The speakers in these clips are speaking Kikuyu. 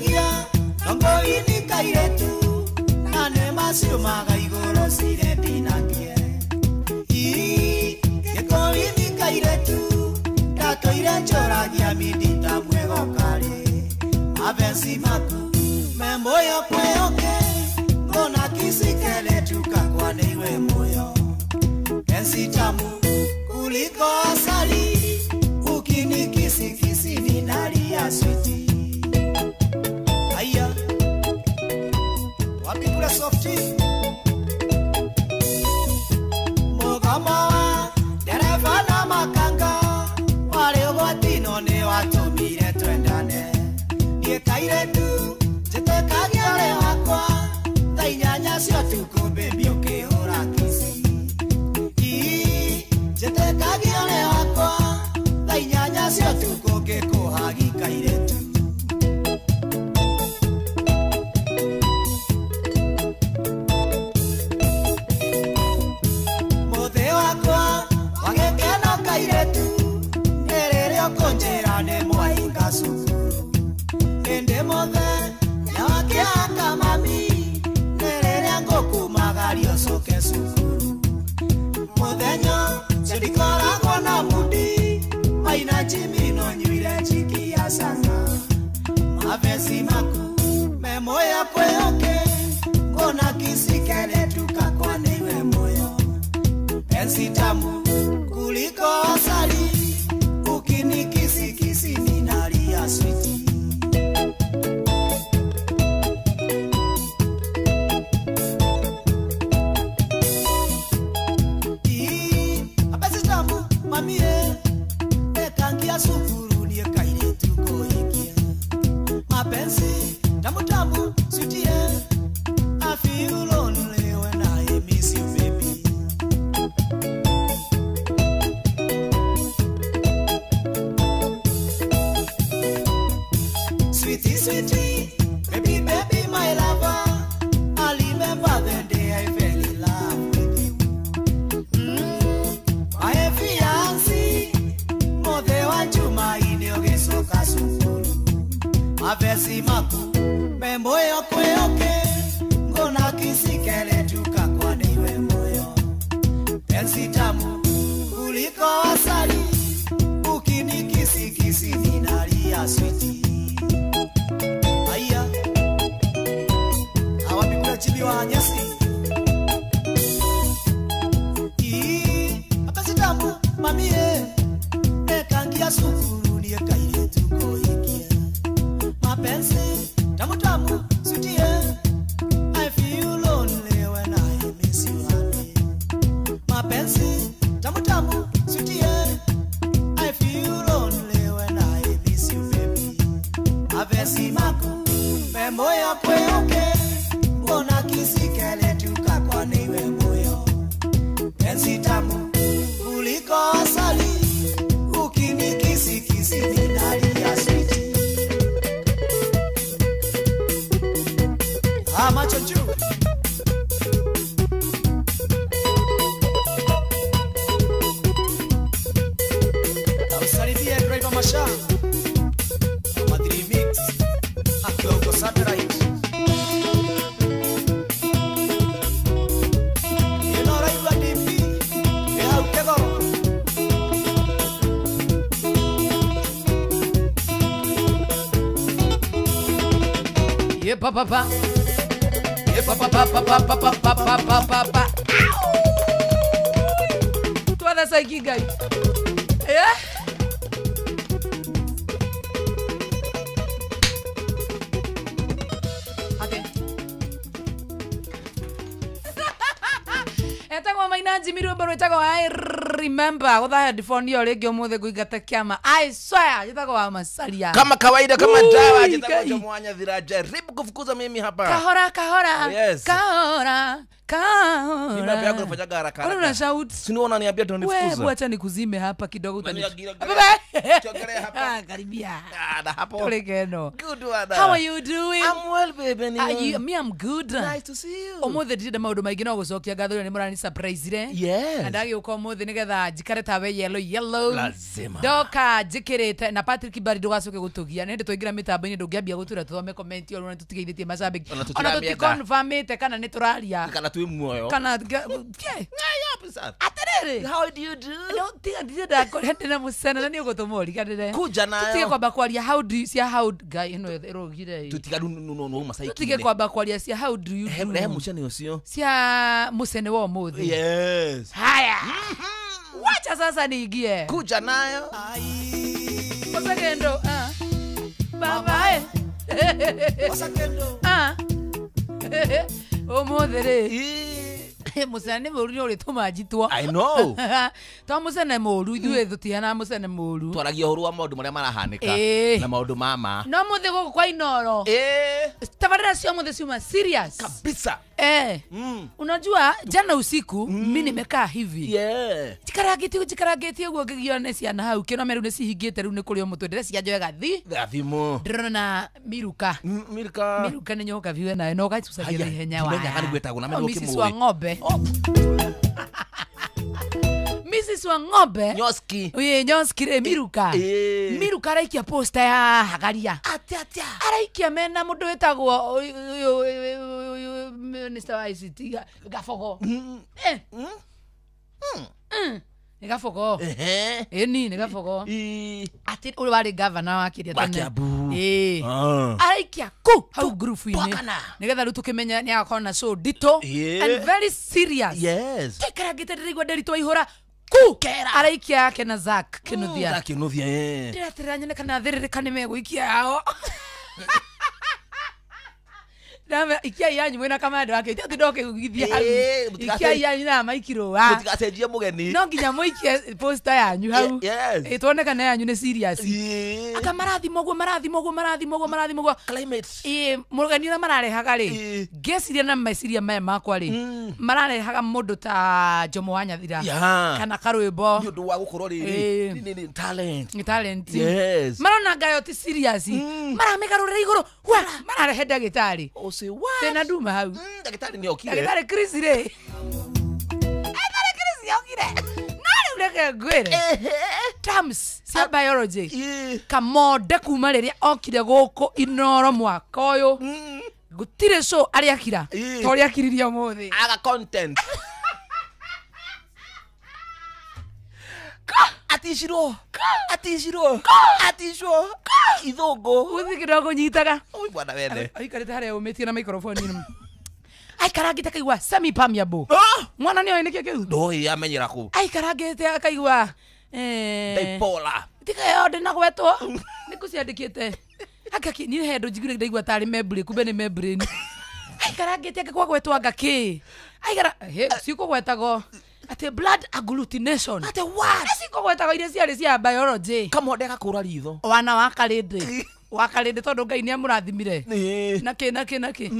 Njikagia Nongo-inĩ kairetu Na nĩ maciumaga igũrũ cire ndinakie Gĩkũyũ-inĩ kairetu Ndatũire njũragia mindita mwĩgokarĩ Mapenzi maku me moyo kweoke Ngona kisikele tukakwa niwe moyo Penzi tamu kuliko asali Ukinikisikisi ninalia switi Aya Wapi kule softi Mugama dereva na makanga Wale ugwatino ni watumire twendane Niĩ kairetu njĩtĩkagia ũrĩ wakwa Thaa inyanya cia ũtukũ baby ũkĩhũra kici Njĩtĩkagia ũrĩ wakwa Thaa inyanya cia ũtukũ ngĩkũhagi kairetu Mũthĩ wakwa wa gĩkeno kairetu Nĩ rĩrĩa ũkũnjĩra nĩ mwahinga cukuru Ĩndĩ mũthenya wa kĩhaka mami Nĩ rĩrĩa ngũkumagaria ũcoke cukuru Mũthenya ũcio ndikoragwo na mudi Maina Jimmy no nyuire njiki ya canga Mapenzi maku me moyo kweoke Ngona kisikele tukakwa niwe moyo Penzi tamu kuliko asali Ukinikisikisi ninalia switi Mapenzi tamu mamie Ekangia sukuru niĩ kairetu kũhikia Mapenzi tamu tamu sweetie I feel lonely when I miss you baby Sweetie, sweetie, baby, baby, my lover I remember the day I fell in love with you My fiancé Mothe wa Jumaine ũgĩcoka cukuru Mapenzi maku me moyo kweoke Ngona kisikele tukakwa niwe moyo Penzi tamu kuliko asali Ukinikisikisi ninalia switi Aya Awapi kula chibi wa nyasi Mapenzi tamu mamie Ekangia sukuru niĩ kairetu kũhikia Mapenzi tamu tamu sweetie I feel lonely when I miss you honey Mapenzi tamu tamu sweetie I feel lonely when I miss you baby Mapenzi maku me moyo kweoke Ngona kisikele tukakwa niwe moyo Penzi tamu kuliko asali Ukinikisikisi ninalia switi Macho juu Usalimie driver Masha Madrid Mix akiwa huko satellite Ino raigua DP ĩ hau Kĩgoro Ye pa pa pa Ye pa pa pa pa pa pa pa pa pa pa pa Twatha saiki Ngai Eh Ate Etagwo Maina Jimmy rwĩmbo rwĩtagwo I remember gũtha headphone ĩyo rĩngĩ ũmũthĩ ngũingata kĩama I swear njĩtagwo wa Masaria Kama kawaida kama dawa njĩtagwo Mwanya Thira jaribu kufukuza mimi hapa Kahora kahora Yes. Kahora kahora Mimi baba yako nafanyaga haraka Kwani haraka. una shout? Si ni unaniambia tu Wewe nifukuze. acha nikuzime hapa kidogo utani. Nani agira- Baba. Ikare hapa. Ah, karibia. Ah, na hapo. Tulikeno. Good one. How are you doing? I'm well, baby. Are you, me, I'm good. Nice to see you. Umuthi ndirenda maundu maingi no gucokia ngatho ni murani surprise re. Yes. Na ndagiuka umuthi nigetha njikare tawe yellow yellow. Lazima. Ndoka njikirite na Patrick Bari ndugacoke gutugia. Nĩ hĩndĩ twaingĩra mĩtambo-inĩ ndũngĩambia gũtwĩra tũthome comment ona tũtigeithĩtie macambĩki. Ona Ona tũtiramienda. tũticonfirmĩte kana nĩ tũraria. Kana twi muoyo. Kana atirĩrĩ. How do you do? No tiga ndirenda kũrĩa ndĩna mũcene na nĩ ũgũtũma ũriganĩre. Kuja nayo. Tũtige kwamba kwaria how do you cia how guy ĩno ĩrũgire. Tutiga no no masaiki. Tũtige kwamba kwaria cia how do you do. Rehe mucene ucio. Cia mũcene wa ũmũthĩ. Yes. Haya. Wacha sasa niingie. Kuja nayo. Osakendo. Ah. Baba eh. Osakendo. Ah. Ũmũthĩ rĩ. Mũcene mũru nĩ ũrĩtũma njitwo. I know. To mũcene mũru ithuĩ tũtihana mũcene mũru. Twaragia ũhoro wa maũndũ marĩa marahanĩka na maũndũ ma ma. No mũthĩ gũkũ kwa Inoro. Tabarĩra cia mũthĩ ciuma serious. Kabisa. Unajua jana usiku mimi nimekaa hivi. Yeah. Jikarangĩtie ũguo ngĩgio nĩ ciana hau kĩno meru nĩ cihingĩte rĩu nĩ kũrĩ o mũtwe ndĩreciria njoe gathi. Gathimo. Ndĩrona Miruka. Miruka. Miruka nĩ nyoka biwe nayo no gacucagia na ihenya wa. Ndimenya kana gwetagwo na meno Mrs. wa ng'ombe. Mrs. wa ng'ombe. Nyoski. Oye Nyoski rĩ Miruka. Miruka araikia posta ya Hagaria. Atia atia. Araikia mena mũndũ wĩtagwo ũyũ Minister wa ICT Gabogo. Nĩ Gabogo. Ĩni nĩ Gabogo. Atĩ ũrĩa warĩ governor wa kĩrĩa tene. Wa Kiambu. Araikia ku hau group-inĩ. Nĩgetha rĩu tũkĩmenya nĩ agakorwo na show nditũ and very serious. Yes. Tũikarangĩte ndĩraigua Nderitu waihũra ku araikia yake na Zack Kinuthia. Zack Kinuthia. Ndĩraterera nyone kana thĩrĩrĩka nĩ megũikia yao. Ndame ikia yanyu mwena kamando wake iti ndoke gugithia hau. Ikia yanyu na maikiro wa. Mutigacenjie mugeni. No nginya muikie poster yanyu hau. Yes. Tuone kana yanyu ni serious. Aka marathimo guo marathimo guo marathimo guo marathimo guo. Climate. Mugeni uria mararehaga ri. Ngeciria na meciria maya makwa ri. Mararehaga mundu ta Jomo wa Nyathira. Kana Karwimbo. Ni undu wa gukorwo riri. Ni talent. Ni talent. Yes. Marona ngayo ti serious. Maramigarurira iguru. Wa mararehe ndagitari. What? Tena nduma hau. Ndagĩtarĩ nĩ okire. Ndagĩtarĩ Chris rĩ. Ndagĩtarĩ Chris nĩ okire. No rĩu reke ngwĩre. Terms cia biology. Kamonde kuma rĩrĩa okire gũkũ Inoro mwaka ũyũ. Gũtirĩ show arĩa akira. Ta ũrĩa akiririe ũmũthĩ. Aga content. Atishirwo. Atishirwo. Atishwo. Ithũngũ. Gũthiĩ kĩndũ akũnyitaga. Oi bwana wene. Aikarĩte harĩa ũmĩtie na microphone ĩno. Aikarangĩte akaigua semi permeable. Mwana nĩoĩ nĩkĩo kĩu? Ndũĩ amenyera kũ. Aikarangĩte akaigua bipolar. Tiga yo ndĩna gwetwo. Nĩ kũciandĩkĩte. Akaki niĩ he ndũ njiguire ndaigua tarĩ membrane kumbe nĩ membrane. Aikarangĩte akagwa gwetwo anga kĩ. Aikara cikũgwetagwo ati blood agglutination. Ati what? Cikũgwetagwo iria ciarĩ cia biology. Kamonde gakũra ritho. Wana wa Karĩndĩ. Wa Karĩndĩ tondũ Ngai nĩ amũrathimire. Na kĩ na kĩ na kĩ.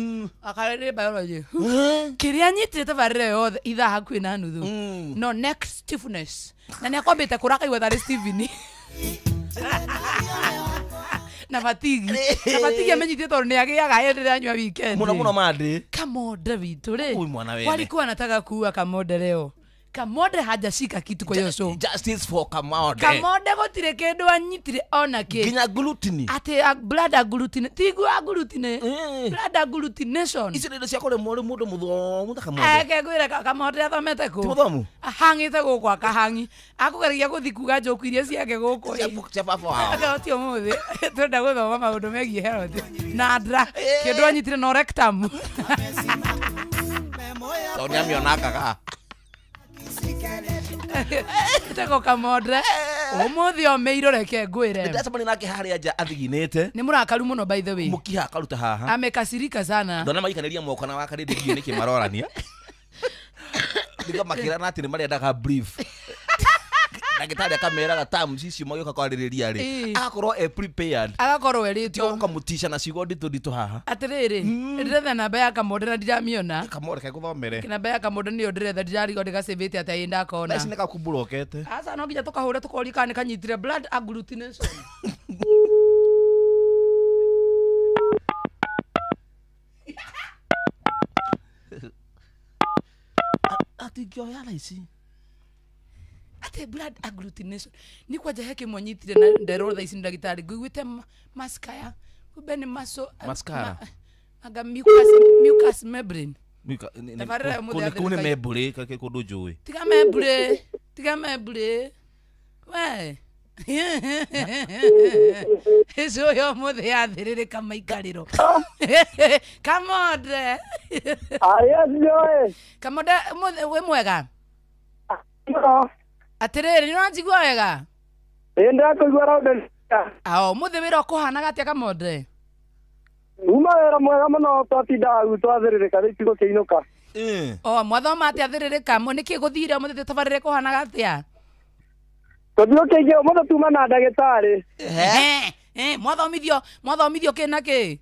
Akarĩndĩ biology. Kĩrĩa nyitire tabarĩra yothe ithaa hakuhĩ na nuthu. No neck stiffness. Na nĩ akwambĩte kũrakaigua tarĩ Steven. Na fatigi. Na fatigi amenyithie tondũ nĩ agĩaga hĩndĩ ĩrĩa anyua weekend. Mũno mũno mandĩ. Kamonde witũ rĩ. Ui mwana wene. Walikuwa anataka kuua Kamonde leo. Kamonde hajashika kitu kwa hiyo show. Justice for Kamonde. Kamonde gũtirĩ kĩndũ anyitire ona kĩ. Nginya gluten. Atĩ blood agglutine. Tiguo agglutine. Blood agglutination. Icio nĩ indo cia kũremwo nĩ mũndũ mũthomu ta Kamonde. Eke ngwĩre Kamonde athomete kũ? Ti mũthomu? Ahang'ĩte gũkũ akahangi. Akũgeragia gũthiĩ kuga njoku iria ciake gũkũ. Cia baba wao. Akahoti ũmũthĩ twenda gũthoma maũndũ megiĩ health. Na ndra kĩndũ anyitire no rectum. Tondũ nĩamĩonangaga. Teko Kamonde ũmũthĩ omeirwo reke ngwĩre. Ndacemania nake harĩa nja athiginĩte. Nĩ mũrakaru mũno by the way. Mũkiha akaruta haha. Amekasirika sana. Ndona maikanĩria moko na wakarĩndĩ ndiũĩ nĩkĩ marorania. Nĩkamakĩrana atĩ nĩ marendaga brief. Ndagĩtarĩ akameraga terms icio magĩũka kwarĩrĩria rĩ. Ĩĩ. Agakorwo e prepared. Agakorwo erĩtwo. Ũkamũtica na ciugo nditũ nditũ haha. Atĩrĩrĩ, ndĩretha namba ya Kamonde na ndiramĩona. Kamore kegũthomere. Namba ya Kamonde nĩyo ndĩretha, ndirarigwo ndĩgacĩvĩte atĩa ĩ ndakona. Thaa ici nĩ gakumburokete. Aca no nginya tũkahũre tũkoria kana nĩ kanyitire blood agglutination. Atingĩoya thaa ici. Atĩ blood agglutination ni kwanja he kĩmwe nyitire na nderwo thaa ici nĩ ndagĩtarĩ ngũiguĩte mascara kumbe nĩ maso Mascara? Anga mucus membrane. Tabarĩra ũmũthĩ Kũu nĩ athĩrĩka- membũrĩ kake kũndũ njũĩ. Tiga membrane, tiga membrane we. Ĩcio yo ũmũthĩ yathĩrĩrĩka maikarĩro. Kamonde. Yes, Joy. Kamonde, ũmũthĩ wĩ mwega? No. Atĩrĩrĩ, nĩ ũranjigua wega? Ĩ ndakũigua raunda. Ao, ũmũthĩ wĩra ũkũhanaga atĩa Kamonde? Uma wĩra mwega mũno twatinda hau twathĩrĩrĩka rĩu tigũkĩinũka. O, mwathoma atĩa thĩrĩrĩka? Nĩkĩ gũthire ũmũthĩ tabarĩra ĩkũhanaga atĩa? Tũthiũkĩingĩ ũmũthĩ tuma na ndagĩtarĩ. Mwathomithio, mwathomithio kĩ na kĩ?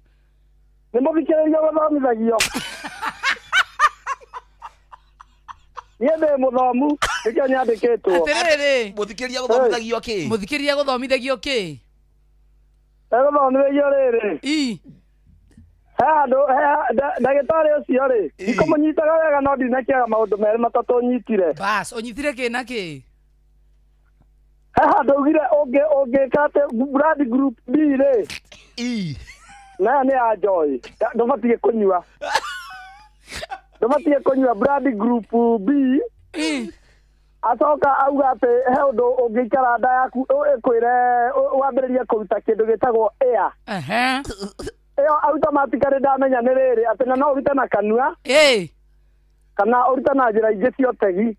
Nĩ mũthikĩrĩria gũthomithagio. Niĩ ndĩ mũthomu, nĩkĩo nyandĩkĩtwo. Atĩrĩrĩ. Mũthikĩrĩria gũthomithagio kĩ? Mũthikĩrĩria gũthomithagio kĩ? Egũthomithagio rĩrĩ. I. He handũ, he ndagĩtarĩ ũcio rĩ, ndikũmũnyitaga wega no ndinakĩaga maũndũ merĩ matatũ nyitire. Bas, ũnyitire kĩ na kĩ? He handũ augire ũngĩka atĩ blood group B rĩ. I. Nayo nĩ ya Joy. Ndũbatiĩ kũnyua. Ndũbatiĩ kũnyua blood group B. I. Acoka auga atĩ he ũndũ ũngĩikara nda yaku ĩkwĩre wambĩrĩrie kũruta kĩndũ gĩtagwo air. Ehe. Ĩyo automatically ndamenya nĩ rĩrĩ atĩ na no ũrute na kanua. Ĩ. Kana ũrute na njĩra ingĩ cia ũtegi.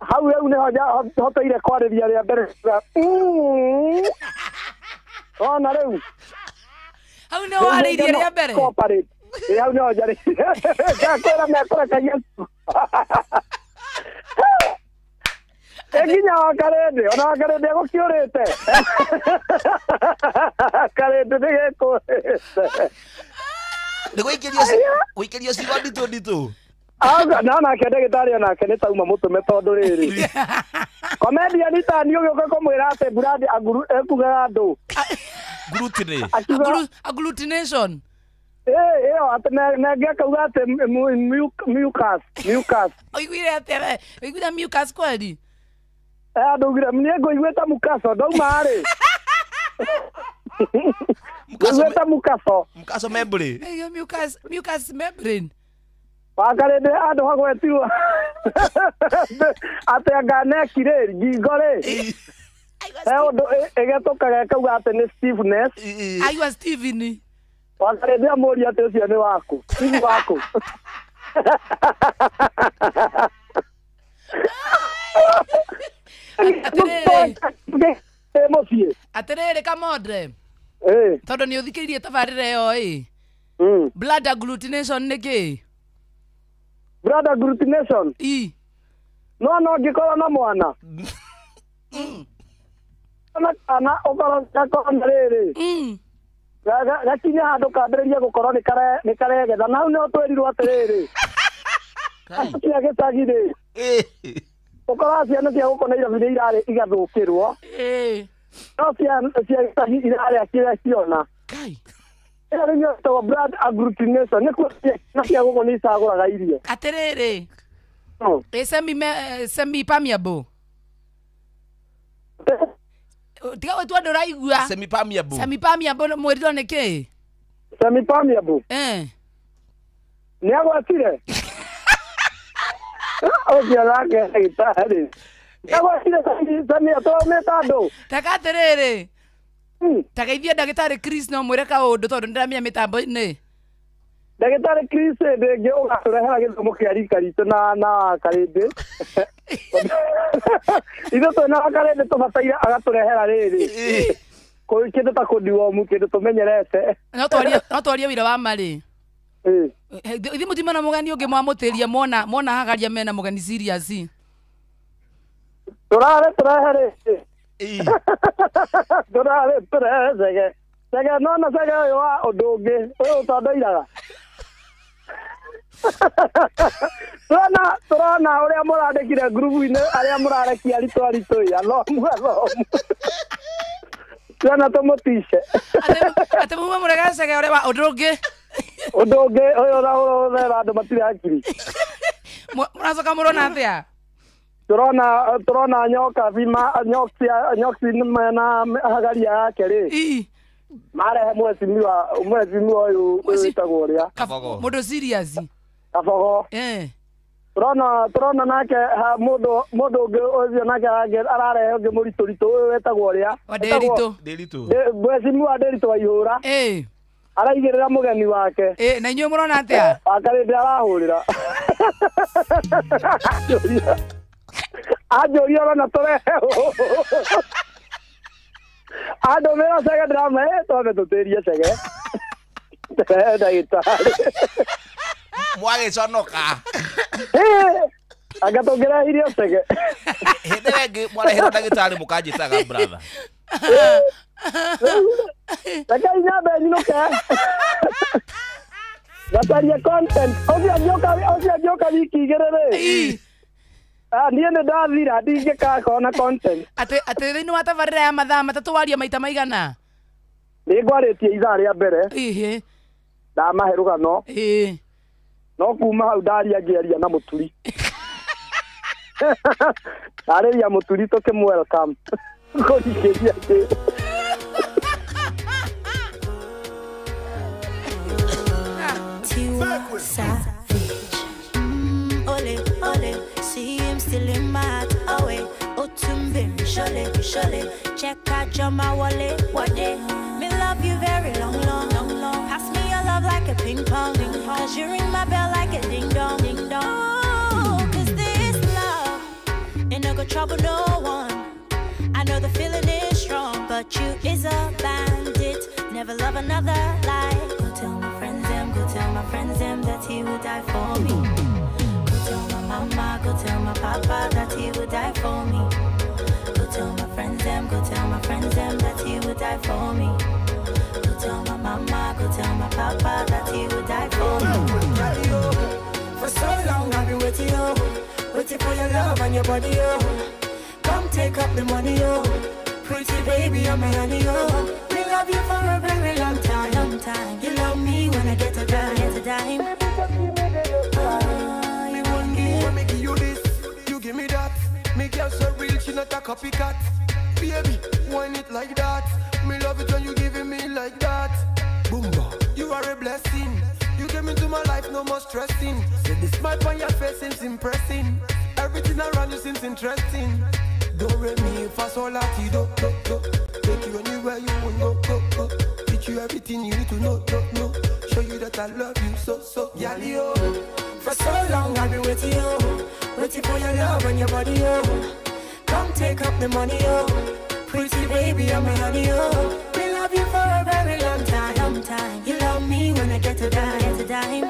Hau rĩu nĩho hoteire kwarĩria rĩa mbere. Ona rĩu. Hau nĩho warĩirie rĩa mbere. Cooperate. Ĩ hau nĩho njarĩirie. Ngakwĩra mekũrekagia. Nginya wa Karĩndĩ, ona wa Karĩndĩ egũkĩũrĩte. Karĩndĩ nĩgekũrĩte. Nĩ gũikĩrio ciugo nditũ nditũ. Auga na nake ndagĩtarĩ onake nĩ tauma mũtũme tondũ rĩrĩ. Comedian ta niĩ ũgĩũka kũmwĩra atĩ blood ekugaga andũ. Gluten. Agglutination. Ĩyo atĩ nengĩ akauga atĩ mucus, mucus. Ũiguire atĩa we? Ũiguire mucus kweli? Andũ augire niĩ ngũiguĩte mukaco ndauma rĩ. Ngũiguĩte mukaco. Mukaco membrane. Ĩyo mucus, mucus membrane. Wakarĩndĩ handũ hagwetirwo atĩ anga neki rĩ, ngingo rĩ. He ũndũ ĩgetũkaga ĩkauga atĩ nĩ stiffness. Aigua Steven. Wakarĩndĩ amũria atĩ ũcio nĩ waku. Steve waku. Atĩrĩrĩ. Mũciĩ. Atĩrĩrĩ Kamonde. Tondũ nĩ ũthikĩrĩirie tabarĩra ĩyo ĩ. Blood agglutination nĩ kĩ? Blood agglutination. I. No no ngĩkorwo na mwana. Na kana ũkorwo gakorwo na rĩrĩ. Gakinya handũ kambĩrĩria gũkorwo nĩ karegetha. Na hau nĩho twerirwo atĩrĩrĩ. Cia gĩcagi rĩ. Ũkoraga ciana cia gũkũ Nairobi nĩ irarĩ igathũkĩrwo. No ciana cia gĩcagi irarĩa kĩrĩa ciona. Kai. Ĩyo rĩu nĩyo ĩtagwo blood agglutination. Nĩ kuo ciana cia gũkũ nĩ icagũraga irio. Atĩrĩrĩ. Ĩ semi permeable. Tiga gũtua ndũraigua. Semi permeable. Semi permeable mwĩrirwo nĩ kĩ? Semi permeable. Nĩ agwatire. Ũcio nake ndagĩtarĩ. Nĩ agwatire semi atũmĩte andũ. Taka atĩrĩrĩ. Tageithie ndagĩtarĩ Chris no mwĩre kaũndũ tondũ nĩndĩramenya mĩtambo-inĩ. Ndagĩtarĩ Chris hĩndĩ ĩngĩ ũgatũrehera gĩthomo kĩa rika ritũ na Karĩndĩ. Ithuĩ twĩna Karĩndĩ tũbataire agatũrehera rĩrĩ. Kĩndũ ta kũndiwomu, kĩndũ tũmenyerete. No twarie wĩra wa marĩ. Ithuĩ mũtima na mũgeni ũngĩ mwamũtĩria mona hagaria mena mũgeni serious. Tũrare tũrehe rĩ. Tũrare tũrehe cege. Cege nona cege ũyũ wa ũndũ ũngĩ ũyũ ũtondoiraga. Tũrona ũrĩa mũrandĩkire ngurubu-inĩ arĩa mũrarekia aritũ aritũ athomu athomu. Tũrona tũmũtice. Atĩ muma mũrege cege ũrĩa wa ũndũ ũngĩ. Ũndũ ũngĩ ũyũ ũrera andũ matirĩ hakiri. Mũracoka mũrona atĩa? Tũrona nyoka bima nyoksi na hagaria yake rĩ. Marehe mwecimiwa ũyũ wĩtagwo ũrĩa. Mũndũ serious. Kabogo. Tũrona nake mũndũ ũngĩ ũcio nake ararehe ũngĩ mũritũritũ ũyũ wetagwo ũrĩa. Wa Nderitu. Mwecimiwa Nderitu wa Ihũra. Araigĩrĩra mũgeni wake. Na inyuĩ mũrona atĩa? Akarĩndĩ arahũrĩra. Anjũria ũrona tũrehe andũmĩra cege ndĩramwe twambe tũtĩrie cege. Ndagĩtarĩ. Mwagĩconoka. Anga tũngĩrehirio cege. Hĩndĩ ĩrĩa ĩngĩ mwareherwo ndagĩtarĩ mũkanjĩtaga brother. Reke nyambe nyinũke. Gacarie content. Ũcio angĩũka wiki igĩrĩ rĩ. Niĩ nĩ ndathira ndingĩkakona content. Atĩ thĩinĩ wa tabarĩra ya mathaa matatũ waria maita maigana? Nĩ ngwarĩtie ithaa rĩa mbere. Ndamahe rũgano. No kuma hau ndaria ngĩaria na mũturi. Ndarĩria mũturi tũkĩmũ welcome. Kũrikĩria kĩ. Tiwa Savage. Ole, ole. See him still in my heart, away. Otumbe, shole, shole. Check out your my wallet, what day? Me love you very long, long, long, long. Pass me your love like a ping pong, ping pong. Cause you ring my bell like a ding dong, ding dong. Oh, cause this love ain't no go trouble no one. I know the feeling is strong, but you is a bandit. Never love another lie. Go tell my friends them, go tell my friends them that he would die for me. Go tell my mama, go tell my papa that he would die for me. Go tell my friends them, go tell my friends them that he would die for me. Go tell my mama, go tell my papa that he would die for me. For so long I've been waiting, oh, waiting for your love and your body, oh. Come take up the money, oh. Pretty baby, I'm a honey, oh. We love you for a very long time. Long time. You love me when I get a dime. Get a dime. When me give you this, you give me that. Me girl so real, she not a copycat. Baby, wine it like that. Me love it when you giving me like that. Boomba, you are a blessing. You came into my life, no more stressing. Say the smile on your face seems impressing. Everything around you seems interesting. Do re mi fa sol la ti do do do. Take you anywhere you want go go go. Teach you everything you need to know know know. Show you that I love you so so. Yali oh. For so long I've been waiting, oh, waiting for your love and your body, oh. Come take up the money, oh. Pretty baby, I'm a honey, oh. We love you for a very long time. Long time. You love me when I get a dime. Get a dime.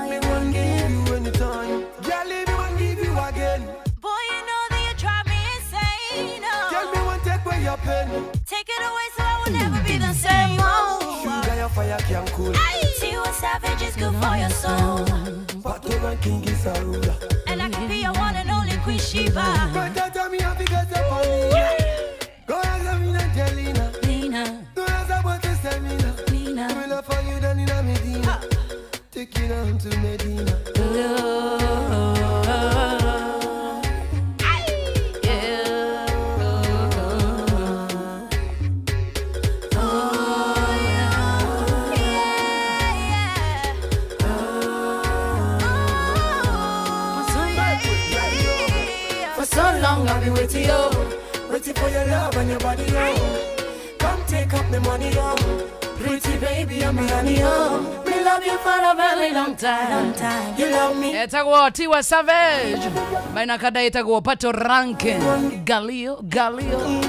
Me won't give you anytime. Girl, me won't give you again. Boy, you know that you drive me insane, oh. Tell me one take away your pain. Take it away so I will never be the same, oh. Sugar, your fire can cool. Tiwa Savage is good for your soul. Pato King is a ruler. And I can be your one and only Queen Sheba. But that tell me how to get up on me. Go ask me Angelina. Lina. Go ask about the stamina. Nina. We love for you down in Medina. Take you down to Medina. I've been waiting, oh, waiting for your love and your body, oh. Come take up the money, oh. Pretty baby, I'm a honey, oh. We love you for a very long time. Long time. You love me. Etagwo Tiwa Savage. Maina kada etagwo Pato Rankin. Galio, Galio.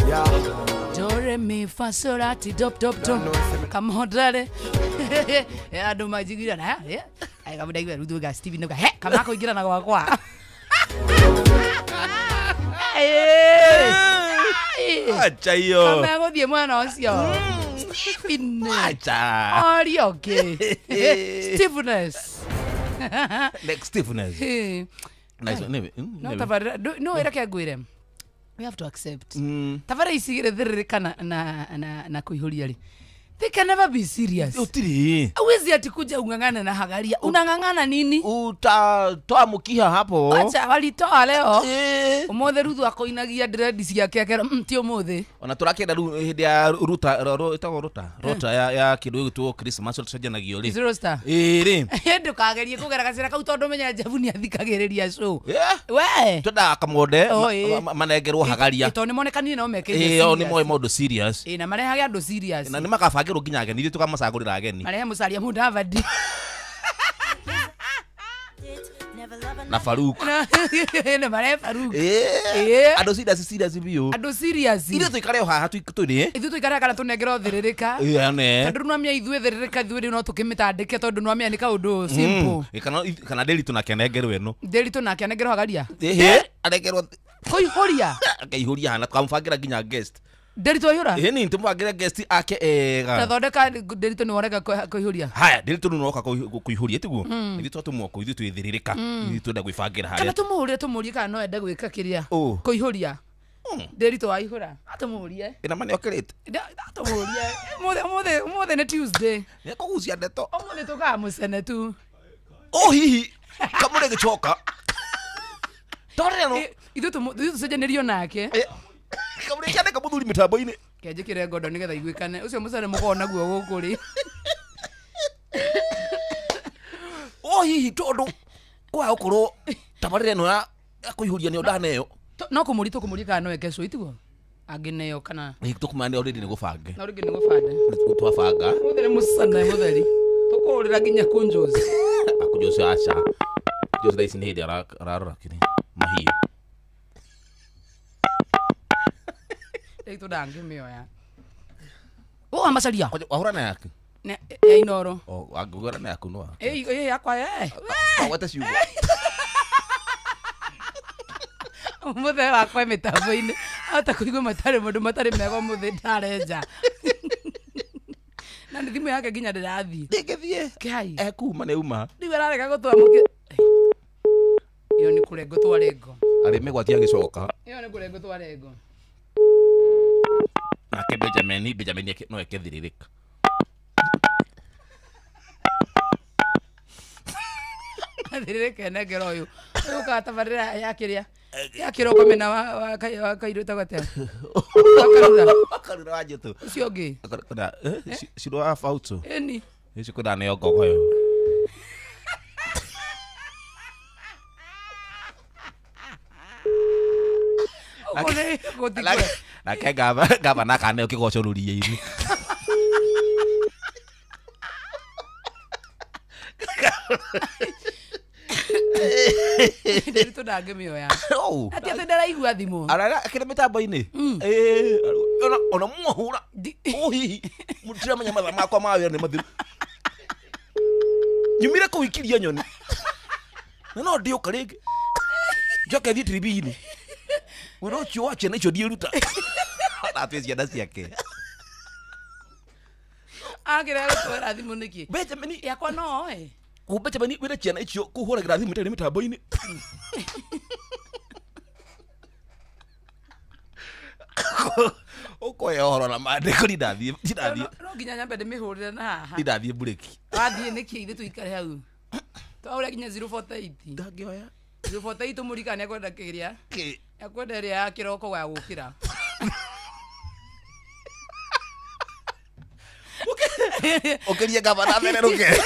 Yeah. Do re mi fa sol la ti dop dop do. Kamhodare. Ya andu manjiguira na ya. Ai kamuda igwe ruthu ga Steven ga he kama kuingira na gwakwa. Acha hiyo. Kama gũthiĩ mwena ũcio. Stephen. Acha. Oria ũngĩ. Stiffness. Like stiffness. Nice one. No tabarĩra no ĩreke ngwĩre. We have to accept. Tabarĩra icigĩrĩ thĩrĩrĩka na kũihũria rĩ. They can never be serious. Utiri. Hawezi ati kuja ung'ang'ane na hagaria. Unang'ang'ana nini? Utatoa mkiha hapo. Acha walitoa leo. Umuthi Ruthu akoinagia dread ciake akera ti umuthi. Ona turakenda ru hindi ya ruta ro ruta. Rota ya kindu gitwo Christmas tucenjanagio ri. Zero star. Iri. Ndukagerie kugera gacira kau tondu menya Jebu ni athikagiriria show. We. Twendaga kamonde manengerwo hagaria. Tondu nimonekanire no mekire. Eh, ni moe maundu serious. Na marehage andu serious. Na nimakabangirwo nginya ageni ithuĩ tukamacagũrĩra ageni. Marehe Musalia Mudavadi. Na Faruk. Na marehe Faruk. Andũ serious serious biũ. Andũ serious. Ithuĩ tũikare o haha tũrĩ. Ithuĩ tũikare kana tũnengerwo thĩrĩrĩka. Tondũ nwamia ithuĩ thĩrĩrĩka ithuĩ rĩu no tũkĩmĩtandĩke tondũ nwamia nĩ kaũndũ simple. Kana Nderitu nake anengerwo ĩno. Nderitu nake anengerwo hagaria. Anengerwo kũihũria. Akaihũria hana tũkamũbangĩra nginya guest. Nderitu aihũra? Ĩĩ ni tũmũbangĩre guest ake ega. Tathondeka Nderitu nĩ warega kũihũria. Haya Nderitu nĩ woka kũihũria tiguo. Ithuĩ twatũmwo kũ ithuĩ twĩthĩrĩrĩka. Ithuĩ twenda gwĩbangĩra harĩa. Kana tũmũhũrĩre tũmũrie kana no ende gwĩka kĩrĩa. Kũihũria. Nderitu waihũra. Atũmũrie. Ĩna ma nĩokĩrĩte. Atũmũrie. Ũmũthĩ nĩ Tuesday. Nĩekũgucia ndeto. Ũmũthĩ tũkaga mũcene tu. O hihi kamũre gĩcoka. Torero. Ithuĩ tũcenjanĩrio nake. Kamũre kĩandĩka mũthuri mĩtambo-inĩ. Kenjĩkĩre ngondo nĩgetha iguĩkane. Ũcio mũcere mũkoragwo naguo gũkũ rĩ. O hihi tondũ kwaga gũkorwo tabarĩra ĩno ya kũihũria nĩyo ndaneo. No kũmũria tũkũmũria kana no eke show itiguo? Angĩneo kana. Tũkũmanya already nĩ gũbange. No rĩngĩ nĩ gũbande. Twabanga. Ũmũthĩ nĩ mũcene mũtheri. Tũkũhũrĩra nginya kũnjozi. Kũnjozi aca. Kũnjozi thaa ici nĩ hĩndĩ ararora kĩrĩa mahiũ. Nderitu ndangĩmĩoya. Ũũ Macharia. Wahũra na yaku? Ya Inooro. Angĩhũra na yaku no. Ĩ yakwa ĩ. Gwete ciugo. Ũmũthĩ wakwa mĩtambo-inĩ. Ahota kũigua matarĩ mũndũ matarĩ mega ũmũthĩ ndarenja. Na nĩ thimũ yake nginya ndĩrathiĩ. Ndĩngĩthiĩ. Kai. Ekuma nĩ uma. Rĩu ararega gũtwamũkĩra. Ĩyo nĩ kũrengo twarengo. Arĩ mĩgwati agĩcoka. Ĩyo nĩ kũrengo twarengo. Nake Benjamin no eke thĩrĩrĩka. Thĩrĩrĩka nengero ũyũ. Ũyũ ũkaga tabarĩra ya kĩrĩa. Ya kĩroko mena wa kairũ ĩtagwo atĩa? Wa Karura wa Njũtũ. Ũcio ũngĩ. Ciro wa Fauto. Ĩni. Icio kwenda neo ngogoyo. Nake gavana kaneo kĩgoco rũriĩ-inĩ. Nderitu ndangĩmĩoya. Atĩ atĩ ndaraigua thimũ. Akĩrĩ mĩtambo-inĩ. Ona mwahũra. O hihi mũtiramenya mathaa makwa ma wĩra nĩ mathiru. Nyumire kũu ikiria nyoni. Na no ndĩũka rĩngĩ. Njoke thiĩ tiribi-inĩ. Wĩra ũcio wa ciana icio ndiĩruta. Atwĩ ciana ciake. Akĩrega gũtwara thimũ nĩkĩ? Benjamin yakwa no oe. Benjamin wĩra ciana icio kũhũragĩra thimũ itarĩ mĩtambo-inĩ. Ũkoya ũhoro na maandĩko ndindathiĩ. No nginya nyambe ndĩmĩhũrĩre na haha. Ndindathiĩ mburĩki. Wathiĩ nĩkĩ ithuĩ tũikare hau. Twahũra nginya 048. Ndangĩoya. 048 tũmũrikane nĩekwenda kĩrĩa. Ekwenda ĩrĩa ya kĩroko gwa gũkĩra. Ũkĩrie gavana thererũke.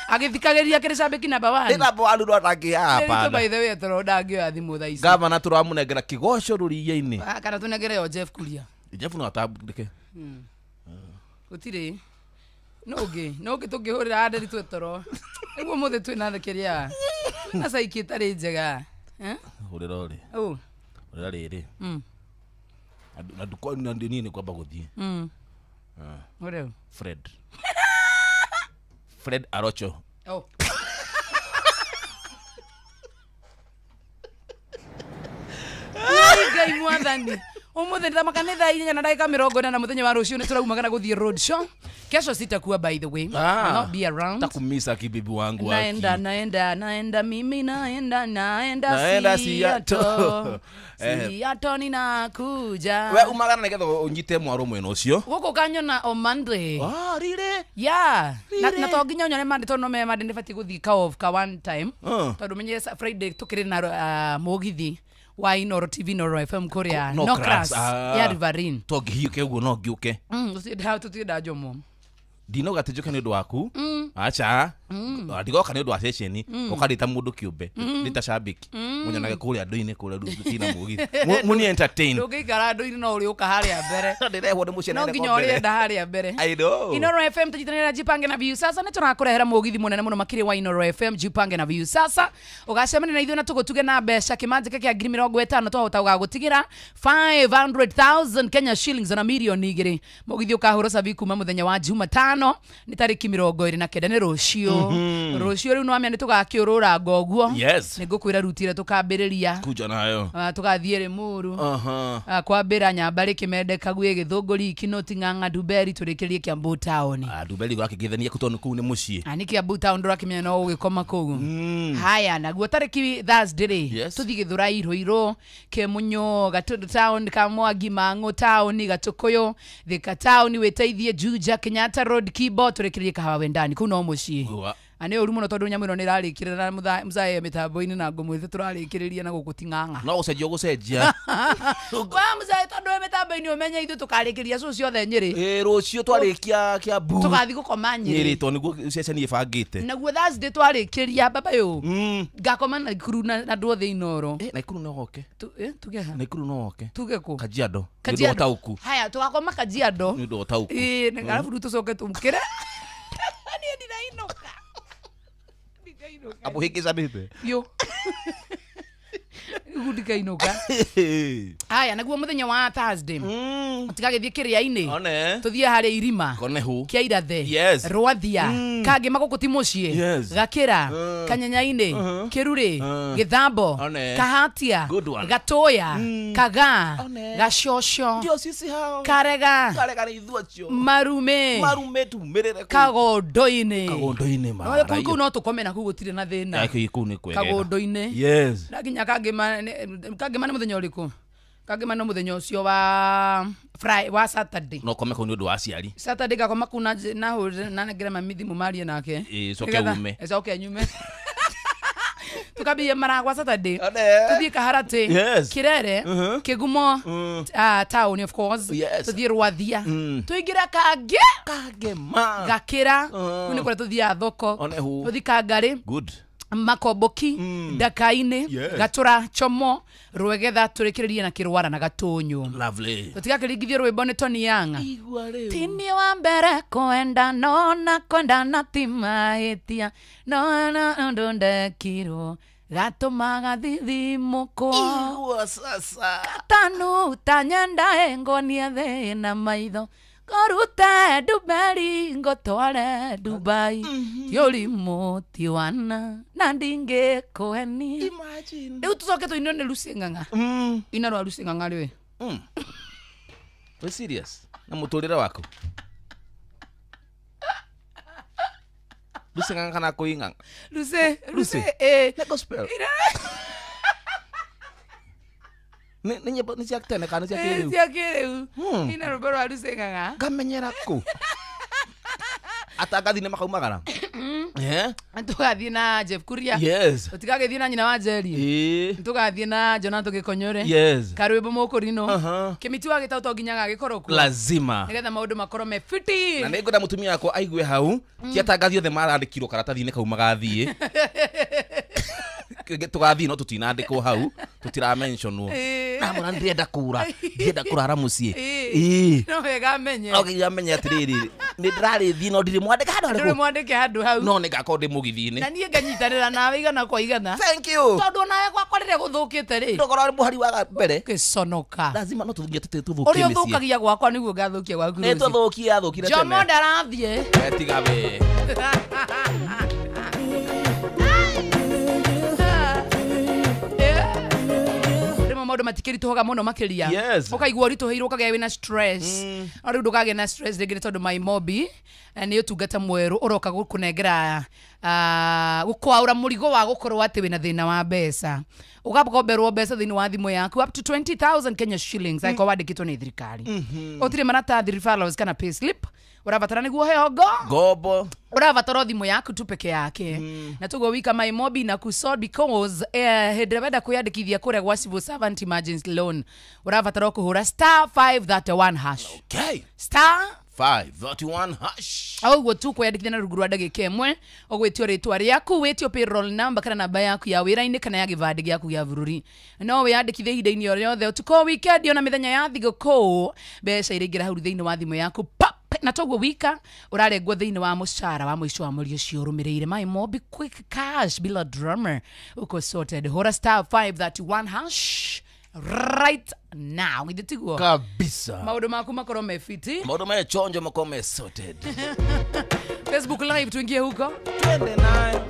Agĩthikagĩrĩria kĩrĩ cambĩki namba 1. Nĩ namba 1 no ndangĩoya hapana. By the way toro ndangĩoya thimũ thaa ici. Gavana tũramũnengera kĩgoco rũriĩ-inĩ. Kana tũnengere o Jeff Kuria. Jeff no atambũrĩke. Gũtirĩ. No ũngĩ tũngĩhũrĩra Nderitu toro. Nĩguo ũmũthĩ twĩna kĩrĩa. Twĩna caiki ĩtarĩ njega. Hũrĩra ũrĩ. Hũrĩra rĩrĩ. Na ndukwa niĩ nĩ kwamba gũthiĩ. Hũrĩra. Fred. Fred Arocho. Oh. Mwathani umuthi ndamaka nĩ thaa 4 na ndagĩka 40 na muthenya wa rũciũ nĩ tũraumagara gũthiĩ road show. Kesho sitakuwa, by the way. I'll not be around. Takumisa kibibi wangu. Naenda naenda naenda mimi naenda naenda Seattle. Seattle ninakuja. We umagana nigetha unyite mwaro mwena ucio. Guku kanyona on Monday. Ah, really? Yeah. Na to nginya unyone Monday tondu no me Monday ndibati guthii ka off ka one time. Tondu menye Friday tukiri na mugithi wa Inoro TV Inoro FM Korea. No crash. Ya Riverine. To ngihiuke uguo no ngiuke. Ucio tutida jomo. Ndinoga atä njoke nä å ndå waku acha ndigoka nä å ndå wa ceceni å ta må ndå kä å mbe ndä ta cambiki må nyonage kå rä a andå-inä kå rä a tina må githi må ni entertain ndå ngä ikara andå-inä no å rä å ka harä a mbere ndärehwo nä må ciana no nginya å rä enda harä a mbere I know. Inoro FM tũnyitanĩre na Jipange na Viusasa nĩ tũrakũrehera mũgithi mũnene mũno makĩria wa Inoro FM Jipange na Viusasa ũgacemania na ithuĩ na tũgũtuge na mbeca kĩmanjĩka kĩa 50,000 twahota gũgagũtigĩra 500,000 Kenya shillings na mirioni 2 mũgithi ũkahũrwo cabi kuma mũthenya wa Jumatano nĩ tarĩki 29 nĩ rũciũ rũciũ rĩu nĩwamenya nĩ tũgakĩũrũra ngoguo nĩ ngũkwĩra ruti ĩrĩa tũkambĩrĩria kuja nayo tũgathiĩ Rĩmuru kwambĩra Nyambarĩ Kĩmende Kaguĩ Gĩthũngũri Kinoti Ng'ang'a Nduberi tũrĩkĩrie Kiambu town Nduberi gwakĩgĩthania kũ tondũ kũu nĩ mũciĩ nĩ Kiambu town ndũrakĩmenya no ũgĩkoma kũu haya naguo tarĩki Thursday rĩ tũthiĩ Gĩthũrai Ruiru Kĩmunyũ Gatũndũ town Kamwangi Mang'u town Gatũkũyũ Thika town Wĩteithie Juja Kenyatta Road Kibo tũrĩkĩrie Kahawa Wendani kũu no mũciĩ nĩ ũru mũno tondũ nyamũ ĩno nĩ ĩrarĩkĩrĩra na mũcae mĩtambo-inĩ na ngũmwĩte tũrarĩkĩrĩria na gũkũ ti ng'ang'a no gũcenjia ũgũcenjia wa mũcae tondũ wĩ mĩtambo-inĩ ũmenye ithuĩ tũkarĩkĩria cũcũ ciothe Nyĩrĩ rũciũ twarĩkia Kiambu tũgathiĩ gũkoma Nyĩrĩ tondũ nĩguo ceceni ĩbangĩte naguo Thursday twarĩkĩria baba yũ ngakoma Naikuru na andũ othe Inoro Naikuru no woke tuge ha Naikuru no woke tuge kũ Kajiado nĩ ũndũ wa ũtaũku haya tũgakoma Kajiado nĩ ũndũ wa ũtaũku arabu rĩu tũcoke tũmũkĩre niĩ ndirainũka amuhĩngĩcanĩte biũ rĩu ndikainũka haya naguo mũthenya wa Thursday tigagĩthiĩ kĩrĩa-inĩ tũthiĩ harĩa irima kĩa Irathe Rwathia Kangĩma gũkũ ti mũciĩ Gakĩra Kanyanya-inĩ Kĩrurĩ Gĩthambo Kahatia Gatũya Kagaa Gacoco Karega Marume Kagondo-inĩ kũu no tũkome na kũu gũtirĩ na thĩna Kagondo-inĩ na nginya Kangĩma nĩ mũthenya ũrĩkũ Kangĩma no mũthenya ũcio wa Friday wa Saturday no kome kũu nĩ ũndũ wa aciari Saturday ngakoma kũu na hũrĩre na nengere mami thimũ marie nake coke ume coke nyume tukambie maragwa Saturday tuthiĩ Kaharatĩ Kirere Kĩgumo town of course tuthiĩ Rwathia tũingĩre Kangĩ Kangĩma Gakĩra kũu nĩ kũrĩa tũthiaga thoko tũthiĩ Kangarĩ good Makomboki Ndaka-inĩ Gatũra Chomo Rwegetha tũrĩkĩrĩrie na Kĩrwara na Gatũnyũ lovely tũtigakĩringithio rwĩmbo nĩ Tony Young tini wa mbere kwenda nona kwendana ti mahĩtia nona ũndũ ndekirwo gatũmaga thithimũkwo gatanu tanyenda ĩngonie thĩ na maitho ngorute Nduberi ngũtware Dubai ti ũrimũ ti wana na ndingĩkũhenia rĩu tũcoke tũinwo nĩ Lucy Ng'ang'a ina rwa Lucy Ng'ang'a rĩ wĩ serious na mũtũrĩre waku Lucy Ng'ang'a kana kũi Ng'ang'a Lucy Lucy nĩ gospel nĩ nyĩmbo nĩ cia tene kana cia kĩrĩu cia kĩrĩu ina rwĩmbo rwa Lucy Ng'ang'a ngamenyera kũ atangathi nĩ makaumagara tũgathiĩ na Jeff Kuria tũtigagĩthiĩ na nyina wa Njeri tũgathiĩ na Jonathan Gĩkonyore karwĩmbo mũkũrinũ kĩmiti wa gĩtaũ to nginya gagĩkorwo kuo lazima nĩgetha maũndũ makorwo me fiti na nĩngwenda mũtumia wakwa aigue hau ti atangathi othe marandĩkirwo karatathi-inĩ kau magathiĩ tũgathiĩ no tũtinandĩkwo hau tũtiramentionwo namwĩra ndĩrenda kũra ndĩrenda kũrara mũciĩ no wega amenye no nginya amenye atĩrĩrĩ nĩ ndĩrarĩthiĩ no ndirĩ mwandĩke handũ harĩkũ ndũrĩ mwandĩke handũ hau no nĩ ngakorwo ndĩ mũgithi-inĩ na niĩ nganyitanĩra nawe igana kwa igana thank you tondũ onawe gwakwa rĩrĩa gũthũkĩte rĩ ndũkorwo arĩ mũhari wa mbere gĩconoka lazima no tũthiĩ tũthũkie ũrĩa mĩciĩ ũthũkagia gwakwa nĩguo ngathũkia gwaku nĩ tũthũkie athũkire tene Jomo ndarathiĩ tiga we maũndũ matikĩritũhaga mũno makĩria. Yes. Ũkaigua ũritũhĩirwo ũkagĩa wĩna stress. No rĩu ndũkagĩa na stress rĩngĩ nĩ tondũ MyMobi nĩ ũtungata mwerũ ũroka gũkũnengera gũkwaũra mũrigo wa gũkorwo atĩ wĩna thĩna wa mbeca. Ũgakomberwo mbeca thĩinĩ wa thimũ yaku up to 20,000 Kenya shillings angĩkorwo wandĩkĩtwo nĩ thirikari. Ũtirĩ maratathi, referrals kana payslip ũrabatara nĩguo ũheo ngombo. Ũrabatara thimũ yaku tu peke yake. Na tugo wika MyMobi na kusort because hĩndĩ ĩrĩa wenda kwĩyandĩkithia kũrĩa gwa civil servant emergency loan ũrabatara kũhũra star 531 hash. Okay. Star 531 hash. Ũguo tu kwĩyandĩkithia na rungu rwa ndagĩka ĩmwe ũgwĩtio rĩtwa rĩaku, wĩtio payroll number kana namba yaku ya wĩra-inĩ kana ya gĩbandĩ gĩaku gĩa bũrũri. No wĩyandĩkithie ihinda-inĩ o rĩothe ũtukũ, weekend ona mĩthenya ya thigũkũ, mbeca iraingĩra hau thĩinĩ wa thimũ yaku pap, na toguo wika ũrarengwo thĩinĩ wa mũcara wa mũico wa mweri ũcio ũrũmĩrĩire. MyMobi quick cash bila drummer uko sorted. Hũra star 531 hash right now. Githĩ tiguo? Kabisa. Maũndũ maku makorwo me fiti, maũndũ me chonjo makorwo me sorted. Facebook live tuingie huko. Twende nayo.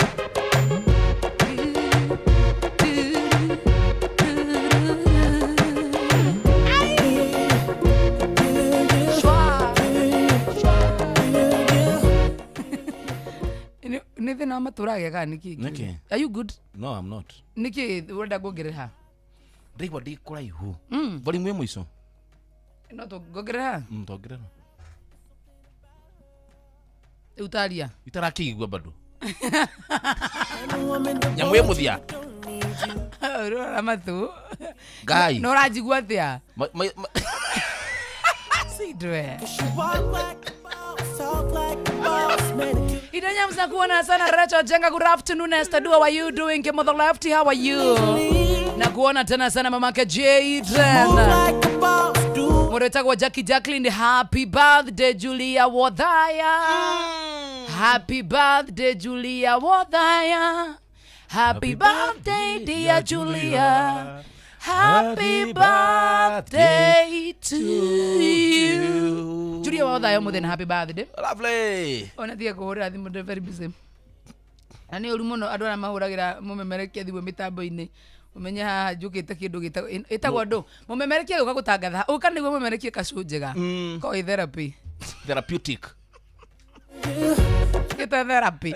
Nĩ thĩna wa matũra kana nĩkĩ? Nĩkĩ? Are you good? No, I'm not. Nĩkĩ ũrenda kuongerera? Ndĩigua ndĩ kũraihu. Volume ĩ mũico. No tũngongerera? Tongerera. Rĩu taria. Itarakĩigua bado. Nyamũ ĩ mũthia. Ũrora matũ. Ngai. No ũranjigua atĩa? Sidwe. Idanya mzakuona sana Rachel Jenga. Good afternoon Esther Dua, how are you doing? Kimotho Lefty, how are you? Na kuona tena sana mamake Jaden. Mũndũ Jackie Jacqueline, happy birthday Julia Wathaya. Happy birthday Julia Wathaya. Happy birthday dear Julia. Happy birthday to you. Julia Wathaya mũthenya, happy birthday. Lovely. Ona thiĩ kũhũrĩra thimũ, ndĩ very busy. Na nĩ ũru mũno andũ arĩa mahũragĩra mũmemerekia thimũ mĩtambo-inĩ. Ũmenye haha njũkĩte kĩndũ gĩtagwo andũ mũmemerekia gũka gũtangatha ũka nĩguo mũmemerekie kacunjĩga ko ĩ therapy. Therapeutic. Gĩte therapy.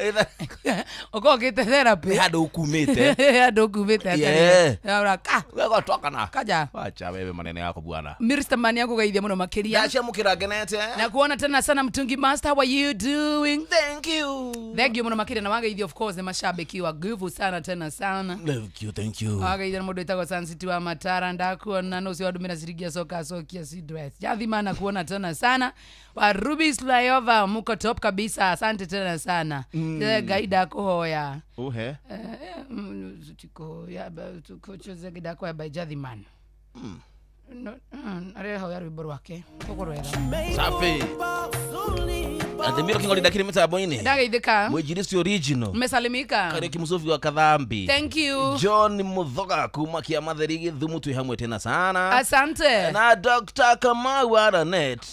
Ũkorwo gĩte therapy. Nĩ handũ ũkumĩte. Handũ ũkumĩte Yeah. Ka. Wega twakana. Kaja. Wacha wewe maneno yako bwana. Mr. Mani akũgeithia mũno makĩria. Ndaciamũkĩra ngenete. Na kuona tena sana Mtungi Master, how are you doing? Thank you. Thank you mũno makĩria na wageithia of course nĩ mashabiki wa nguvu sana tena sana. Thank you, thank you. Wageithia mũndũ wĩtagwo Sansiti wa Matara, ndakuona no ũcio wandũmĩra ciringi acoka acokia Sidwest. Jathima na kuona tena sana. Wa Ruby Flyover muko top kabisa. Asante tena sana. Ngai ndakuhoya. Uhe. Tikuhoya tukuchoze ndakuhoya by Jathiman. No, arehoya rwĩmbo rwake. Tũkũrwetha. Safi. Ademiro Kingoli ndakiri mĩtambo-inĩ. Ndageithĩka. Mwinjilisti original. Mmesalimika. Kariuki Musofi wa Kathambi. Thank you. John Muthoga kuma Kiamatheri Githumu twĩ hamwe tena sana. Asante. Na Dr. Kamau Aranet.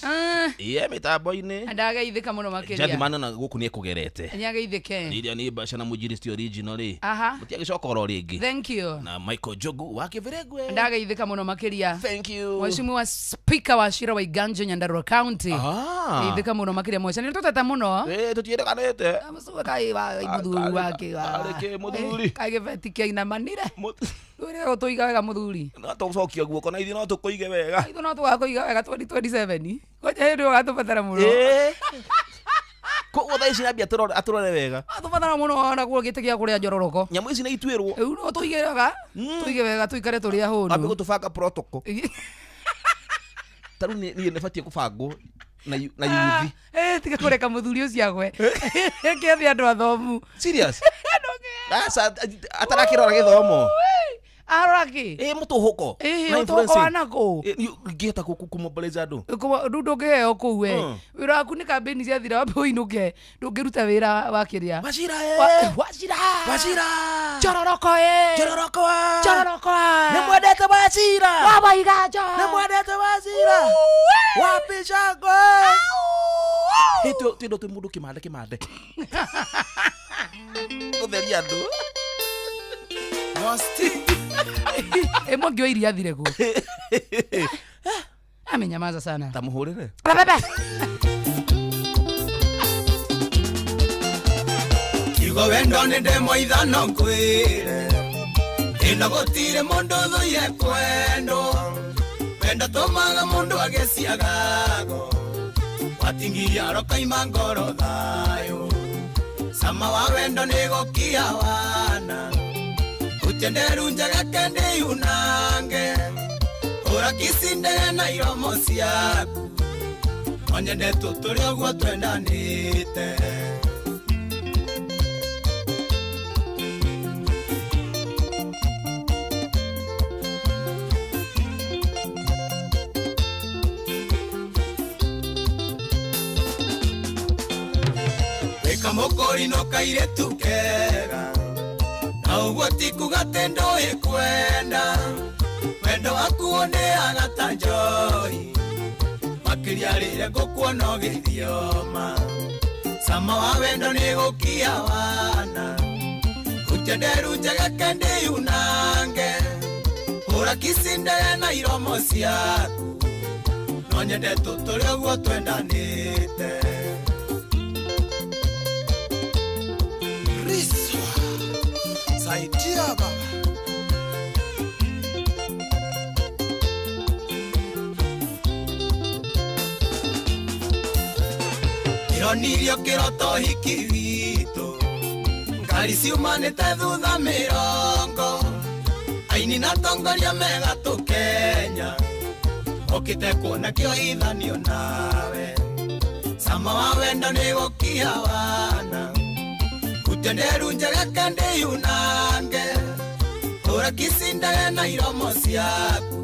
Ye mĩtambo-inĩ. Ndageithĩka mũno makĩria. Jathimana na gũkũ nĩ ekũgerete. Nĩageithĩke. Lidia nĩ Basha na mwinjilisti original rĩ. Aha. Mũtiagĩcoka oro rĩngĩ. Thank you. Na Michael Jogu wa Kĩbĩrĩngwe. Ndageithĩka mũno makĩria. Thank you. Mheshimiwa Speaker wa Shira wa Iganjo Nyandarua County. Geithĩka mũno makĩria mheshimiwa. Nĩ tũteta mũno. Tũtiĩrĩkanĩte. Kai wa mũthuri wake wa. Arĩ mũthuri. Kai gĩbeti kĩainamanire. Rĩu gũtũiga wega mũthuri. No tũcokia guoko na ithuĩ no tũkũige wega. Ithuĩ no tũgakũiga wega 2027. Ngoja hĩndĩ ĩyo ũgatũbatara mũno. Koguo thaa ici nambia atũrore wega. Atũbatara mũno ona guo gĩtĩ gĩa kũrĩa njororoko. Nyamũ ici nĩ ituĩrwo. Rĩu no tũige wega. Tũige wega tũikare tũrĩ ahũnu. Ambe gũtũbanga protocol. Ta rĩu niĩ nĩbatiĩ kũbangwo na yuthi. Tiga kũreka mũthuri ũcio agwe. Kĩathi andũ athomu. Serious? Aca atarakĩrora gĩthomo. Arora kĩ? Mũtũhũko. Mũtũhũko wa nakũ? Ngĩhota kũmobilize andũ. Rĩu ndũngĩheo kũu we. Wĩra waku nĩ kambĩini ciathira wambe ũinũke. Ndũngĩruta wĩra wa kĩrĩa. Wachira. Wachira. Wachira. Njororoko ĩ. Njororoko. Njororoko. Nĩ mwendete Wachira. Wa Waiganjo. Nĩ mwendete Wachira. Wapi shangwe. Twĩndũ twĩ mũndũ kĩmande kĩmande. Gũtheria andũ. Ĩ mwangi wa iria athire kũ? Amenyamaza sana. Tamuhũrĩre. Baba. Kiugo wendo nĩ ndemwa ithano ngwĩre ĩno gũtirĩ mũndũ thũire kwendwo wendo tũmaga mũndũ agĩciagago watingiria arokaima ngoro thayũ sama wa wendo nĩ gũkia wana utenderu njega kende yunange ũrakicindere na iromo ciaku onyende tũtũre ũguo twendanĩte. Kamokori no kairetu kega na ũguo ti kuga atĩ ndũĩ kwenda wendo waku ũndĩaga ta njohi makĩria rĩrĩa ngũkuona ũgĩthioma sama wa wendo nĩ gũkia wana utenderu njega kende yunange hũra kicindere na iromo ciaku no nyende tũtũre ũguo twendanĩte. Saidia baba. Ironirio kĩroto hiki witũ ngari ciumanĩte thutha mĩrongo aini na atongoria megatũ Kenya okĩte kuona kĩoithanio nawe sama wa wendo nĩ gũkia wana utenderu njega kende yunange ũrakicindere na iromo ciaku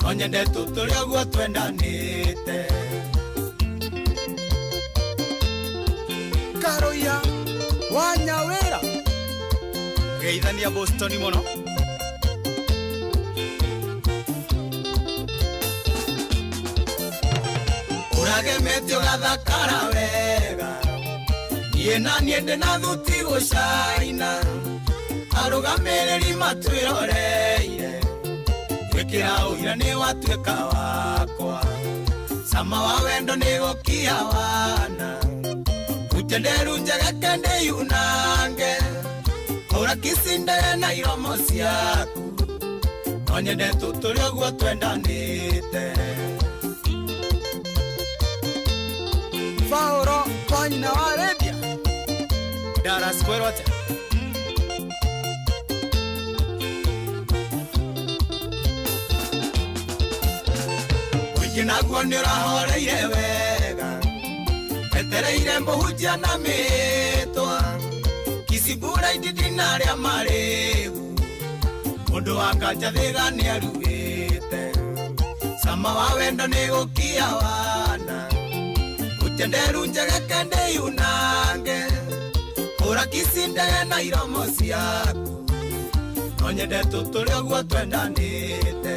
no nyende tũtũre ũguo twendanĩte. Karoya wanyawĩra geithania Boston mũno. Ũragemetio gathakara wega niĩ na niĩ ndĩ na thuti gũcaina arũgamĩrĩri matwĩroreire gwĩkĩra ũira nĩ watuĩka wakwa sama wa wendo nĩ gũkia wana utenderu njega kende yunange ũrakicindere na iromo ciaku no nyende tũtũre ũguo twendanĩte. Fauro kwa nyina wa Arabia Dallas kwero atĩa? Ũingĩ naguo nĩ ũrahoreire wega etereire mũhunjia na mĩtwa Kisibura indindi na arĩa marĩgu mũndũ wa nganja thĩga nĩaruĩte sama wa wendo nĩ gũkia wana utenderu njega kende yunange ũrakicindere na iromo ciaku no nyende tũtũre ũguo twendanĩte.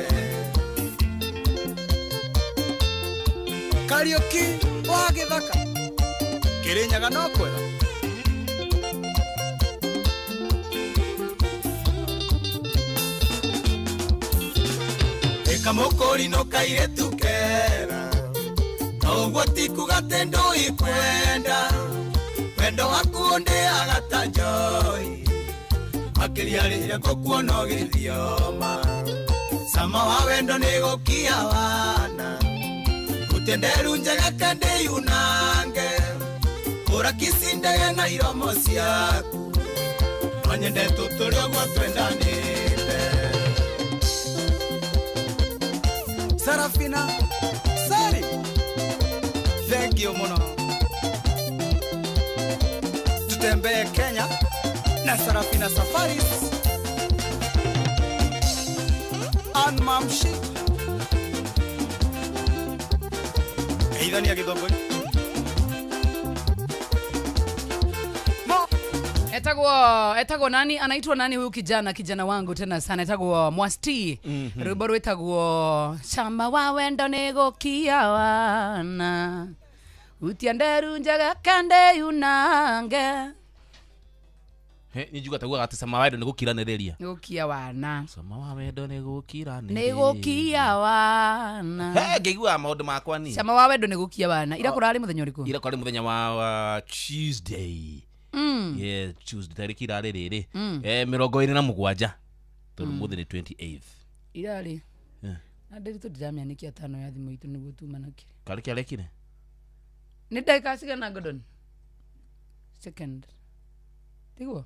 Kariũki wa gĩthaka Kĩrĩnyaga no kwega. Ĩkamũkũri no kairĩtu kega na ũguo ti kuga atĩ ndũĩ kwenda wendo waku ũndĩaga ta njohi makĩria rĩrĩa ngũkuona ũgĩthioma sama wa wendo nĩ gũkia wana utenderu njega kende yunange ũrakicindere na iromo ciaku no nyende tũtũre ũguo twendanĩte. Sarafina Sari thank you mũno. Tutembee Kenya na Sarafina Safaris and Mamshi geithania gĩthũngũ. Etagwo nani anaitwa nani huyu kijana wangu tena sana etagwo Mwasti. Rwimbo rwĩtagwo Cama wa wendo nĩ gũkia wana utienderu njega kende yunange. Ni njuga taguga ati cama wa wendo nĩ gũkiranĩrĩria. Nĩ gũkia wana. Cama wa wendo nĩ gũkiranĩrĩria. Nĩ gũkia wana. He ngĩiguaga maũndũ makwa ni. Cama wa wendo nĩ gũkia wana. Ira kũrarĩ mũthenya ũrĩkũ? Ira kũrarĩ mũthenya wa Tuesday. Yeah, Tuesday tarĩki irarĩ rĩrĩ. 27. Tondũ mũthĩ nĩ 28th. Irarĩ. Na ndĩritũ ndiramĩanĩkia tano ya thimũ itũ nĩguo tuma nakĩrĩ. Karĩ kĩarekire? Nĩ ndagĩka cigana Gordon? Second. Tiguo?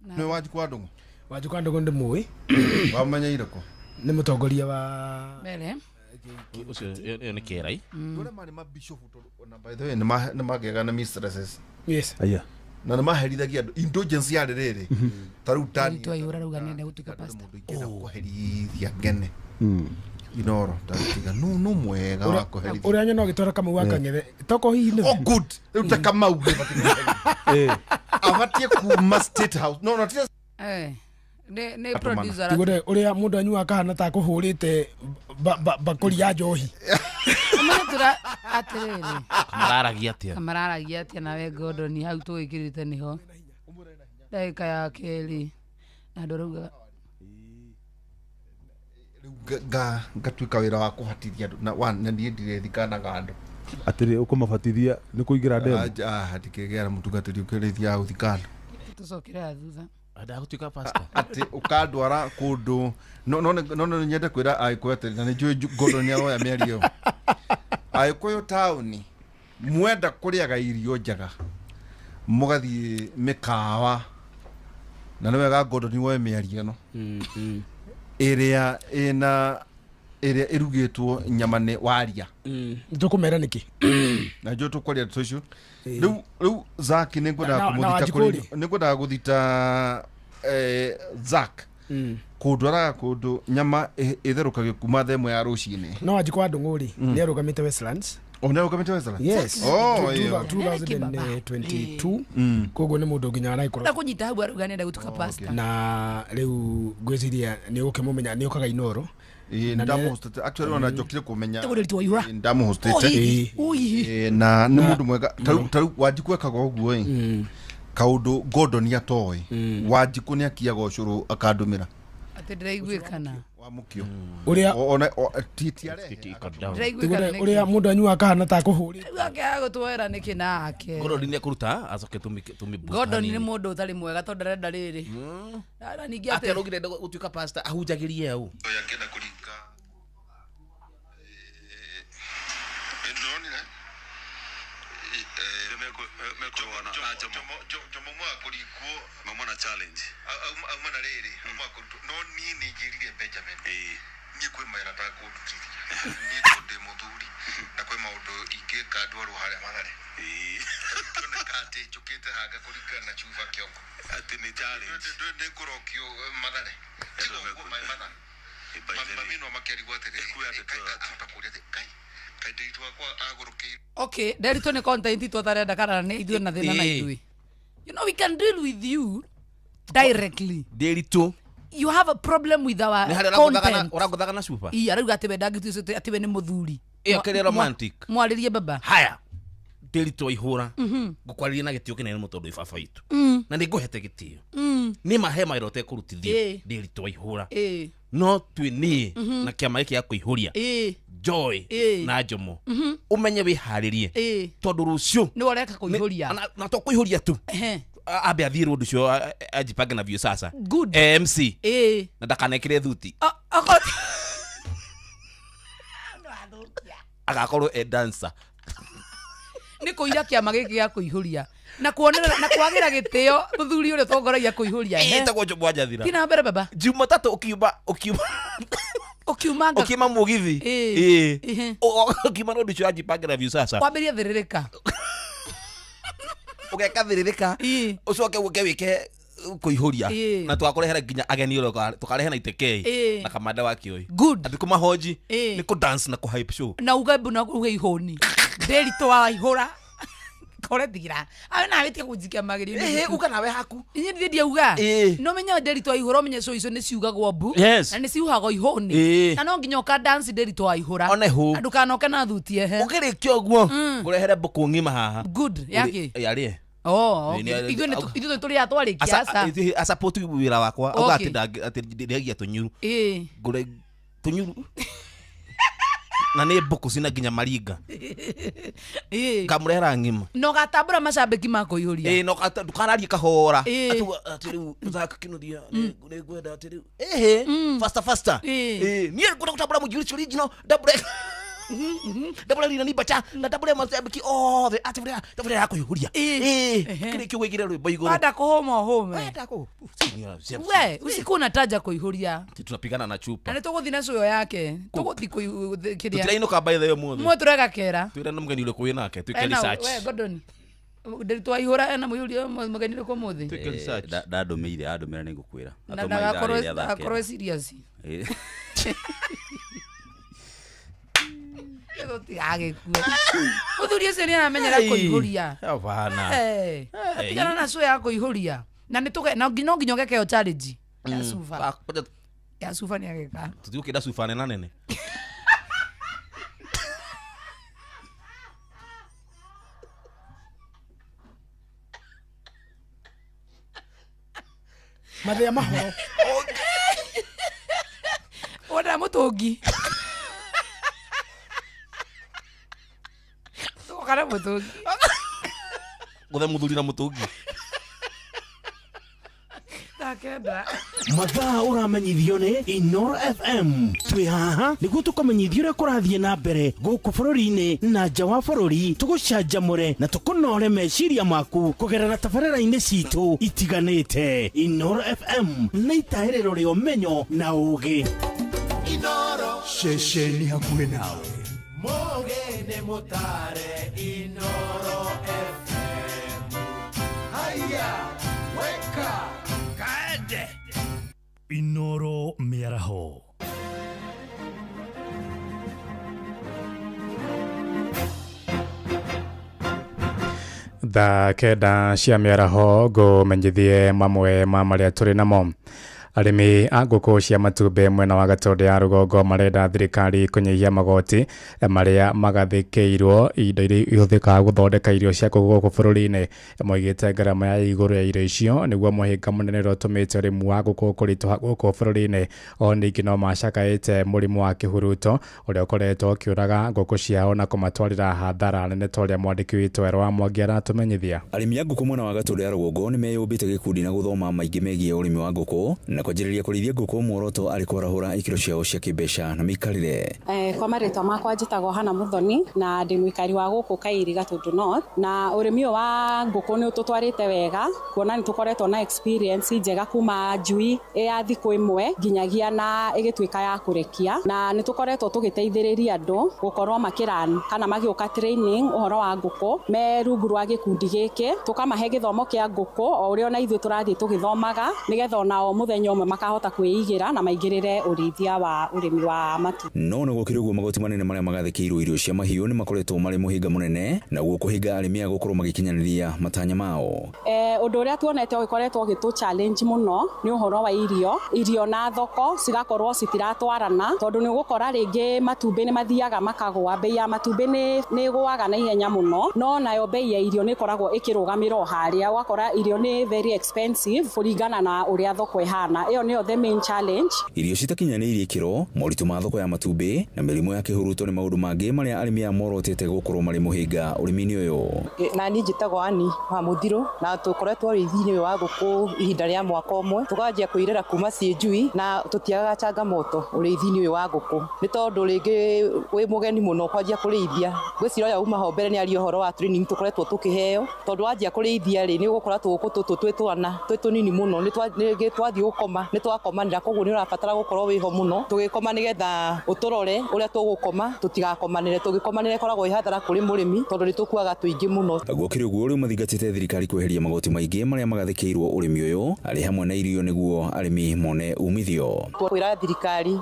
Nĩ Wanjikũ wa Ndũng'ũ? Wanjikũ wa Ndũng'ũ ndĩmũĩ. Wamenyeire kũ? Nĩ mũtongoria wa mbere. Ũcio ĩyo nĩ kĩerai. Ũrĩa marĩ mabishofu tondũ ona by the way nĩ magĩaga na mistresses. Yes. Aya. Na nĩ maherithagia andũ indulgence yarĩ rĩrĩ. Ta rĩu tani. Twaihũra rauga nĩenda gũtuĩka pastor. Mũndũ ingĩenda kũherithia ngene. Inoro tatiga no mwega wa kũherithia. Ũrĩa nyona ũgĩtwara Kamau wa Kang'ethe. Toko hihi nĩ. Oh good. Rĩu ta Kamau nĩ batiĩ. Abatie kuma State House. No no tia. Nĩ producer. Tigũre ũrĩa mũndũ anyuaga kahana ta kũhũrĩte bakũri ya njohi. Kamara atĩrĩrĩ. Kamararagia atĩa? Kamararagia atĩa nawe Gordon hau tũgĩkĩrĩte nĩho. Ndagĩka ya kerĩ. Na andũ arauga ngatuĩka wĩra wa kũhatithia andũ na one na niĩ ndirethikanaga andũ. Atĩrĩ ũkũmabatithia nĩ kũingĩra ndemu? Ndikĩgĩa na mũtungatĩri ũkĩrĩithia gũthika andũ. Tũcokere thutha. Ndagũtuĩka pastor. Atĩ ũkandwara kũndũ no no nyende kwĩra Agĩkũyũ atĩrĩ na nĩ njũĩ Gordon nĩaroya mĩario ĩyo. Agĩkũyũ taũni mwenda kũrĩaga irio njega mũgathiĩ mĩkawa na nĩ wega Gordon woe mĩario ĩno ĩrĩa ĩna ĩrĩa ĩrugĩtwo nyama nĩ waria. Tũkũmera nĩkĩ? Na njũĩ tũkwaria ndeto icio. Rĩu Zack nĩ ngwendaga kũmũthita kũrĩ nĩ ngwendaga gũthita Zack kũndwaraga kũndũ nyama ĩtherũkagio kuma thaa ĩmwe ya rũcinĩ. No Wanjikũ wa Ndũng'ũ rĩ nĩ arũgamĩte Westlands. Oh, nĩ arũgamĩte Westlands? Yes. Oh, 2022. Koguo nĩ mũndũ nginya araikorwo. Ndakũnyita hau arauga nĩenda gũtuĩka pastor. Na rĩu ngwĩciria nĩ ũgũkĩmũmenya nĩ ũkaga Inoro. Ndamũhostete actually ona njokire kũmenya ndamũhostete na nĩ mũndũ mwega ta rĩu Wanjikũ ekaga ũguo ĩ kaũndũ Gordon atoĩ Wanjikũ nĩ akiaga ũcũrũ akandũmĩra atĩ ndĩraiguĩkana wamũkio ũrĩa ona ti arehe ũrĩa mũndũ anyuaga kahana ta kũhũrĩte rĩu akĩaga gũtwera nĩkĩ nake Gordon nĩ ekũruta acoke tũmĩ boost. Gordon nĩ mũndũ ũtarĩ mwega tondũ ndarenda rĩrĩ na ningĩ atĩ arugire gũtuĩka pastor ahunjagĩrie au angĩenda kũringa ndĩronire challenge auma na rĩrĩ auma kũrutwo no niĩ nĩ njĩrire Benjamin niĩ kwĩ mawĩra ndakũrutithia niĩ tondũ ndĩ mũthuri na kwĩ maũndũ ingĩka ndwarwo harĩa Mathare kĩoneka atĩ njũkĩte hanga kũringana na Chuba Kĩongo atĩ nĩ challenge nĩ ngũrokio Mathare tiga ũguo maĩ Mathare mami no makĩarigwo atĩrĩrĩ ahota kũũria atĩ Ngai kaĩ ndĩritũ wakwa agũrũkĩirwo. Okay, ndĩritũ nĩ content itũ atarenda kana nĩ ithuĩ na thĩna na ithuĩ. You know we can deal with you directly. Ndĩritũ You have a problem with our content. Ũragũthaga na cuba? Ii arauga atĩ we ndangĩtuĩte atĩ we nĩ mũthuri. Ĩyo kĩrĩ romantic. Mwarĩrie baba. Haya. Ndĩritũ ihũra. Ngũkwarĩria na gĩtĩo kĩnene mũno tondũ baba witũ. Na nĩ ngũhete gĩtĩo. Nĩ mahe mawĩra ũtekũrutithio. Ndĩritũ ihũra. No twĩ niĩ na kĩama gĩkĩ gĩa kũihũria. Joy na Njomo. Ũmenye wĩharĩrie. Tondũ rũciũ nĩ ũreka kũihũria. Na to kũihũria tu. Ambe athiĩ rũndũ ũcio ajipange na view sasa. Good. MC. Na ndakanekĩre thuti. Agakorwo e dancer. Nĩ kũira kĩama gĩkĩ gĩa kũihũria. Na kuonerera na kwagĩra gĩtĩo mũthuri ũrĩa ũtongoragia kũihũria. Ĩtagwo Njomo Njathira. Tina mbere baba. Jumatatũ ũkiuma ũkiuma ũkiuma mũgithi. Ũkiuma rũndũ ũcio ajipange na view sasa. Kwambĩrĩria thĩrĩrĩka. Ũgeka thĩrĩrĩka ũcoke ũke wĩke kũihũria na tũgakũrehera nginya ageni ũrĩa tũkarehe na itekei na kamanda wa kĩoi. Good. Atĩ kũmahoji nĩ kũ dance na kũ hype show na uge mbu na uge ihũni ndĩritũ waihũra Kore thigira awe nawe tiga kunjikia magerio eh uka nawe haku inye ndithie ndiauga no menya Nderitu Waihura menye show icio ni ciugagwo mbu na ni ciuhagwo ihuni na no nginya uka dance Nderitu Waihura na ndukanoke na thutie he ukirikia uguo ngurehere mbuku ng'ima haha good yake yarie. Oh, ithuĩ nĩ tũrĩ atwarĩkia aca asupport wĩra wakwa auga atĩ ndĩagia tũnyuru ngũre tũnyuru na nĩ mbũkũ cina nginya maringa ngamũrehera ng'ima no gatambũra macambĩki ma kũihũria no ndũkararie kahora atĩ rĩu mũthako kĩnuthia nĩ ngwenda atĩ rĩu ĩhĩ faster faster niĩ ngwenda gũtambũra mũnjiri original ndambũre ndabura rina ni bacha na ndabura macambĩki othe atĩ ndabura ya kũihũria kĩrĩkio wĩigire rwĩmbo igũrũ wenda kũhũma ũhũme we usiku unataja kũihũria tunapigana na chupa na nĩ tũgũthiĩ na cũyo yake tũgũthiĩ kĩrĩa tũtirainũka by the way mũthĩ mwe tũrega kera twĩra na mũgeni ũrĩkũ wĩ nake twĩke research we Gordon Nderitu Waihura ena mũihũria mũgeni ũrĩkũ mũthĩ twĩke research ndandũmĩire andũmĩra nĩ ngũkwĩra na ndagakorwo serious tigagĩkue mũthuri ũcio nĩ aramenyera kũihũria tigana na cũ ya kũihũria na nĩ no nginya ũgekeo challenge ya cuba ya cuba nĩ ageka tũtigũkĩnda cuba nene nene mathĩa mahoro wona mũtũngi kana mutungi guthe muthuri na mutungi ndakenda mathaa uramenyithio ni Inoro FM twi haha niguo tukamenyithio uria kurathie na mbere guku bururi-ini na nja wa bururi tugucanjamure na tukunore meciria maku kugerera tabarĩra-inĩ citu itiganĩte. Inoro FM nĩ itahĩrĩro rĩa ũmenyo na ũgĩ. Inoro ceceni hakuhĩ nawe Mogene motare Inoro FM. Haya, weka, kaende. Inoro mĩaraho. Thaa kenda cia mĩaraho ngũmenyithie mamwe ma marĩa tũrĩ namo. Arĩmi a ngũkũ cia matumbĩ mwena wa Gatũndũ ya rũgongo marenda thirikari kũnyihia magoti marĩa magathĩkĩirwo indo iria ihũthĩkaga gũthondeka irio cia ngũkũ gũkũ bũrũri-inĩ. Moigĩte ngarama ya igũrũ ya irio icio nĩguo mũhĩnga mũnene ũrĩa ũtũmĩte ũrĩmi wa ngũkũ kũritũha gũkũ bũrũri-inĩ. O ningĩ no macakaĩte mũrimũ wa kĩhuruto ũrĩa ũkoretwo ũkĩũraga ngũkũ ciao na kũmatwarĩra hathara nene ta ũrĩa mwandĩki witũ Erwa Mwangi aratũmenyithia. Arĩmi a ngũkũ mwena wa Gatũndũ ya rũgongo nĩ meyũmbĩte gĩkundi na gũthoma maingĩ megiĩ ũrĩmi wa ngũkũ na kwanjĩrĩria kũrĩithia ngũkũ muoroto arĩ kwarahũra ikĩro ciao cia kĩmbeca na mĩikarĩre. Kwa marĩtwa makwa njĩtagwo Hana Muthoni na ndĩ mũikari wa gũkũ Kairi Gatũndũ North, na ũrĩmi ũyũ wa ngũkũ nĩ ũtũtwarĩte wega kuona nĩ tũkoretwo na experience njega kuma njui ya thikũ ĩmwe nginyagia na ĩgĩtuĩka ya kũrekia, na nĩ tũkoretwo tũgĩteithĩrĩria andũ gũkorwo makĩran kana magĩũka training ũhoro wa ngũkũ me rungu rwa gĩkundi gĩkĩ, tũkamahe gĩthomo kĩa ngũkũ o ũrĩa ona ithuĩ tũrathiĩ tũgĩthomaga nĩgetha onao mũthenya ũmwe makahota kwĩigĩra na maingĩrĩre ũrĩithia wa ũrĩmi wa matumbĩ. No ona gũkĩrĩ ũguo magoti manene marĩa magathĩkĩirwo irio cia mahiũ nĩ makoretwo marĩ mũhĩnga mũnene na guo kũhĩnga arĩmi a gũkorwo magĩkinyanĩria matanya mao. Ũndũ ũrĩa tuonete ũgĩkoretwo ũgĩtũ challenge mũno nĩ ũhoro wa irio na thoko cigakorwo citiratwarana, tondũ nĩ ũgũkora rĩngĩ matumbĩ nĩ mathiaga makagũa, bei ya matumbĩ nĩ ĩgũaga na ihenya mũno, no nayo bei ya irio nĩ ĩkoragwo ĩkĩrũgamĩra o harĩa, ũgakora irio nĩ very expensive kũringana na ũrĩa thoko ĩhana. Ĩyo nĩyo the main challenge. Irio citakinyanĩirie ikĩro, moritũ ma thoko ya matumbĩ na mĩrimũ ya kĩhuruto nĩ maũndũ mangĩ marĩa arĩmi aya morotete gũkorwo marĩ mũhĩnga ũrĩmi-inĩ ũyũ. Na niĩ njĩtagwo Ani wa Mũthirũ na tũkoretwo ũrĩithi-inĩ ũyũ wa ngũkũ ihinda rĩa mwaka ũmwe, tũkanjia kwĩrera kuma ciĩ njui na tũtiagaga changamoto ũrĩithi-inĩ ũyũ wa ngũkũ nĩ tondũ rĩngĩ wĩ mũgeni mũno kwanjia kũrĩithia. Ngwĩciria ũrĩa uma ho mbere nĩ aria ũhoro wa training tũkoretwo tũkĩheo, tondũ wanjia kũrĩithia rĩ nĩ ũgũkora tũgũkũ tũtũ twĩ twana twĩ tũnini mũno, nĩ twathiĩ gũkoma nĩ twakomanĩra, koguo nĩ ũrabatara gũkorwo wĩho mũno tũgĩkoma nĩgetha ũtũrore ũrĩa tũgũkoma tũtigakomanĩre. Tũgĩkomanĩra ĩkoragwo ĩ hathara kũrĩ mũrĩmi tondũ nĩ tũkuaga tũingĩ mũno. Gũkĩrĩ ũguo rĩu mathingatĩte thirikari kweheria magoti maingĩ marĩa magathĩkĩirwo ũrĩmi ũyũ arĩ hamwe na irio nĩguo arĩmi mone umithio. Kwĩra thirikari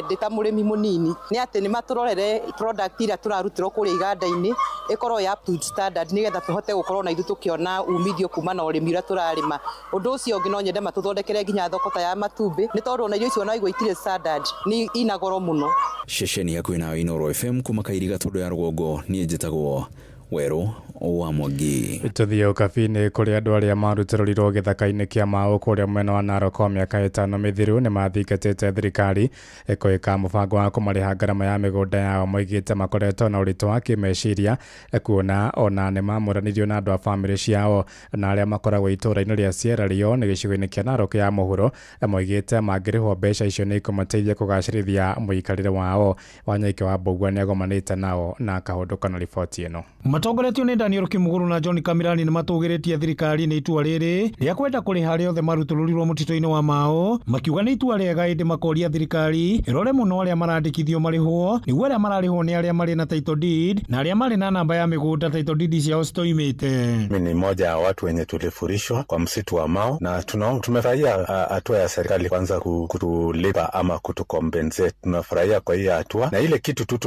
ndĩ ta mũrĩmi mũnini nĩ atĩ nĩ matũrorere product iria tũrarutĩrwo kũrĩa iganda-inĩ ĩkorwo ya up to standard nĩgetha tũhote gũkorwo na ithuĩ tũkĩona umithio kuma na ũrĩmi ũrĩa tũrarĩma. Ũndũ ũcio ũngĩ no nyende matũthondekere nginya thoko ta ya matumbĩ, nĩ tondũ ona irio icio ona igua itirĩ standard, nĩ ina goro mũno. Ceceni hakuhĩ nawe Inooro FM kuma Kairiga Gatũndũ ya rũgongo, niĩ njĩtagwo Werũ wa Mwangi. Tũthiĩ ũkabi-inĩ kũrĩa andũ arĩa marutũrũrirwo gĩthaka-inĩ kĩa Mau kũrĩa mwena wa Narok mĩaka 5 mĩthiru nĩ mathingatĩte thirikari ĩkwĩka mũbango wa kũmarĩha ngarama ya mĩgũnda yao. Moigĩte makoretwo na ũritũ wa kĩmeciria kuona ona nĩ mamũranirio na andũ a bamĩrĩ ciao na arĩa makoragwo itũũra-inĩ rĩa Sierra Leone gĩcigo-inĩ kĩa Narok ya mũhuro. Moigĩte mangĩrĩhwo mbeca icio nĩ ikũmateithia kũgacĩrithia mũikarĩre wao. Wanyaike wa Mbũgua nĩagomanĩte nao na akahũndũka na riboti ĩno. Matongoretio nĩ Daniel Kimuguru na John Kamirani nĩ matũgĩrĩtie thirikari nĩ itua rĩrĩ rĩa kwenda kũrĩha arĩa othe marutũrũrirwo mũtitũ-inĩ wa Mau, makiuga nĩ itua rĩega ĩndĩ makoria thirikari ĩrore mũno arĩa marandĩkithio marĩhwo nĩguo arĩa mararĩhwo nĩ arĩa marĩ na title deed na arĩa marĩ na namba ya mĩgũnda title deed ciao citoimĩte. Mimi ni mmoja wa watu wenye tulifurishwa kwa msitu wa Mau na tumefurahia hatua ya serikali kwanza kutulipa ama kutukompensate. Tunafurahia kwa hii hatua, na ile kitu tu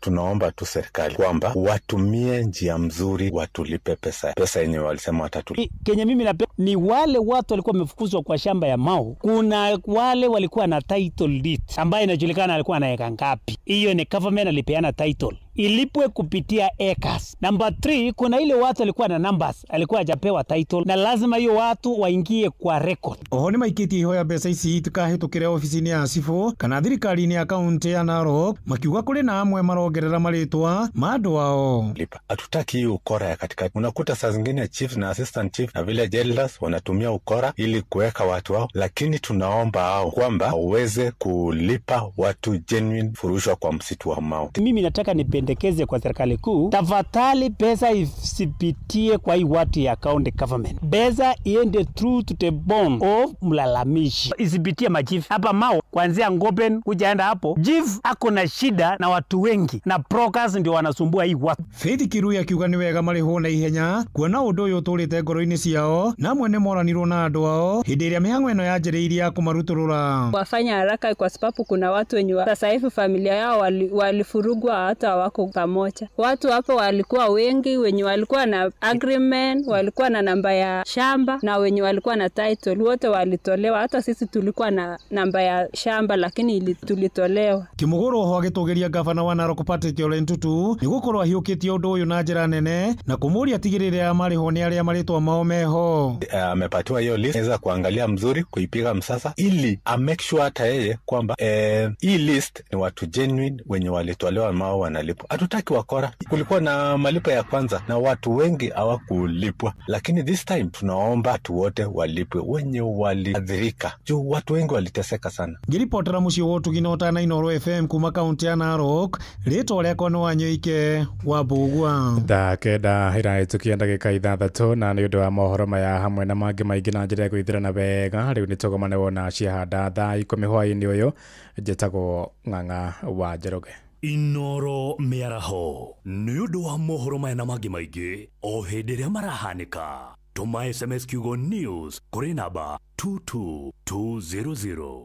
tunaomba tu serikali kwamba watumie njia mzuri watulipe pesa yenye walisema watatulipa. Kenya mimi ni wale watu walikuwa wamefukuzwa kwa shamba ya Mau. Kuna wale walikuwa na title deed ambaye inajulikana alikuwa na eka ngapi. Hiyo ni government alipeana title, ilipwe kupitia acres. Number 3, kuna ile watu walikuwa na numbers, alikuwa hajapewa title na lazima hiyo watu waingie kwa record. Oho nĩ maikĩtie ihoya mbeca ici itikahĩtũkĩre ofici-inĩ ya cibũ kana thirikari-inĩ ya kaunti ya Narok, makiuga kũrĩ na amwe marongerera marĩtwa ma andũ ao. Hatutaki hii ukora ya katikati. Unakuta saa zingine chief na assistant chief na village elders wanatumia ukora ili kuweka watu wao, lakini tunaomba hao kwamba waweze kulipa watu genuine furushwa kwa msitu wa Mau. Mimi nataka nipendekeze kwa serikali kuu, tafadhali pesa isipitie kwa hii watu ya county government. Pesa iende through to the bone of mlalamishi, isipitie machief hapa Mau kuanzia Ngoben kujaenda hapo. Chief ako na shida na watu wengi na brokers ndio wanasumbua hii watu. Faith Kirui akiuga nĩ wega marĩhwo na ihenya kuona ũndũ ũyũ ũtũrĩte ngoro-inĩ ciao na amwe nĩ moranirwo na andũ ao hĩndĩ ĩrĩa mĩhang'o ĩno yanjĩrĩirie ya kũmarutũrũra. Wafanya haraka kwa sababu kuna watu wenye sasa hivi familia yao walifurugwa hata hawako pamoja. Watu hapo walikuwa wengi, wenye walikuwa na agreement, walikuwa na namba ya shamba na wenye walikuwa na title, wote walitolewa. Hata sisi tulikuwa na namba ya shamba lakini tulitolewa. Kimuguru oho agĩtũgĩria gavana wa Narok Patrick Ole Ntutu nĩ gũkorwo ahiũkĩtie ũndũ ũyũ na njĩra nene na kũmũria atigĩrĩre marĩhwo nĩ arĩa marĩtwa mao meho. Amepatiwa hiyo list, anaweza kuangalia mzuri, kuipiga msasa ili a make sure hata yeye kwamba hii list ni watu genuine wenye walitolewa Mau wanalipwa. Hatutaki wakora. Kulikuwa na malipo ya kwanza na watu wengi hawakulipwa, lakini this time tunaomba watu wote walipwe wenye waliadhirika, juu watu wengi waliteseka sana. Ngiripotera muciĩ wa ũtugi na ũtana Inooro FM kuma kaunti ya Narok, rĩtwa rĩakwa nĩ Wanyoike wa Mbũgua. Thaa 9 ĩrahĩtũkia ndagĩka 6 na nĩ ũndũ wa mohoro maya hamwe na mangĩ maingĩ na njĩra ya gwĩthĩrana wega. Rĩu nĩ tũgomane wona ciahanda thaa 10 hwaĩ-inĩ ũyũ. Njĩtagwo Ng'ang'a wa Njoroge. Inooro mĩaraho nĩ ũndũ wa mohoro maya na mangĩ maingĩ o hĩndĩ ĩrĩa marahanĩka. Tũma SMS kiugo news kũrĩ namba 22200.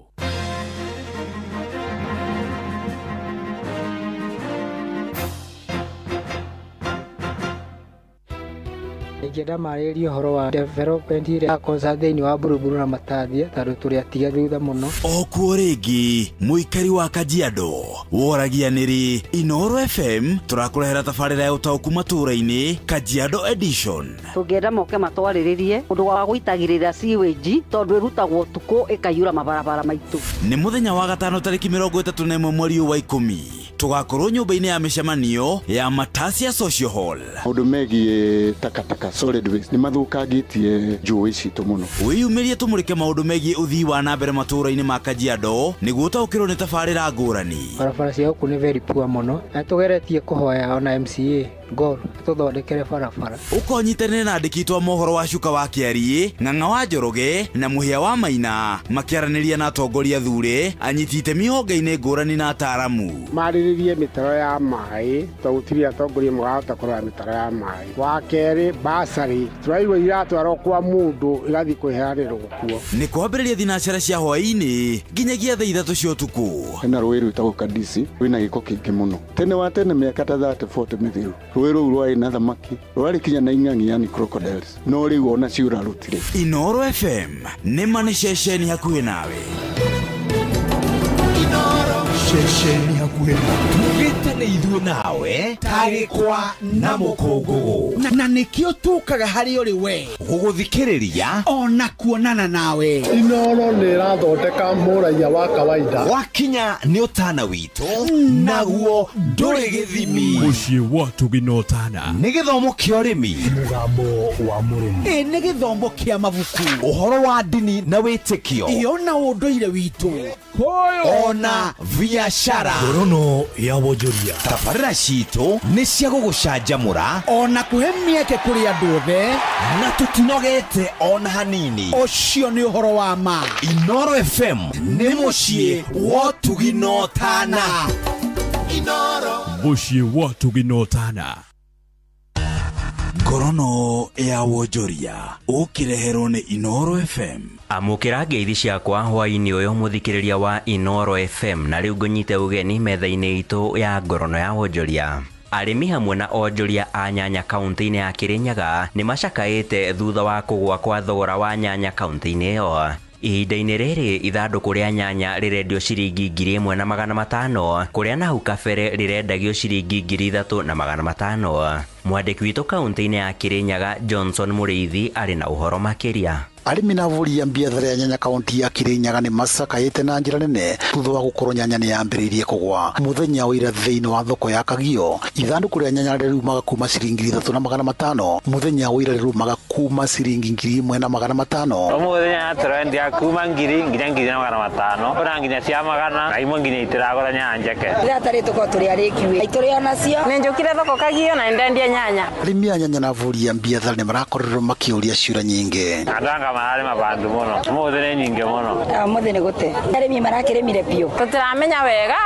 Ingĩenda marĩrĩrie ũhoro wa development ĩrĩa yakonsa thĩinĩ wa Buruburu na Matathia tondũ tũrĩ atige thutha mũno. O kuo rĩngĩ mũikari wa Kajiado woragia nĩrĩ Inooro FM tũrakũrehera tabarĩra ya ũtaũku matũũra-inĩ Kajiado Edition. Tũngĩenda moke matwarĩrĩrie ũndũ wa gũitagĩrĩra sewage tondũ ĩrutagwo ũtukũ ĩkaiyũra mabarabara maitũ. Nĩ mũthenya wa gatano tarĩki 31 mweri wa 10 tũgakorwo nyũmba-inĩ ya mĩcemanio ya Matasia Social Hall. Maũndũ megiĩ takataka solid waste nĩ mathũkangĩtie njũĩ citũ mũno. Wĩyumĩrie tũmũrĩke maũndũ megiĩ ũthii wa na mbere matũũra-inĩ ma Kajiado nĩguo ũtaũkĩrwo nĩ tabarĩra ngũrani. Barabara cia gũkũ nĩ very poor mũno na tũgeretie kũhoya ona MCA Gor tũthondekere barabara. Ũkonyitanĩre na andĩki twa mohoro wa Cuka wa Kĩariĩ, Ng'ang'a wa Njoroge na Mũhĩa wa Maina makĩaranĩria na atongoria thure, anyiti itemi honge-inĩ ngũrani na ataaramu. Marĩrĩrie mĩtaro ya maĩ tondũ gũtirĩ atongoria marahota kũrora mĩtaro ya maĩ. Wa kerĩ basarĩ tũraigua iratwarwo kwa mũndũ igathiĩ kwĩheanĩrwo kuo. Nĩ kwambĩrĩria thinacara cia hwaĩ-inĩ nginyagia thaa 3 cia ũtukũ. Hena rũĩ rwĩtagwo Kadisi rwĩna gĩko kĩingĩ mũno. Tene wa tene mĩaka ta 30 40 mĩthiru Rũĩ rũu rwarĩ na thamaki, rwarĩ kinya na ing'ang'i yani crocodiles, no rĩu ona ciũra rũtirĩ. Inoro FM nĩ ma nĩ ceceni hakuhĩ nawe. Ceceni hakuhĩ tugĩte nĩ ithuĩ nawe tarĩkwa na mũkũngũgũ na nĩkĩo tũkaga harĩ ũrĩ we gũgũthikĩrĩria ona kuonana nawe. Inoro nĩ ĩrathondeka mũraiya wa kawaida. Wakinya nĩ ũtana witũ naguo ndũrĩ gĩthimi. Mũciĩ wa Tugi na ũtana nĩ gĩthomo kĩa ũrĩmi, mũgambo wa mũrĩmi, ĩ nĩ gĩthomo kĩa mabuku, ũhoro wa ndini na wĩtĩkio, ĩ ona ũndũire witũ, ona biashara. Ngorono ya wonjoria. Tabarĩra citũ nĩ cia gũgũcanjamũra ona kũhe mĩeke kũrĩ andũ othe, na tũtinogete ona hanini. Ũcio nĩ ũhoro wa ma. Inoro FM nĩ mũciĩ wa Ũtugi na ũtana. Inoro mũciĩ wa Ũtugi na ũtana. Ngorono ya wonjoria ũkĩreherwo nĩ Inoro FM. Amũkĩra ngeithi ciakwa hwaĩ-inĩ ũyũ mũthikĩrĩria wa Inoro FM, na rĩu ngũnyite ũgeni metha-inĩ itũ ya ngorono ya wonjoria. Arĩmi hamwe na onjoria a nyanya kaunti-inĩ ya Kirinyaga nĩ macakaĩte thutha wa kũgũa kwa thogora wa nyanya kaunti-inĩ ĩyo. Ihinda-inĩ rĩrĩ ithandũkũ rĩa nyanya rĩrendio ciringi 1500 kũrĩa na hau kabere rĩrendagio ciringi 3500. Mwandĩki witũ kaunti-inĩ ya Kirinyaga Johnson Mũrĩithi arĩ na ũhoro makĩria. Arĩmi na ahũri a biathara ya nyanya kaunti ya Kirinyaga nĩ macakaĩte na njĩra nene thutha wa gũkorwo nyanya nĩ yambĩrĩirie kũgwa. Mũthenya wa ira thĩinĩ wa thoko ya Kagio, ithandũkũ rĩa nyanya rĩrumaga kuma ciringi 3500, mũthenya wa ira rĩrumaga kuma ciringi 1500. Ũmũthĩ nyanya tũrendia kuma 1000 nginya 1500, ona nginya cia magana na imwe nginya itiragũra nyanya njeke. Rĩrĩa tarĩ tũkorwo tũrĩ arĩkiu tũrĩ onacio. Nĩ njũkire thoko Kagio na ndendia nyanya. Arĩmi a nyanya na ahũri a biathara nĩ marakorirwo makĩũria ciũria nyingĩ. Mararĩma bandu mũno ũmũthĩ nĩ nyingĩ mũno. Ũmũthĩ nĩ gũte arĩmi marakĩrĩmire biũ tũtiramenya wega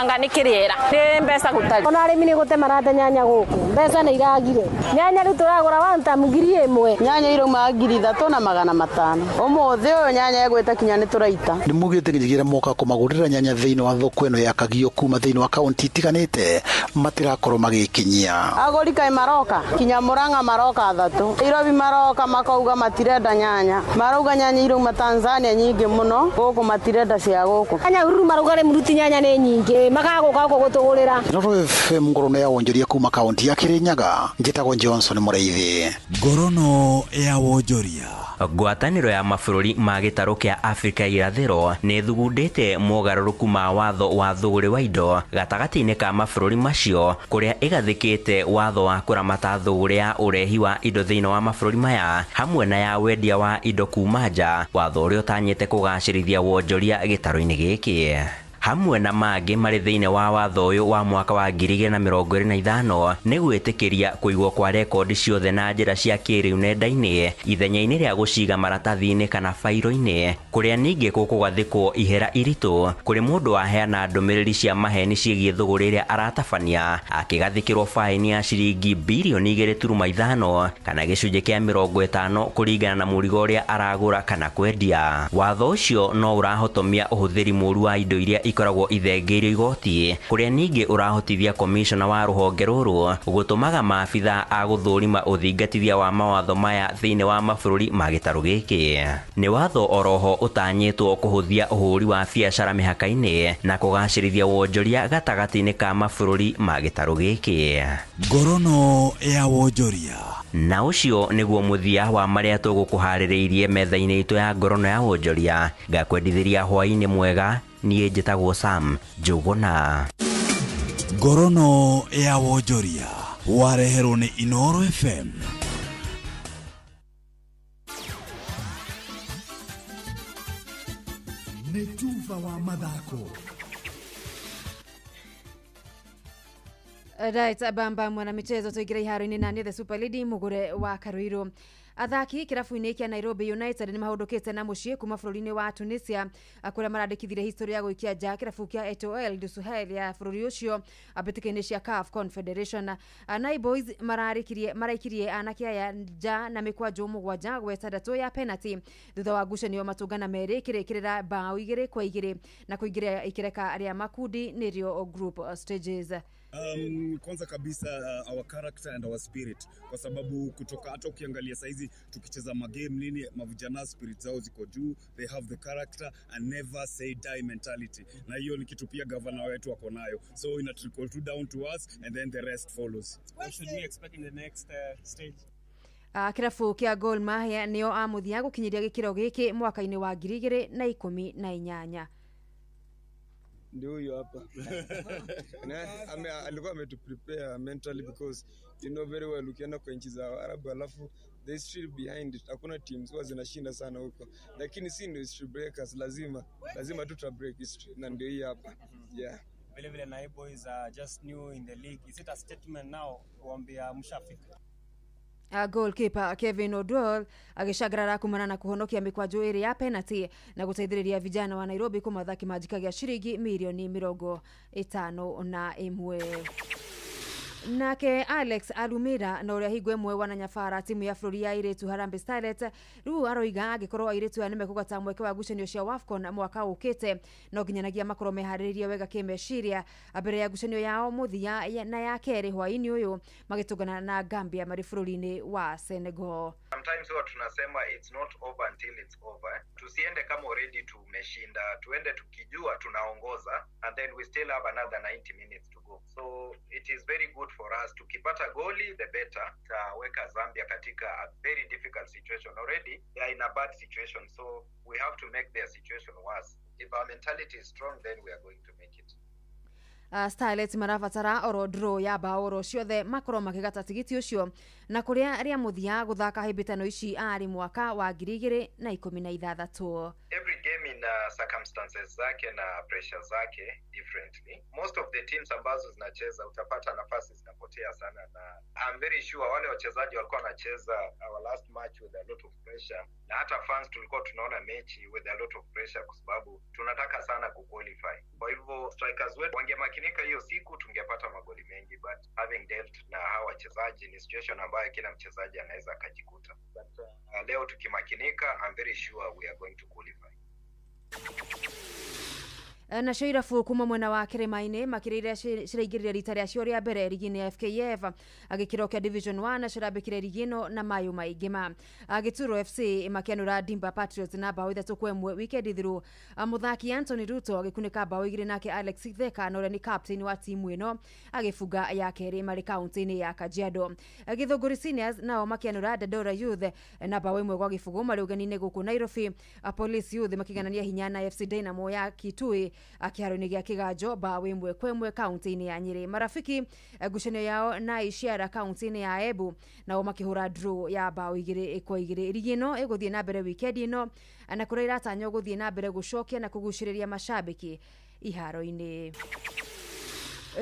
anga nĩ kĩrĩera nĩ mbeca gũtarĩ. Ona arĩmi nĩ gũte marate nyanya gũkũ, mbeca nĩ iragire. Nyanya rĩu tũragũra one time 1000. Nyanya irauma 3500. Ũmũthĩ ũyũ nyanya ĩgwĩte kinya nĩ tũraita. Nĩ mugĩte nginyagia moka kũmagũrĩra nyanya thĩinĩ wa thoko ĩno ya Kagio kuma thĩinĩ wa kaunti itiganĩte matirakorwo magĩkinyia. Agũri kaĩ maroka kinya Murang'a maroka 3, Nairobi maroka makauga matirenda nyanya, marauga nyanya irauma Tanzania nyingĩ mũno gũkũ matirenda cia gũkũ. Nyanya uru marauga rĩ muruti nyanya nĩ nyingĩ makagũka gũkũ gũtũgũrĩra. Inoro FM ngorono ya wonjoria kuma kaunti ya Kirinyaga, njĩtagwo Johnson Mũrĩithi. Ngorono ya wonjoria. Ngwatanĩro ya mabũrũri ma gĩtarũ kĩa Afrika irathĩro nĩ ĩthugundĩte mogarũrũku ma watho wa thũgũrĩ wa indo gatagatĩ-inĩ ka mabũrũri macio, kũrĩa ĩgathĩkĩte watho wa kũramata thũgũrĩ ya ũrehi wa indo thĩinĩ wa mabũrũri maya hamwe na ya wendia wa indo kuma nja, watho ũrĩa ũtanyĩte kũgacĩrithia wonjoria gĩtarũ-inĩ gĩkĩ. Hamwe na mangĩ marĩ thĩinĩ wa watho ũyũ wa mwaka wa 2025 nĩ gwĩtĩkĩria kũigwo kwa rekondi ciothe na njĩra cia kĩrĩu nenda-inĩ ithenya-inĩ rĩa gũciga maratathi-inĩ kana bairo-inĩ, kũrĩa ningĩ gũkũgathĩkwo ihera iritũ kũrĩ mũndũ waheana ndũmĩrĩri cia maheni ciĩgiĩ thũgũrĩ ĩrĩa aratabania akĩgathĩkĩrwo faini ya ciringi birioni 2.5 kana gĩcunjĩ kĩa 50 kũringana na mũrigo ũrĩa aragũra kana kwendia. Watho ũcio no ũrahotomia ũhũthĩri mũru wa indo iria ikoragwo ithengeirio igoti, kũrĩa ningĩ ũrahotithia komishona wa rũhonge rũrũ gũtũmaga maabitha a gũthũrima ũthingatithia wa mawatho maya thĩinĩ wa mabũrũri ma gĩtarũ gĩkĩ. Nĩ watho oroho ũtanyĩtwo kũhũthia ũhũri wa biacara mĩhaka-inĩ na kũgacĩrithia wonjoria gatagatĩ-inĩ ka mabũrũri ma gĩtarũ gĩkĩ. Ngorono ya wonjoria. Na ũcio nĩguo mũthia wa marĩa tũgũkũharĩrĩirie metha-inĩ itũ ya ngorono ya wonjoria. Ngakwendithĩria hwaĩ-inĩ mwega. Niĩ njĩtagwo Sam Njũgũna. Ngorono ya wonjoria wareherwo nĩ Inoro FM. Nĩ tuba wa mathako. Right, bamba mwana michezo tuingira iharo-inĩ na nĩ the Super Lady Mugure wa Karuiru. Athaki kirabu-inĩ kĩa Nairobi United nĩ mahũndũkĩte na mũciĩ kuma bũrũri-inĩ wa Tunisia kũrĩa marandĩkithirie historia ya gũikia nja kĩrabu kĩa Etoile du Sahel ya bũrũri ũcio mbĩtĩka-inĩ cia CAF Confederation. Nai Boys maraikirie anake aya nja na mĩkwanjũ 7 gwa 6 ya penalty thutha wa ngucanio matũngana merĩ kĩrĩkĩrĩra bao 2-2 na kũingĩra ikereka rĩa makundi nĩrĩo group stages. Kwanza kabisa our character and our spirit, kwa sababu kutoka hata ukiangalia saizi tukicheza magame nini, mavijana spirit zao ziko juu, they have the character and never say die mentality, na hiyo ni kitu pia gavana wetu wako nayo, so ina trickle to down to us and then the rest follows. What should we expect in the next stage? Kĩrabu kĩa Gor Mahia nĩo a mũthia gũkinyĩria gĩkĩro gĩkĩ mwaka-inĩ wa 2018. Ndio huyo hapa. Na alikuwa ametu prepare mentally because you know very well ukienda kwa nchi za Arabu alafu the history behind it, hakuna teams huwa zinashinda sana huko, lakini si ndio history breakers, lazima tu break history na ndio hii hapa. Yeah. Vile vile Nai Boys are just new in the league. Is it a statement now kuambia mshafika? Goalkeeper Kevin O'Donnell agĩcangarara kumana na kũhonokia mĩkwanjo ĩrĩ ya penalty na gũteithĩrĩria vijana wa Nairobi kũmatha kĩmanjĩka gĩa ciringi mirioni 51. Nake Alex Alumira na ũrĩa hingo ĩmwe wananyabara timu ya bũrũri ya airĩtu Harambee Starlets rĩu aroiga angĩkorwo airĩtu aya nĩmekũgata mweke wa ngucanio cia WAFCON mwaka ũkĩte no nginyanagia makorwo meharĩrĩirie wega kĩmeciria mbere ya ngucanio yao mũthia na ya kerĩ hwaĩ-inĩ ũyũ magĩtũngana na Gambia marĩ bũrũri-inĩ wa Senegal. Sometimes huwa tunasema it's not over until it's over. Tusiende kama already tumeshinda, tuende tukijua tunaongoza and then we still have another 90 minutes to go. So it is very good for us. Tukipata goli the better. Taweka Zambia katika a very difficult situation already. They are in a bad situation, so we have to make their situation worse. If our mentality is strong, then we are going to make it. Starlets marabatara oro draw ya bao oro ciothe makorwo makĩgata tigiti ũcio na kũrĩa rĩa mũthia gũthaka hĩmbĩtano ici arĩ mwaka wa 2016. Every game ina circumstances zake na pressure zake differently. Most of the teams ambazo zinacheza utapata nafasi zinapotea sana, na I'm very sure wale wachezaji walikuwa wanacheza our last match with a lot of pressure, na hata fans tulikuwa tunaona mechi with a lot of pressure kwa sababu tunataka sana kuqualify. Kwa hivyo strikers wetu wangemakinika hiyo siku tungepata magoli mengi, but having dealt na hawa wachezaji ni situation ambayo kila mchezaji anaweza akajikuta. But leo tukimakinika, I'm very sure we are going to qualify. Nacio irabu kuma mwena wa Kĩrĩma-inĩ makĩrĩire ciraingĩrire rita rĩacio rĩa mbere rigi-inĩ ya FKF gĩkĩro kĩa Division 1 cirambĩkire rigi ĩno na mayũ maingĩ ma Gĩturo FC makĩanũra Dimba Patriots na bao 3-1 wikendi thiru. Mũthaki Anthony Ruto agĩkunĩka bao 2 nake Alex Theka na ũrĩa nĩ captain wa timu ĩno agĩbunga ya kerĩ marĩ kaunti-inĩ ya Kajiado. Gĩthũngũri Seniors nao makĩanũra Dandora Youth na bao 1-0 marĩ ũgeni-inĩ gũkũ Nairobi. Police Youth makĩganania hinya na FC Dynamo ya Kitui kĩharo-inĩ gĩa Kĩganjo bao 1-1 kaunti-inĩ ya Nyĩrĩ. Marafiki ngucanio yao na Ishiara kaunti-inĩ ya Embu nao makĩhũra draw ya bao 2-2. Rigi ĩno ĩgũthiĩ na mbere wikendi ĩno na kũrĩa iratanywo gũthiĩ na mbere gũcokia na kũgucĩrĩria mashabiki iharo-inĩ.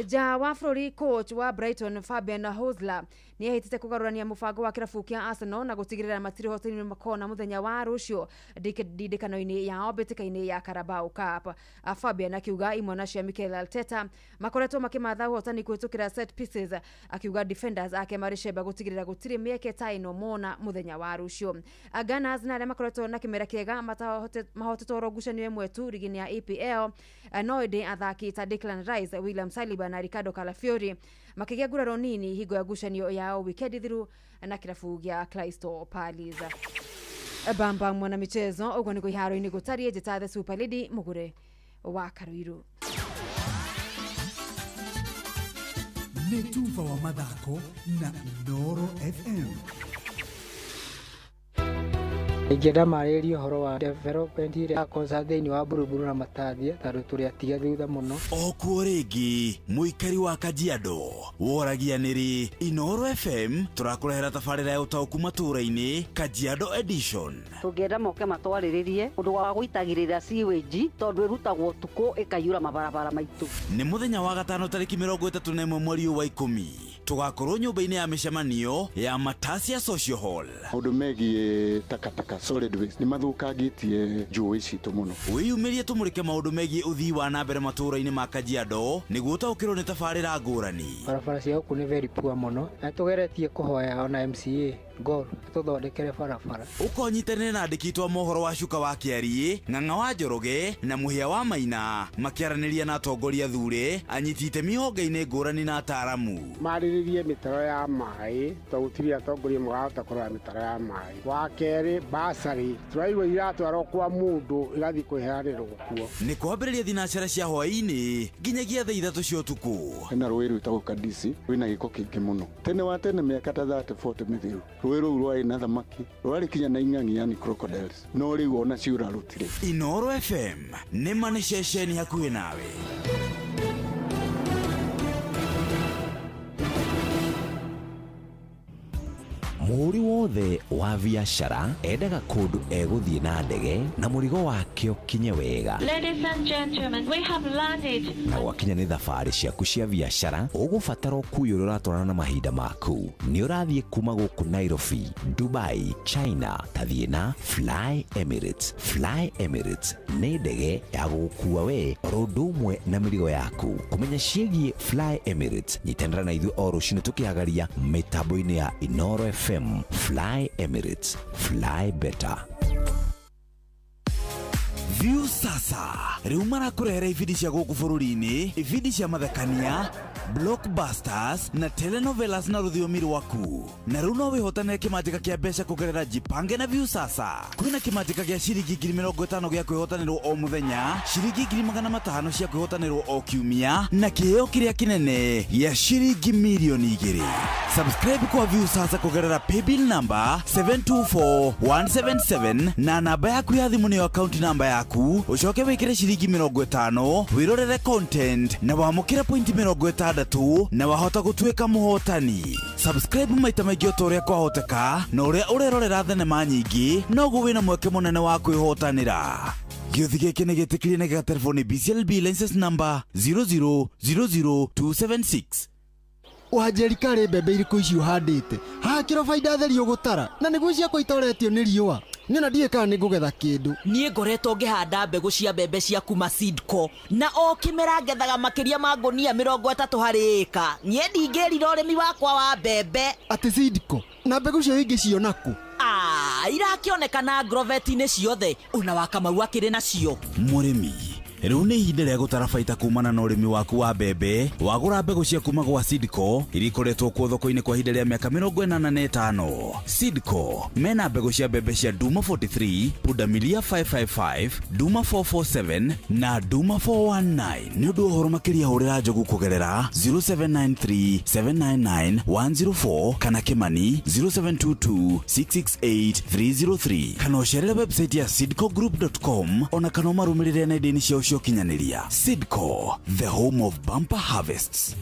Ja wa bũrũri coach wa Brighton Fabian Hosler nĩehĩtĩte kũgarũrania mũbango wa kĩrabu kĩa Arsenal na gũtigĩrĩra matirĩ hotani makona mũthenya wa rũciũ ndindĩkano-inĩ yao mbĩtĩka-inĩ ya Carabao Cup. Fabian akiuga imwana cia Mikel Arteta makoretwo makĩmatha ũhotani kũhĩtũkĩra set pieces, akiuga defenders ake marĩ cemba gũtigĩrĩra gũtirĩ mĩeke ta ĩno mona mũthenya wa rũciũ. Gunners na arĩa makoretwo na kĩmera kĩega mahotetwo oro ngucanio ĩmwe tu rigi-inĩ ya EPL, no ĩndĩ athaki ta Declan Rice, William Saliba na Ricardo Calafiori makĩgĩa nguraro nini hingo ya ngucanio yao wikendi thiru na kĩrabu gĩa Crystal Palace. Bamba mwana michezo ũguo nĩguo iharo-inĩ gũtariĩ. Njĩta the Super Lady Mũgure wa Karuiru. Nĩ tuba wa mathako na Inooro FM. Ingĩenda marĩrĩrie ũhoro wa development ĩrĩa ya thĩinĩ wa Buruburu na Matathia tondũ tũrĩ atige thutha mũno. Okuo rĩngĩ mũikari wa Kajiado woragia nĩrĩ Inooro FM tũrakũrehera tabarĩra ya ũtaũku matũũra-inĩ Kajiado Edition. Tũngĩenda moke matwarĩrĩrie ũndũ wa gũitagĩrĩra sewage tondũ ĩrutagwo ũtukũ ĩkaiyũra mabarabara maitũ. Nĩ mũthenya wa gatano tarĩki 31 mweri wa 10 tũgakorwo nyũmba-inĩ ya mĩcemanio ya Matasia Social Hall. Maũndũ megiĩ takataka solid waste nĩ mathũkangĩtie njũĩ citũ mũno. Wĩyumĩrie tũmũrĩke maũndũ megiĩ ũthii wa na mbere matũũra-inĩ ma Kajiado nĩguo ũtaũkĩrwo nĩ tabarĩra ngũrani. Barabara cia gũkũ nĩ very poor mũno na tũgeretie kũhoya ona MCA Gor tũthondekere barabara. Ũkonyitanĩre na andĩki a mohoro wa cuka wa kĩariĩ, Ng'ang'a wa Njoroge na Mũhĩa wa Maina makĩaranĩria na atongoria thure, anyiti itemi honge-inĩ ngũrani na ataaramu. Marĩrĩrie mĩtaro ya maĩ tondũ gũtirĩ atongoria marahota kũrora mĩtaro ya maĩ. Wa kerĩ basarĩ tũraigua iratwarwo kwa mũndũ igathiĩ kwĩheanĩrwo kuo. Nĩ kwambĩrĩria thinacara cia hwaĩ-inĩ nginyagia thaa 3 cia ũtukũ. Hena rũĩ rwĩtagwo Kadisi rwĩna gĩko kĩingĩ mũno. Tene wa tene mĩaka ta 30 40 mĩthiru rũĩ rũu rwarĩ na thamaki, rwarĩ kinya na ing'ang'i yani crocodiles, no rĩu ona ciũra rũtirĩ. Inoro FM nĩ ma nĩ ceceni hakuhĩ nawe. Mũhũri wothe wa biacara endaga kũndũ egũthiĩ na ndege na mũrigo wake ũkinye wega. Ladies and gentlemen, we have landed. Na gwakinya nĩ thabarĩ ciaku cia biacara ũgũbatara ũkuui ũrĩa ũratwarana na mahinda maku. Nĩ ũrathiĩ kuma gũkũ Nairobi, Dubai, China, tathiĩ na Fly Emirates. Fly Emirates nĩ ndege ya gũgũkua we oro ũndũ ũmwe na mĩrigo yaku. Kũmenya ciĩgiĩ Fly Emirates, nyitanĩra na ithuĩ o rũcinĩ tũkĩhagaria mĩtambo-inĩ ya Inoro FM. Fly Emirates, fly better. View sasa rĩu marakũrehera ibindi cia gũkũ bũrũri-inĩ, ibindi cia mathekania, blockbusters na telenovelas na rũthiomi rwaku. Na rĩu no wĩhotanĩre kĩmanjĩka kĩa mbeca kũgerera Jipange na View sasa. Kwĩna kĩmanjĩka gĩa ciringi 50,000 gĩa kwĩhotanĩrwo o mũthenya, ciringi 500,000 cia kwĩhotanĩrwo o kiumia, na kĩheo kĩrĩa kĩnene gĩa ciringi 2,000,000. Subscribe kwa View sasa kũgerera paybill number 724177 na namba yaku ya thimũ nĩyo account number yaku, ũcoke wĩkĩre ciringi 50 wĩrorere content na wamũkĩre point 60 na wahota gũtuĩka mũhotani. Subscribe maita maingĩ o ta ũrĩa kwahoteka, na ũrĩa ũrerorera thenema nyingĩ noguo wĩna mweke mũnene wa kwĩhotanĩra. Gĩũthi gĩkĩ nĩ gĩtĩkĩrie na gĩgaterefo nĩ BCLB license number 0000276. Wanjeri karĩ mbembe irĩkũ ici ũhandĩte? Haha kĩro baida theri ũgũtara na nĩguo ciakwa itoretio nĩ riũa. Niĩ ona ndiũĩ kana nĩngũgetha kĩndũ. Niĩ ngoretwo ngĩhanda mbegũ cia mbembe cia kuma Seedco na o kĩmera ngethaga makĩria ma ngũnia 30 harĩ ĩka. Niĩ ndingĩrira ũrĩmi wakwa wa mbembe. Atĩ Seedco? Na mbegũ cio ingĩciona kũ? Irakĩonekana Agrovet-inĩ ciothe, ona wa Kamau akĩrĩ nacio. Mũrĩmi, rĩu nĩ ihinda rĩa gũtara baita kumana na ũrĩmi waku wa mbembe. Wagũra mbegũ cia kuma gwa Seedco iria ikoretwo kuo thoko-inĩ kwa ihinda rĩa mĩaka 85. Seedco mena mbegũ cia mbembe cia Duma 43, Pundamilia 555, Duma 447 na Duma 419. Nĩ ũndũ ũhoro makĩria hũrĩra Njogu kũgerera 0793 799 104 kana Kimani 0722 668 303 kana ũcerere website ya seedcogroup.com ona kana ũmarũmĩrĩre nenda-inĩ ciao cia ũkinyanĩria. Seedco, the home of bumper harvests.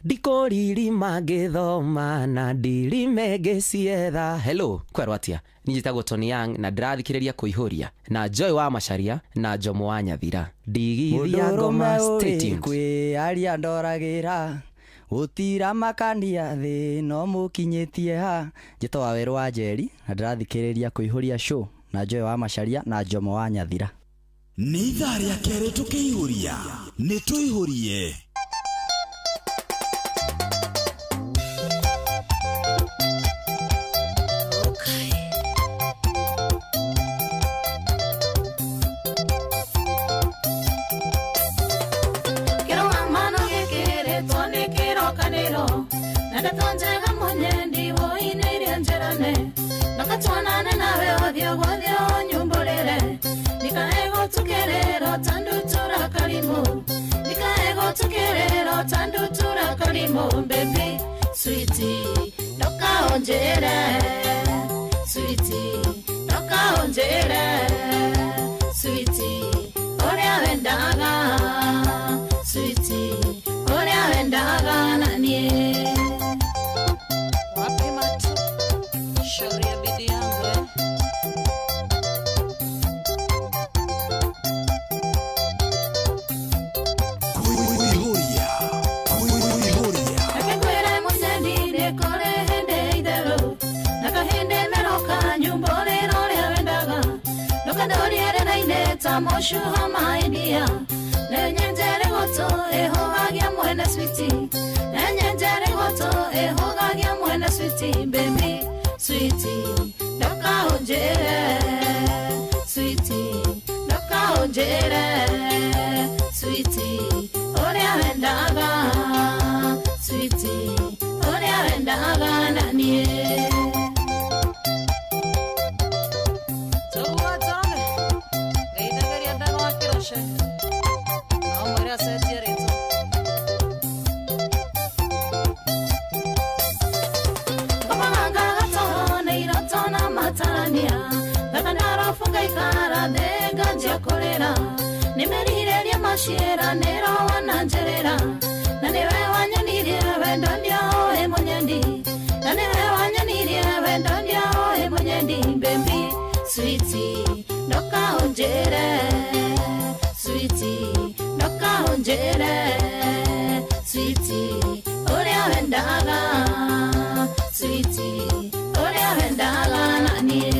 Ndikũririma ngĩthoma na ndirime ngĩcietha. Hello, kwerwo atĩa? Niĩ njĩtagwo Tony Young na ndĩrathikĩrĩria Kũihũria na Joy wa Macharia na Jomo wa Nyathira. Ndigithia ngoma, stay tuned. Kwĩ aria ndoragĩra gũtira makania thĩ no mũkinyĩtie ha. Njĩtagwo Wawerũ wa Njeri na ndĩrathikĩrĩria Kũihũria show na Joy wa Macharia na Jomo wa Nyathira. Nĩ ithaa rĩa kerĩ tũkĩihũria, nĩ tũihũrie. Baby, sweetie, toka onjere. Sweetie, toka onjere. Sweetie, oria wendaga. Sweetie, oria wendaga na nie. Wapi matu, shauri ya bidi yangu eh? Moshuha maidia nenyenjere goto ehogagia mwene switi nenyenjere goto ehogagia mwene switi baby Sweetie ndokaunjire Sweetie ndokaunjire Sweetie uria wendaga Sweetie uria wendaga na nie Nimerire maciera nero wananjerera na niwe wanyonirie wendo ndio munyendi na niwe wanyonirie wendo ndio munyendi baby sweetie ndokaunjire sweetie ndokaunjire sweetie uria wendaga sweetie uria wendaga na nie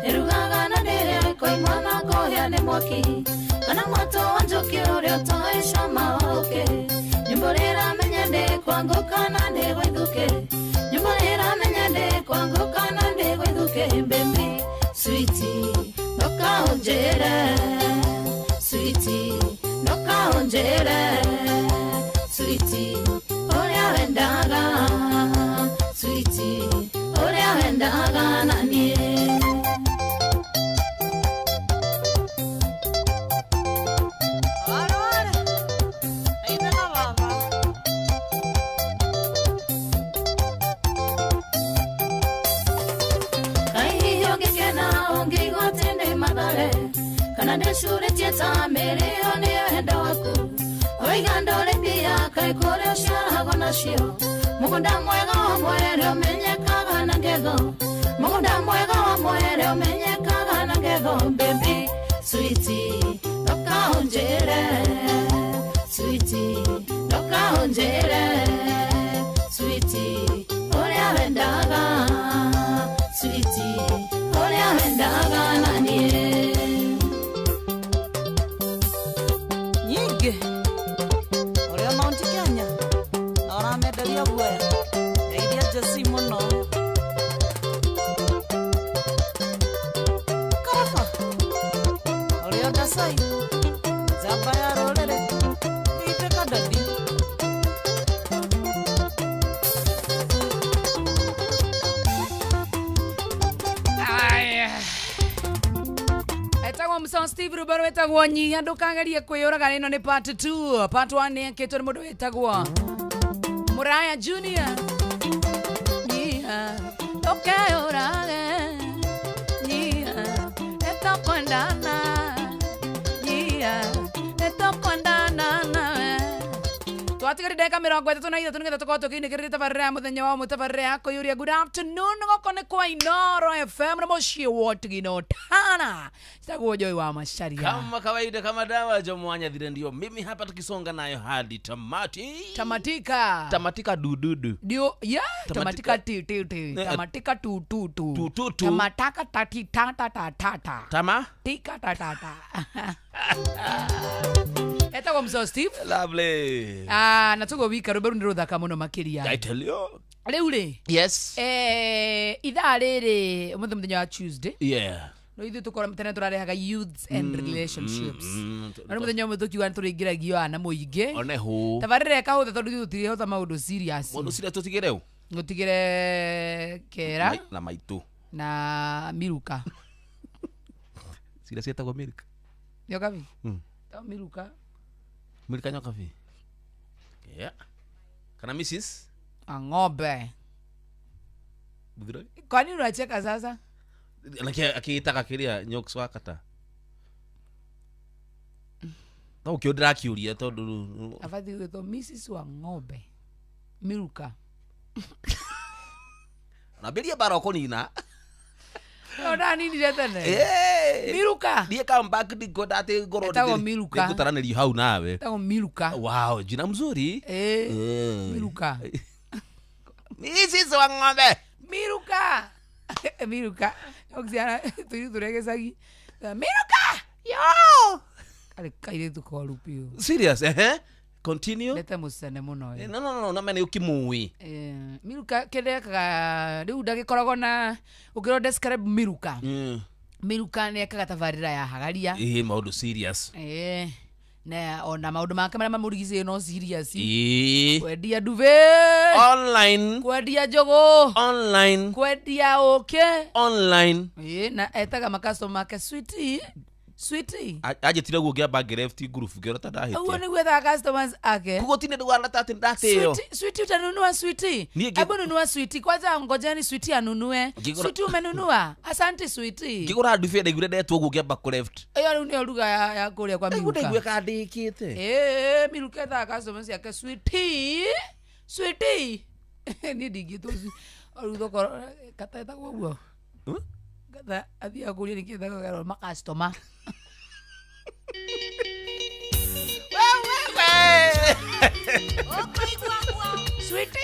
Erugaga na ndere koimwana kohia ni mwaki kana moto wa njuki uria utoe cama wa ũkĩ nyumbũrĩra menye ndĩ kwangu kana ndĩ gwaithuke nyumbũrĩra menye ndĩ kwangu kana ndĩ gwaithuke baby sweetie ndokaunjĩre sweetie ndokaunjĩre sweetie ũrĩa wendaga sweetie ũrĩa wendaga na niĩ Ndecurĩtie ta mĩrĩo nĩ wendo waku oiga ndũrĩ mbia kaĩ kũrĩ ũciaragwo nacio mũgũnda mwega wa mwere ũmenyekaga na ngetho mũgũnda mwega wa mwere ũmenyekaga na ngetho baby sweetie ndokaunjĩre sweetie ndokaunjĩre sweetie ũrĩa wendaga sweetie ũrĩa wendaga na niĩ Uria Mount Kenya na uramenderia guoya ngeithia Jesse muno Karaba uria Dasai njamba ya rũrĩrĩ ngeithĩka dadi Etagwo Musa Steve Rubero etagwo nyihia ndukagerie kwiyũraga ĩno nĩ part 2 part 1 nĩ ekĩtwo nĩ mũndũ wĩtagwo Muraya Junior nyihia ndũkeyũrage nyihia nĩtũkwendana nyihia nĩtũkwendana nawe twatigarire ndagĩka 33 nĩgetha tũkorwo tũkĩinĩkĩrĩria tabarĩra ya mũthenya wa mũtabarĩra ya kũiyũria good afternoon gũkũ nĩ kwa Inoro FM na mũciĩ wa Tigino Tana citagwo Joy wa Macharia kama kawaida kama dawa Jomo wa Nyathire ndio mimi hapa tukisonga nayo hadi tamati tamatika tamatika dududu ndio ya tamatika ti ti ti tamatika tu tu tu tu tu tamataka tati ta ta ta ta ta tama tika ta ta ta Etagwo Musa Steve lovely na tugo wika rwĩmbo rũu nĩ rũthaka mũno makĩria I tell you rĩu rĩ yes ithaa rĩrĩ ũmũthĩ mũthenya wa Tuesday yeah no ithuĩ tũkorwo tene tũrarehaga youths and relationships na nĩ mũthenya ũmwe tũkiuga nĩ tũrĩingĩragio ana mũingĩ oneho tabarĩra ĩkahũtha tondũ ithuĩ tũtirĩhota maũndũ serious mũndũ serious tũtigĩre ũ gũtigĩre kera na maitũ na miruka serious yetagwo miruka nyokabi to miruka Milka nyokabi yeah kana Mrs. Ang'ombe Buthira kwani unacheka sasa lakini akiitaka kiria nyoks wakata no kio ndirakiuria tondu abathi gwitwo Mrs. wa ng'ombe miruka nambirie bara ukunina no ndaninire tene miruka ndiĩ come back ndingwenda atĩ ngorwo Etagwo Miruka. ngũtaranĩrio hau nawe etagwo miruka wow jina mzuri miruka Ici wa ng'ombe. Miruka. Miruka. Oxiana tuire gĩcagi. Miruka. Yo. Karĩ kairĩtu koru biũ. Serious, eh? Continue. Ndete mũcene mũno. No no no, na mene ũkĩmũĩ. Miruka kĩrĩa ekaga rĩu ndagĩkoragwo na ũkĩrwo describe Miruka. Miruka nĩ ekaga tabarĩra ya hagaria. Ĩĩ maũndũ serious. Na ona maũndũ make marĩa mamũrigicĩirie no serious. Ĩĩ. Kwendia duve online, kwendia njũgũ online, kwendia ũkĩ online. Ĩĩ na etaga makastoma make sweetie. Sweetie. Anjĩtire guo ngĩamba ngĩrefti ngurubu ngĩona ta ndahĩtia. Ũguo nĩguo ethaga customers ake. Koguo ti nĩ ndũgana ta atĩ ndatĩo. Sweetie utanunua sweetie. Hebu nunua sweetie. Kwanza ngojeni sweetie anunue. Sweetie umenunua. Asante sweetie. Ngĩgũra ndube ndaiguire ndetwo ũguo ngĩamba kũreft. Ĩyo rĩu nĩyo ruga ya kũrĩa kwa Miruka. Ndaigua kandĩkĩte. Ĩĩ Miruka ethaga customers ake sweetie. Sweetie. Niĩ ndingĩtwo rĩu thoko kata etagwo ũguo. Kata athiaga kũria nĩkĩ etagwo makastoma. Sweetie.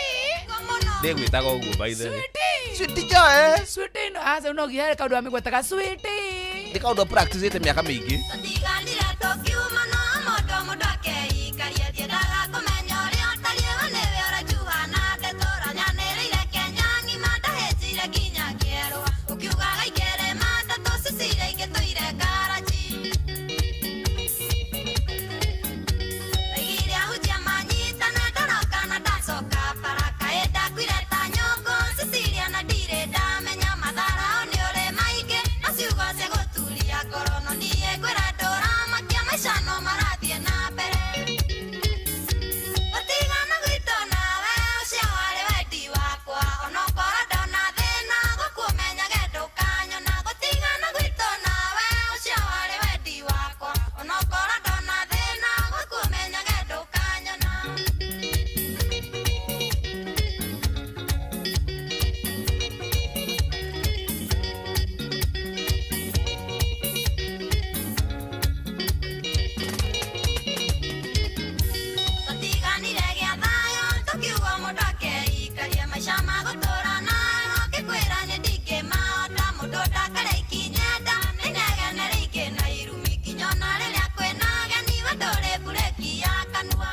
Ndĩgwĩtaga ũguo by the way. Sweetie. Sweetie Joy. Sweetie no aca no gihere kaũndũ amĩgwetaga sweetie. Nĩ kaũndũ practice mĩaka mĩingĩ. Tũtiganire tũkiuma no mũndũ mũndũ akeikaria ndiendaga kũmenya ũrĩa ũtariĩ we nĩwe ũranjua na ndetũranyanĩrĩire Kenya ng'ima ndahĩnjire nginya kĩerũa ũkiugaga ikĩrĩ matatũ cicire ingĩtũire karachi. Ndaigire ahunjia manyitane ndoroka na ndacoka baraka ĩ ndakuire ta nyũngũ Cecilia na ndirĩ ndamenya matharao nĩ ũrĩ maingĩ na ciugo cia gũturia ngoro no niĩ ngwĩra ndũramakia maica no marathiĩ na mbere. Gũtigana gwitũ nawe ũcio warĩ wendi wakwa onokorwo ndona thĩna gũkũmenyage ndũkanyona. Gũtigana gwitũ nawe ũcio warĩ wendi wakwa onokorwo ndona thĩna gũkũmenyage ndũkanyona. Tũtiganire gĩa thayũ tũkiuga mũndũ akeikaria maica ma gũtũra nayo ngĩkwĩra nĩ ndingĩmahota mũndũ ndakare ikinyenda nĩnegene rĩingĩ na irumi nginyona rĩrĩa kwĩna ageni we ndũrĩ mburĩki ya kanua.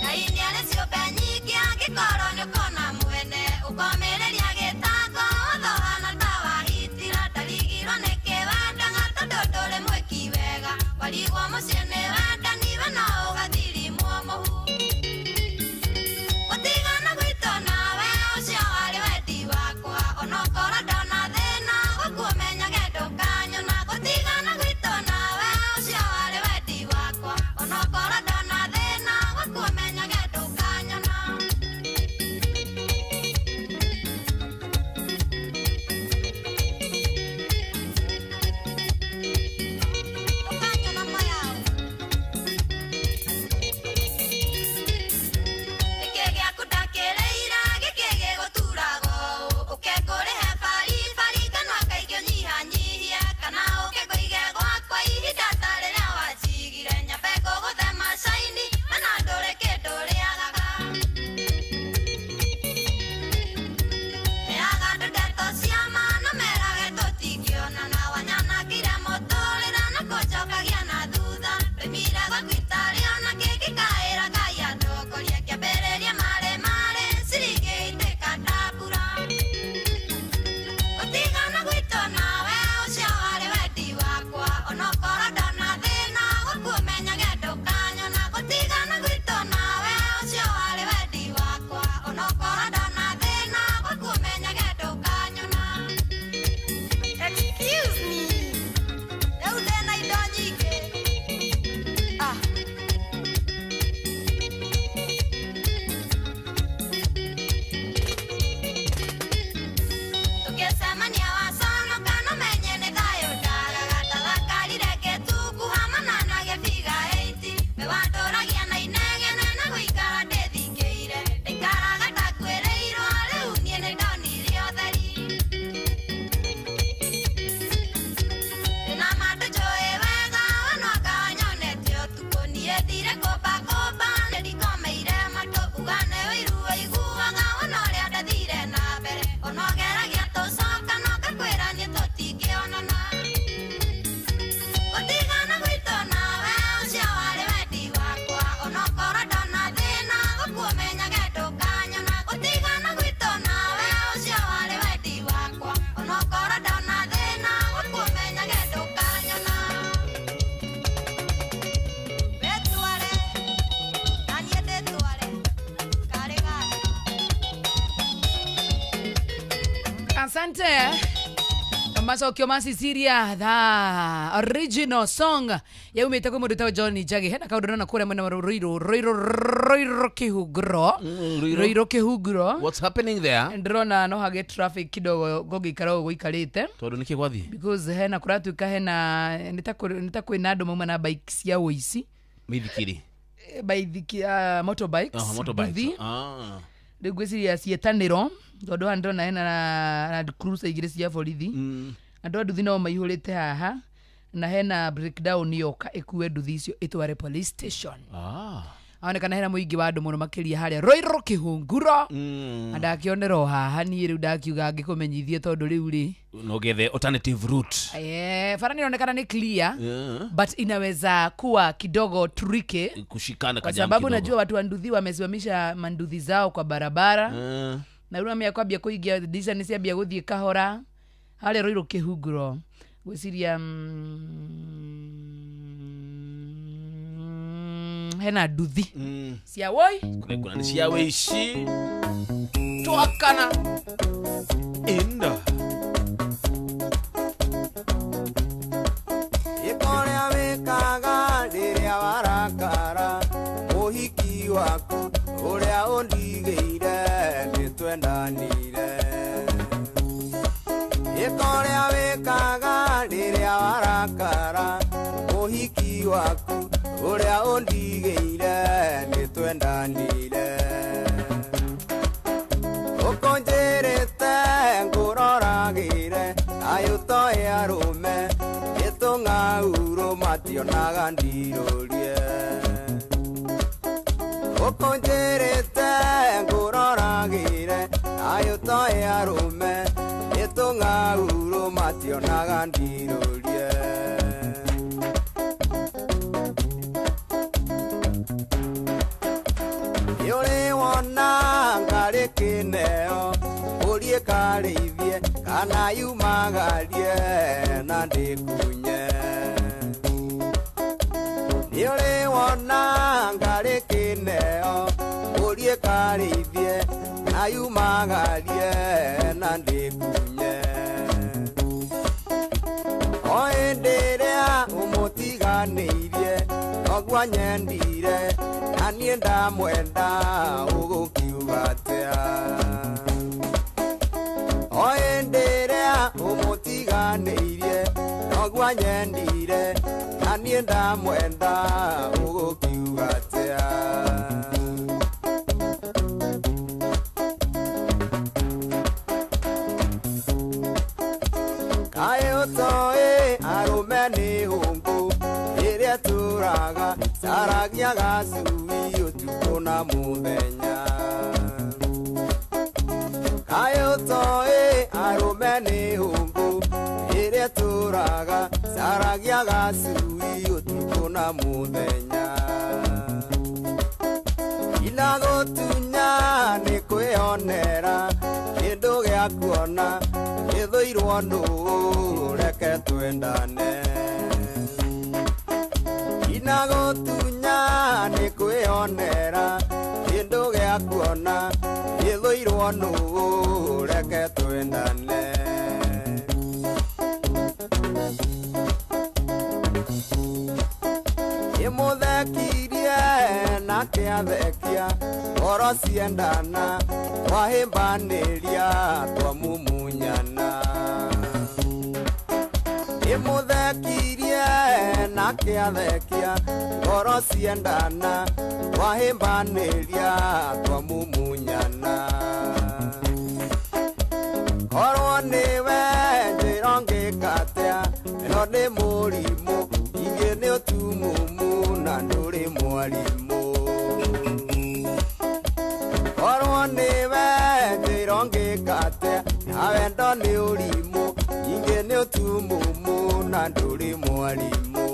Ngai nĩarĩ ciũmbe nyingĩ angĩkorwo nĩũkona mwene ũkomĩrĩria gĩtango wathohana ta wahitira ndarigirwo nĩkĩ wendaga tondũ ndũrĩ mwĩki wega warigwo mũciĩ nĩ wendani we no ũgathirimwo mũhu. Gũtigana gwitũ nawe ũcio warĩ wendi wakwa onokorwo ndona thĩna gũkũmenyage ndũkanyona. Gũtigana gwitũ nawe ũcio warĩ wendi wakwa onokorwo ndona thĩna gũkũmenyage ndũkanyona. Asante. Macokio ma Cecilia the original song yaumĩte kwĩ mũndũ wĩtagwo John Njagi. Hena kaũndũ ndona kũrĩa mwena wa Ruiru, Ruiru, Ruiru Kĩhunguro, Ruiru Kĩhunguro. What's happening there? Ndĩrona no hagĩe traffic kidogo ngũngĩikara ũguo gũikarĩte Tondũ nĩkĩ gwathiĩ? Because hena kũratuĩka hena nĩ ta kwĩna andũ mauma na bike cia ũici. Mĩithikiri. Baithiki, motorbikes. Oh, motorbikes. Nduthi. Ah. Rĩu ngwĩciria ciĩtanĩro tondũ haha ndĩrona hena Land Cruiser igĩrĩ cia borithi. Andũ a nduthi no maihũrĩte haha na hena breakdown yoka ĩkue nduthi icio ĩtware police station. Ah. Aonekana hena mũingĩ wa andũ mũno makĩria harĩa Ruiru Kĩhunguro. Na ndakĩonera o haha niĩ rĩu ndakiuga ngĩkũmenyithie tondũ rĩu rĩ No gethe alternative route. Bara nĩ ĩronekana nĩ clear, but inaweza kuwa kidogo tricky Kushikana kwa kajam sababu kidogo. Najua watu wa nduthi wamesimamisha manduthi zao kwa barabara. Na rĩu mĩa kwambia kũingia ndica nĩ ciambia gũthiĩ kahora harĩa Ruiru Kĩhunguro ngwĩciria hena nduthi cia woi. Kuna nĩ cia wĩici. Twakana. Inda. Ĩkorĩa wĩkaga rĩrĩa warakara mũhiki waku ũrĩa ũndigĩire nĩtwendanire. Ĩkorĩa wĩkaga rĩrĩa warakara mũhiki waku ũrĩa ũndigĩire nĩtwendanire. Ũkũnjĩrĩte ngũroragĩre thayũ toĩ arũme nĩtũng'aurũ mationaga ndirũrie. Ũkũnjĩrĩte ngũroragĩre thayũ toĩ arũme nĩtũng'aurũ mationaga ndirũrie. Nĩũrĩ wona ngarĩ kĩneo ũrie karĩithie kana yumagarie na ndĩkunye. Nĩũrĩ wona ngarĩ kĩneo ũrie karĩithie na yumagarie na ndĩkunye. O hĩndĩ ĩrĩa ũmũtiganĩirie noguo nyendire na niĩ ndamwenda ũgũkiuga atĩa. O hĩndĩ ĩrĩa ũmũtiganĩirie noguo nyendire na niĩ ndamwenda ũgũkiuga atĩa. Kaĩ ũtoĩ arũme nĩ hũngũ ĩrĩa ĩtũraga caragia gacui ũtukũ na mũthenya. Kaĩ ũtoĩ arũme nĩ hũngũ ĩrĩa ĩtũraga caragia gacui ũtukũ na mũthenya. Inagũtunya nĩ kwĩonera kĩndũ gĩa kuona gĩthũirwo nũ reke twendane. Inagũtunya nĩ kwĩonera kĩndũ gĩa kuona gĩthũirwo nũ reke twendane. Ĩmũthekirie nake athekia ngoro ciendana twahĩmbanĩria twamumunyana. Ĩmũthekirie nake athekia ngoro ciendana twahĩmbanĩria twamumunyana. Korwo nĩwe njĩra ngĩka atĩa ĩno nĩ mũrimũ ingĩ nĩ ũtumumu na ndũrĩ mwarimũ. Korwo nĩwe njĩra ngĩka atĩa na wendo nĩ ũrimũ ingĩ nĩ ũtumumu na ndũrĩ mwarimũ.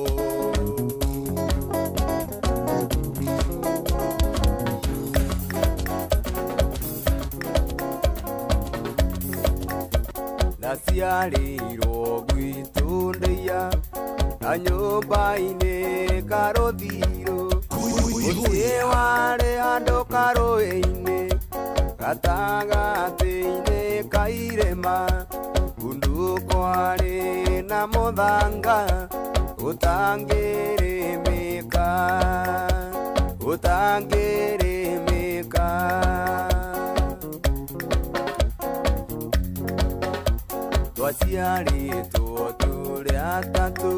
Ndaciarĩirwo gwitũ ndĩia na nyũmba-inĩ karũthirũ mũciĩ warĩ handũ karũĩ-inĩ gatagatĩ-inĩ ka irĩma. kwarĩ na mũthanga ũtangĩrĩmĩka, ũtangĩrĩmĩka. Twaciarĩtwo tũrĩ atatũ,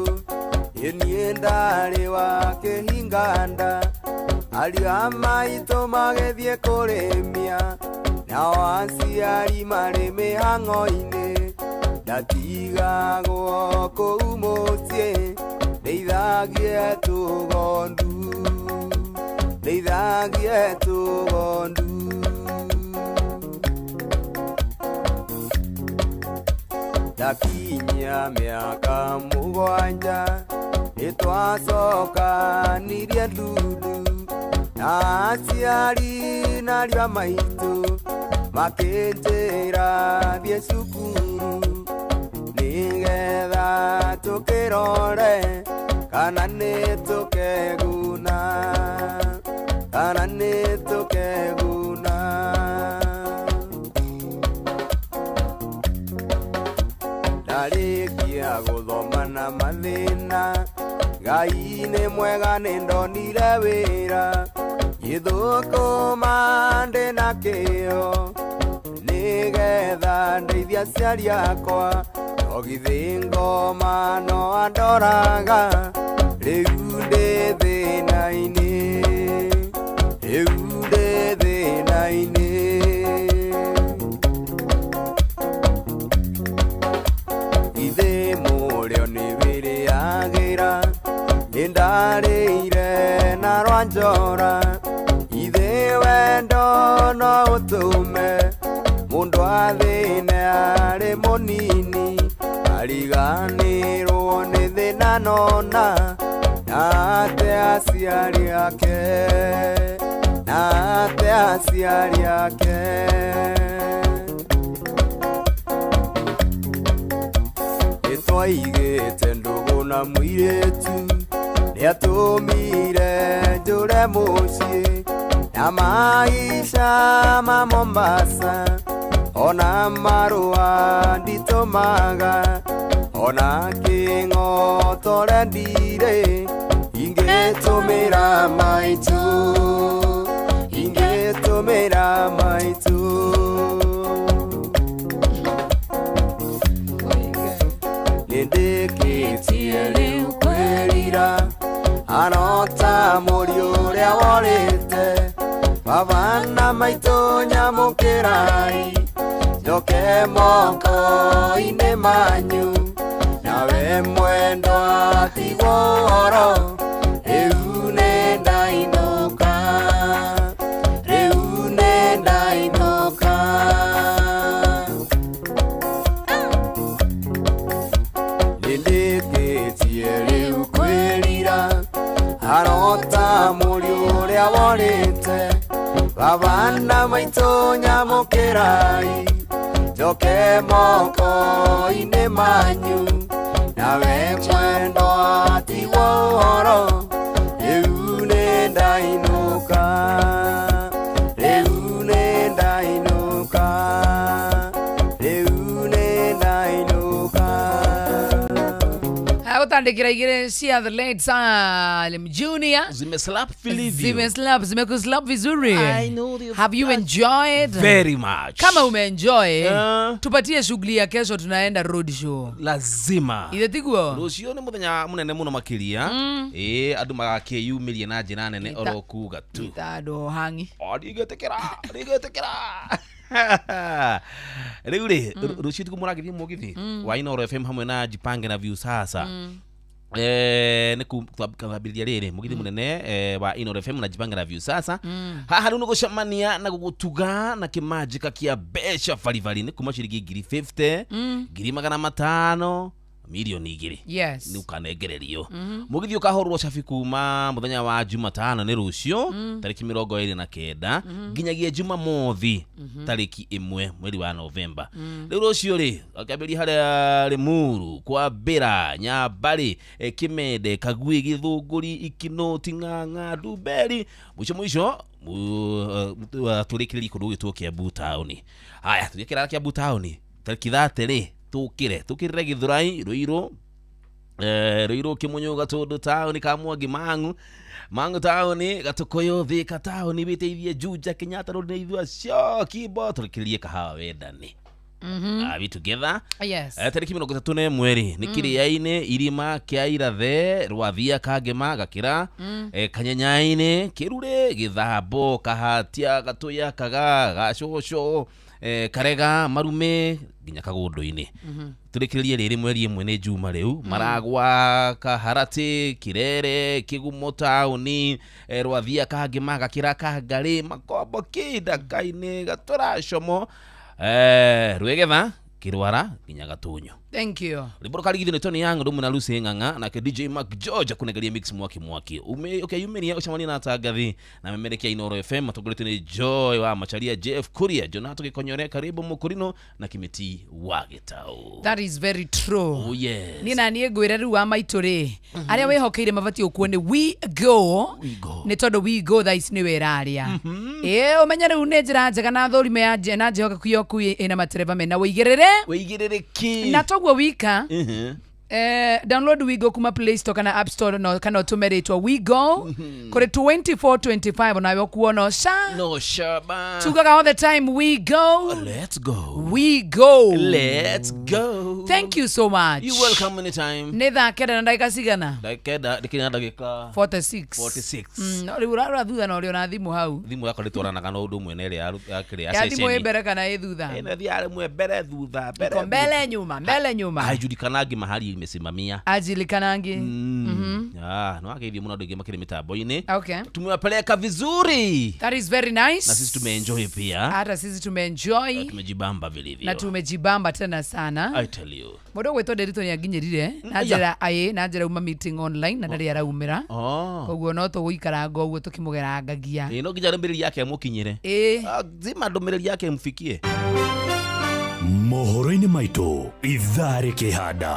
ĩ niĩ ndarĩ wa kĩhinganda. Ariũ a maitũ magĩthiĩ kũrĩmia, nao aciari marĩ mĩhang'o-inĩ. Ndatigagwo kũu mũciĩ, ndeithagie tũgondu, ndeithagie tũgondu. Ndakinyia mĩaka 7 nĩtwacokanirie ndundu, na aciari na ariũ a maitũ makĩnjĩra thiĩ cukuru, nĩgetha tũkĩrore kana nĩtũkeguna, kana nĩtũkeguna. Ndarĩkia gũthoma na mathĩna, Ngai nĩ mwega nĩndonire wĩra, gĩthũkũma ndĩ na kĩyo, nĩgetha ndeithie aciari akwa. No githĩ ngoma no andoraga, rĩu ndĩ thĩna-inĩ, rĩu ndĩ thĩna-inĩ. Githĩ mũrĩo nĩ wĩrĩagĩra, nĩndarĩire na rwanjora. Githĩ wendo no ũtũme mũndũ athĩne arĩ mũnini, ariganĩrwo nĩ thĩna nona, na ate aciari ake, na ate aciari ake. Nĩtwaigĩte ndũgũ na mũirĩtu, nĩatũmire njũre mũciĩ, na maica ma Mombasa, ona marũa nditũmaga, ona kĩng'otore ndirĩ, ingĩtũmĩra maitũ, ingĩtũmĩra maitũ. Nĩndĩkĩtie rĩu kwĩrira, arota mũriũ ũrĩa worĩte. Baba na maitũ nyamũkĩrai, njoke moko-inĩ manyu, nawe mwendwa tigwo ũhoro, rĩu nĩndainũka, rĩu nĩndainũka. Nĩndĩkĩtie rĩu kwĩrira, arota mũriũ ũrĩa worĩte. Baba na maitũ nyamũkĩrai, njoke moko-inĩ manyu, nawe mwendwa tigwo ũhoro, rĩu nĩndainũka, rĩu nĩndainũka, rĩu nĩndainũka. Gũtandĩkĩra igĩrĩ cia the late Salim Junior. Zimeslap vilivyo. Zimeslap, zimekuslap vizuri. I know the Have you enjoyed? Very much. Kama umeenjoy, tupatie shughuli ya kesho, tunaenda road show. Lazima. Ithe tiguo? Rũciũ nĩ mũthenya mũnene mũno makĩria. Ĩĩ, andũ magakĩyumĩria na njĩra nene oro kuga tu. Ita andũ hangi. O ndigĩtĩkĩra, ndigĩtĩkĩra. Rĩu rĩ, rũciũ tiguo mũragĩthiĩ mũgithi wa Inooro FM hamwe na Jipange na Viusasa. Nĩ kwambĩrĩria rĩrĩ mũgithi mũnene wa Inooro FM na Jipange na Viusasa. Haha rĩu nĩ gũcemania na gũgũtuga na kĩmanjĩka kĩa mbeca baribari, nĩ kuma ciringi 50,000, 500,000, 2,000,000. Yes. Nĩ ũkanengererio. Mũgithi ũkahũrwo cabi kuma mũthenya wa Jumatano nĩ rũciũ, tarĩki 29, nginyagia Jumamothi tarĩki 1 mweri wa Novemba. Rĩu rũciũ rĩ, akĩambĩrĩria harĩa Limuru, Kwambĩra, Nyambarĩ, Kĩmende, Kagui, Gĩthũngũri, Ikinũ, Ting'ang'a, Ndumberi, mũico mũico tũrĩkĩrĩrie kũndũ gwĩtwo Kiambu taũni. Haya, tũgĩkĩra Kiambu taũni tarĩki 30 rĩ, Tukire tukirire Githurai Ruiru Ruiru Kimunyu Gatundu taoni Kamwangi Mangu Mangu taoni Gatukuyu Thika taoni witeithie Juja Kenyatta Road na ithua cio Kibo tukirie kahawa wendani. Are we together? Yes. Tariki 31 ri ni Kiriaini Irima kia Irathe Rwathia Kangema Gakira Kanyanyaini Kirure Githambo Kahatia Gatuya Kaga Gacoco Karega Marume nginya Kagundu-ini. Turikirie riri mweri ĩmwe nĩ Juma rĩu Maragwa Kaharati Kirere Kigumo taoni Rwathia Kangema Gakira Kangari Makombo Kidakaini Gatura Como Rwegetha Kirwara nginya Gatunyo. Thank you. Riboro karigithio ni Tony Young rumu na Lucy Ng'ang'a nake DJ Mark George akunegeria mix mwaki mwaki. Ukeyumiria ucemania na atangathi na memerekia Inoro FM matongoretio ni Joy wa Macharia Jeff Kuria Jonato Gikonyore Karibu Mukurino na Kimiti wa Gitau. That is very true. Oh yes. Ni na nie ngwire riu wa maitu ri aria wihokeire mabati ukuo ni we go. Ni tondu we go thaa ici ni wira aria. Umenye riu ni njira njega na thurime ya na njihokeku yoku ina matereba mena wigirire. Wigirire ki. Na toguo wika. Download Wigo kuma Play Store kana App Store no kana utume We Go kuri 2425 nawe kuona sha no shaba tugaga all the time we go. Let's go. We go. Let's go. Thank you so much. You welcome anytime. Ni thaa kenda na ndagika cigana? Ndagika ndikina ndagika 46. 46. No riu urarora thutha na uri ona thimu hau. Thimu yakwa ritwaranaga na undu umwe na ĩrĩa ya kĩrĩa ya thimu ĩ mbere kana ĩ thutha. Ĩno thiarĩ mwe mbere thutha mbere. Mbele nyuma, mbele nyuma. Haijulikanagi mahali imesimamia. Ajilikanangi. No ageithie muno andu aingi makiri mitambo-ini. Okay. Tumewapeleka vizuri. That is very nice. Na sisi tumeenjoy pia. Hata sisi tumeenjoy. Tumejibamba vilivyo. Na tumejibamba tena sana. I tell you. Mundu gwitwo Nderitu ni anginyirire na njira aye na njira uma meeting online na ndari araumira. Koguo no tugũikaranga ũguo tukimugerangagia. No nginya ndũmĩrĩri yake ĩmũkinyĩre. Zima ndũmĩrĩri yake ĩmũfikie. Mohoro-inĩ maitũ ithaa rĩkĩhanda.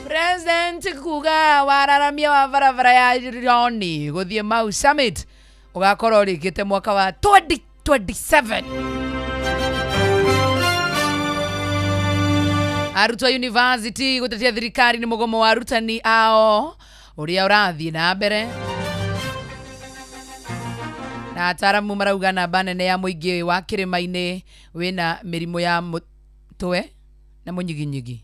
President kuga wararamia wa barabara ya Roni guthie Mau Summit ugakorwo rikite mwaka wa 2027. Arutwo university gutetia thirikari ni mugomo wa arutani ao uria urathie na mbere. Na ataramu marauga namba nene ya muingi wa kirima-ini wina mirimu ya mutwe na munyiginyigi.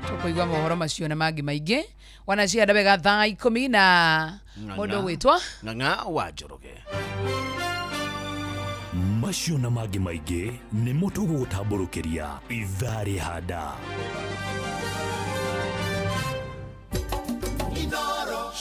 Tukuigua mohoro macio na mangi maingi wanacianda wega thaa 10 na mundu gwitwa Ng'ang'a wa Njoroge. Macio na mangi maingi nimo tũgũgũtambũrũkĩria ithaa rĩhanda.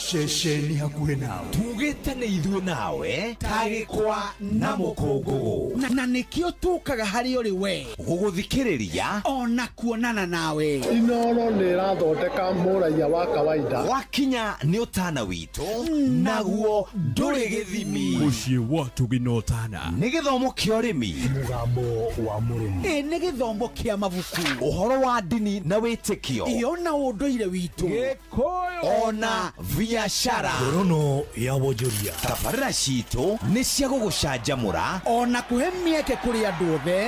Ceceni hakuhĩ nawe tugĩte nĩ ithuĩ nawe tagĩkwa na mũkũngũgũ na nĩkĩo tũkaga harĩ ũrĩ we gũgũthikĩrĩria ona kuonana nawe. Inoro nĩ ĩrathondeka mũraiya wa kawaida. Wakinya nĩ ũtana witũ naguo ndũrĩ gĩthimi. Mũciĩ wa Ũtugi na Ũtana nĩ gĩthomo kĩa ũrĩmi, mũgambo wa mũrĩmi, nĩ gĩthomo kĩa mabuku, ũhoro wa ndini na wĩtĩkio, ĩyo na ũndũire witũ, ona biashara, ngorono ya wonjoria. Tabarĩra citũ nĩ cia gũgũcanjamũra ona kũhe mĩeke kũrĩ andũ othe,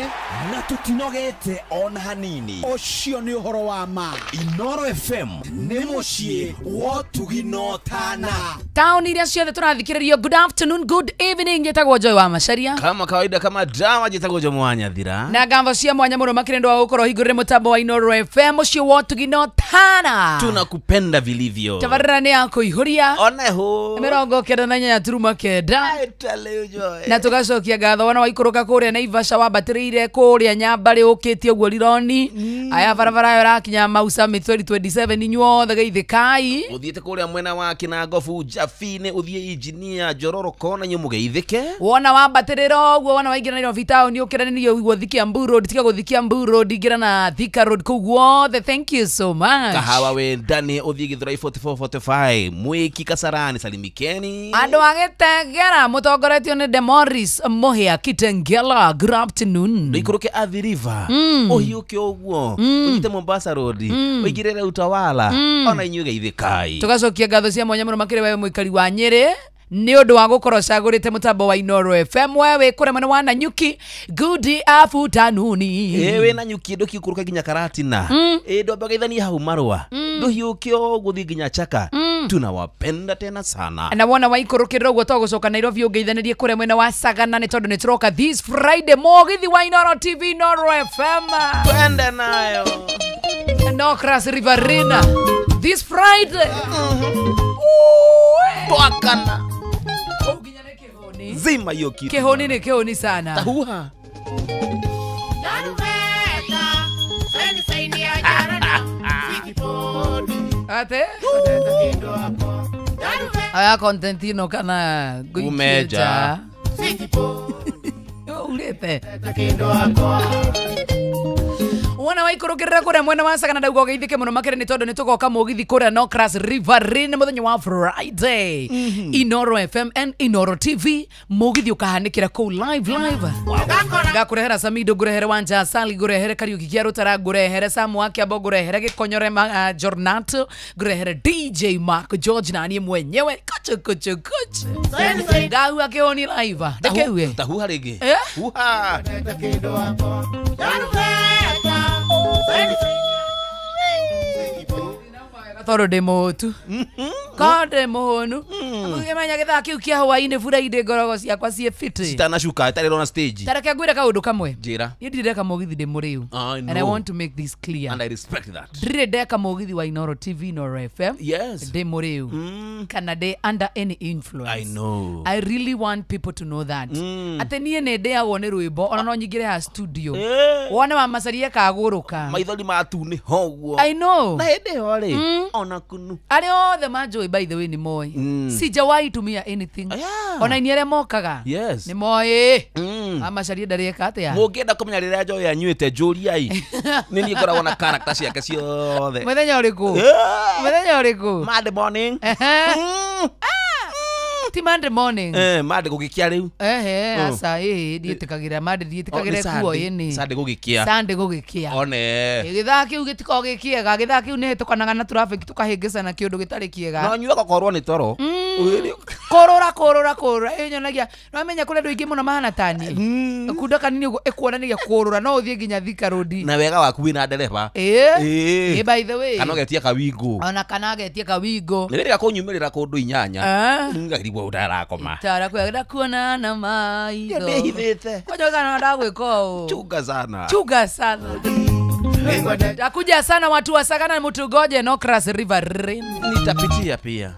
na tũtinogete ona hanini. Ũcio nĩ ũhoro wa ma. Inoro FM nĩ mũciĩ wa Ũtugi na Ũtana. Taũni iria ciothe tũrathikĩrĩrio, good afternoon, good evening. Njĩtagwo Joy wa Macharia kama kawaida, kama dawa. Njĩtagwo Jomo wa Nyathira na ngatho cia mwanya mũno makĩria nĩ wa gũkorwo hingũrĩre mũtambo wa Inoro FM mũciĩ wa Ũtugi na Ũtana. Tunakupenda vilivyo. Tabarĩra nĩ ya kũihũria oneho 98.9 na tugacokia ngatho wona waikũrũka kũrĩa Naivasha wambatĩrĩire kũrĩa Nyambarĩ ũkĩtie ũguo Rironi. Aya barabara ĩyo ĩrakinya Mau Summit 2027 inyuothe geithĩkai. Ũthiĩte kũrĩa mwena wa Kinangobu Jabinĩ, ũthiĩ Engineer Njororoko na inyuĩ mũgeithĩke. Wona wambatĩrĩra ũguo wona waingĩra Nairobi town ũkĩranĩrio ũguo thiĩ Kiambu Road, tiga gũthiĩ Kiambu Road, ingĩra na Thika Road kũu guothe. Thank you so much. Kahawa wendani ũthiĩ Githurai 4445 Mwiki Kasarani salimikeni. Andũ a Gĩtengera mũtongoretio nĩ Demoris Mũhĩa Kitengela, good afternoon. Ndũikũrũke Athi River ũhiũke ũguo ũnyite Mombasa Road ũingĩrĩre Utawala ona inyuĩ geithĩkai. Tũgacokia ngatho cia mwanya mũno makĩria wewe mũikari wa Nyĩrĩ Nĩ ũndũ wa gũkorwo cagũrĩte mũtambo wa Inoro FM. We wĩ kũrĩa mwena wa Nanyuki, good afternoon. Ĩ wĩ Nanyuki ndũkiũkũrũka nginya Karatina. Ĩ ndwambe hau marũa. Ndũhiũke ũgũthiĩ nginya Chaka. Tunawapenda tena sana. Na wona waikũrũkĩrĩra ũguo togũcoka Nairobi ũngeithanĩrie kũrĩa mwena wa Sagana nĩ tondũ nĩ tũroka this Friday mũgithi wa Inoro TV Inoro FM. Twende nayo. Nocras Riverina this Friday. Twakana. Zima hiyo kitu. Kihoni ni kihoni sana. Tahuha. Ate? Aya contentino kana umeja. Ulete. Wona waikũrũkĩrĩra kũrĩa mwena wa Sagana ndauga ũgeithĩke mũno makĩria nĩ tondũ nĩ tũgoka mũgithi kũrĩa Nocras Riverine mũthenya wa Friday. Inoro FM and Inoro TV mũgithi ũkahanĩkĩra kũu live live. Ngakũrehera Samido, ngũrehere Wanja Sali, ngũrehere Kariuki kĩa Rũtara, ngũrehere Samu wa Kĩambo, ngũrehere Gĩkonyore Jornato, ngũrehere DJ Mark George na niĩ mwenyewe kuchu kuchu kuchu. Ngahua kĩhoni live. Ndekeuge. Tahuha rĩngĩ. Huha. Tondũ ndĩ mũhũtu ko ndĩ mũhũnu ũkĩmenya gĩthaa kĩu kĩa hwaĩ-inĩ Friday ngorogo ciakwa ciĩ fiti citanacuka itarĩ stage. Tareke ngwĩre kaũndũ kamwe. Njĩra. Niĩ ndirĩ ndeka mũgithi ndĩ mũrĩu. And I want to make this clear. And I respect that. Ndirĩ ndeka mũgithi wa Inoro TV Inoro FM. Yes. Ndĩ mũrĩu kana ndĩ under any influence. I know. I really want people to know that. Atĩ niĩ nĩ ndĩagwo nĩ rwĩmbo ona no nyingĩre ha studio wone wa macaria kagũrũka maithori matunĩ hoguo. I know. Na hĩndĩ ĩyo rĩ ona kunu arĩa othe manjũĩ by the way nĩ moĩ. Sijawahi tumia anything. Ona ini arĩa mokaga yes nĩ moĩ. Amacaria ndarĩeka atĩa. Mũngĩenda kũmenya rĩrĩa Njoya anyuĩte njũriai. Nĩ niĩ ngoragwo na character ciake ciothe. Mũthenya ũrĩkũ? Mũthenya ũrĩkũ? Monday morning. Ti Monday morning. Monday gũgĩkĩa rĩu. Ehe, aca ĩĩ ndiĩtĩkagĩra Monday, ndiĩtĩkagĩra kuo ĩni. Sunday gũgĩkĩa. Sunday gũgĩkĩa. One. Gĩthaa kĩu gĩtikoragwo gĩ kĩega, gĩthaa kĩu nĩ hĩtũkanaga na traffic tũkahĩngĩcana kĩũndũ gĩtarĩ kĩega. No nyue gakorwo nĩ toro. Kũrũra kũrũra kũrũra ĩnyonagia. Nĩwamenya kũrĩ andũ aingĩ mũno mahana ta niĩ. Kunda kanini ũguo ĩkuonanagia kũrũra no ũthiĩ nginya Thika Road. Na wega waku wĩna ndereba. Ĩĩ. By the way. Kana ũgetia kawingo. Ona kana agetia kawingo. Nĩ rĩrĩa kũnyumĩrĩra kũndũ inyanya. Ngagirigwo utarakoma. Tarakwenda kuonana na maitho. Ndĩhithĩte. Kwaja kana ndagwĩka ũũ. Chunga sana. Chunga sana. Takuja sana watu wa Sagana mtugoje Nocras Riverine. Nitapitia pia.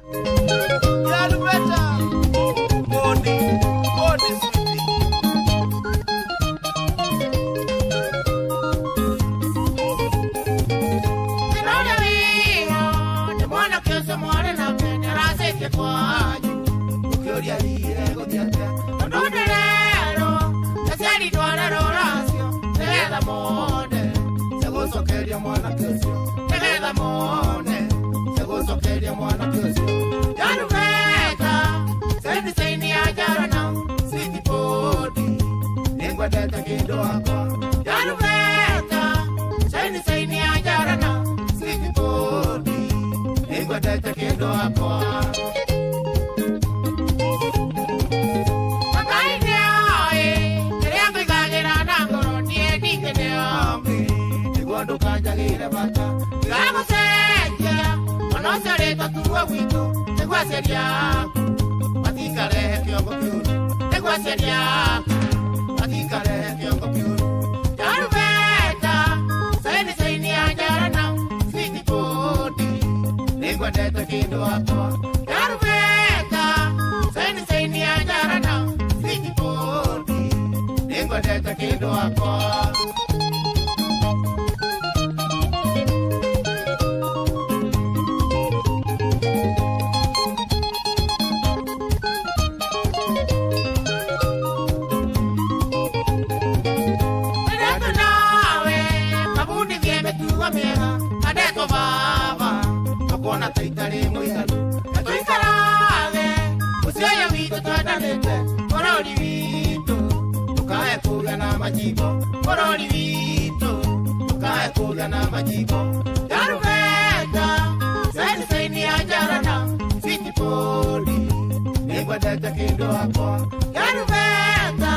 Nĩngwendete kĩndũ wakwa Yarubeta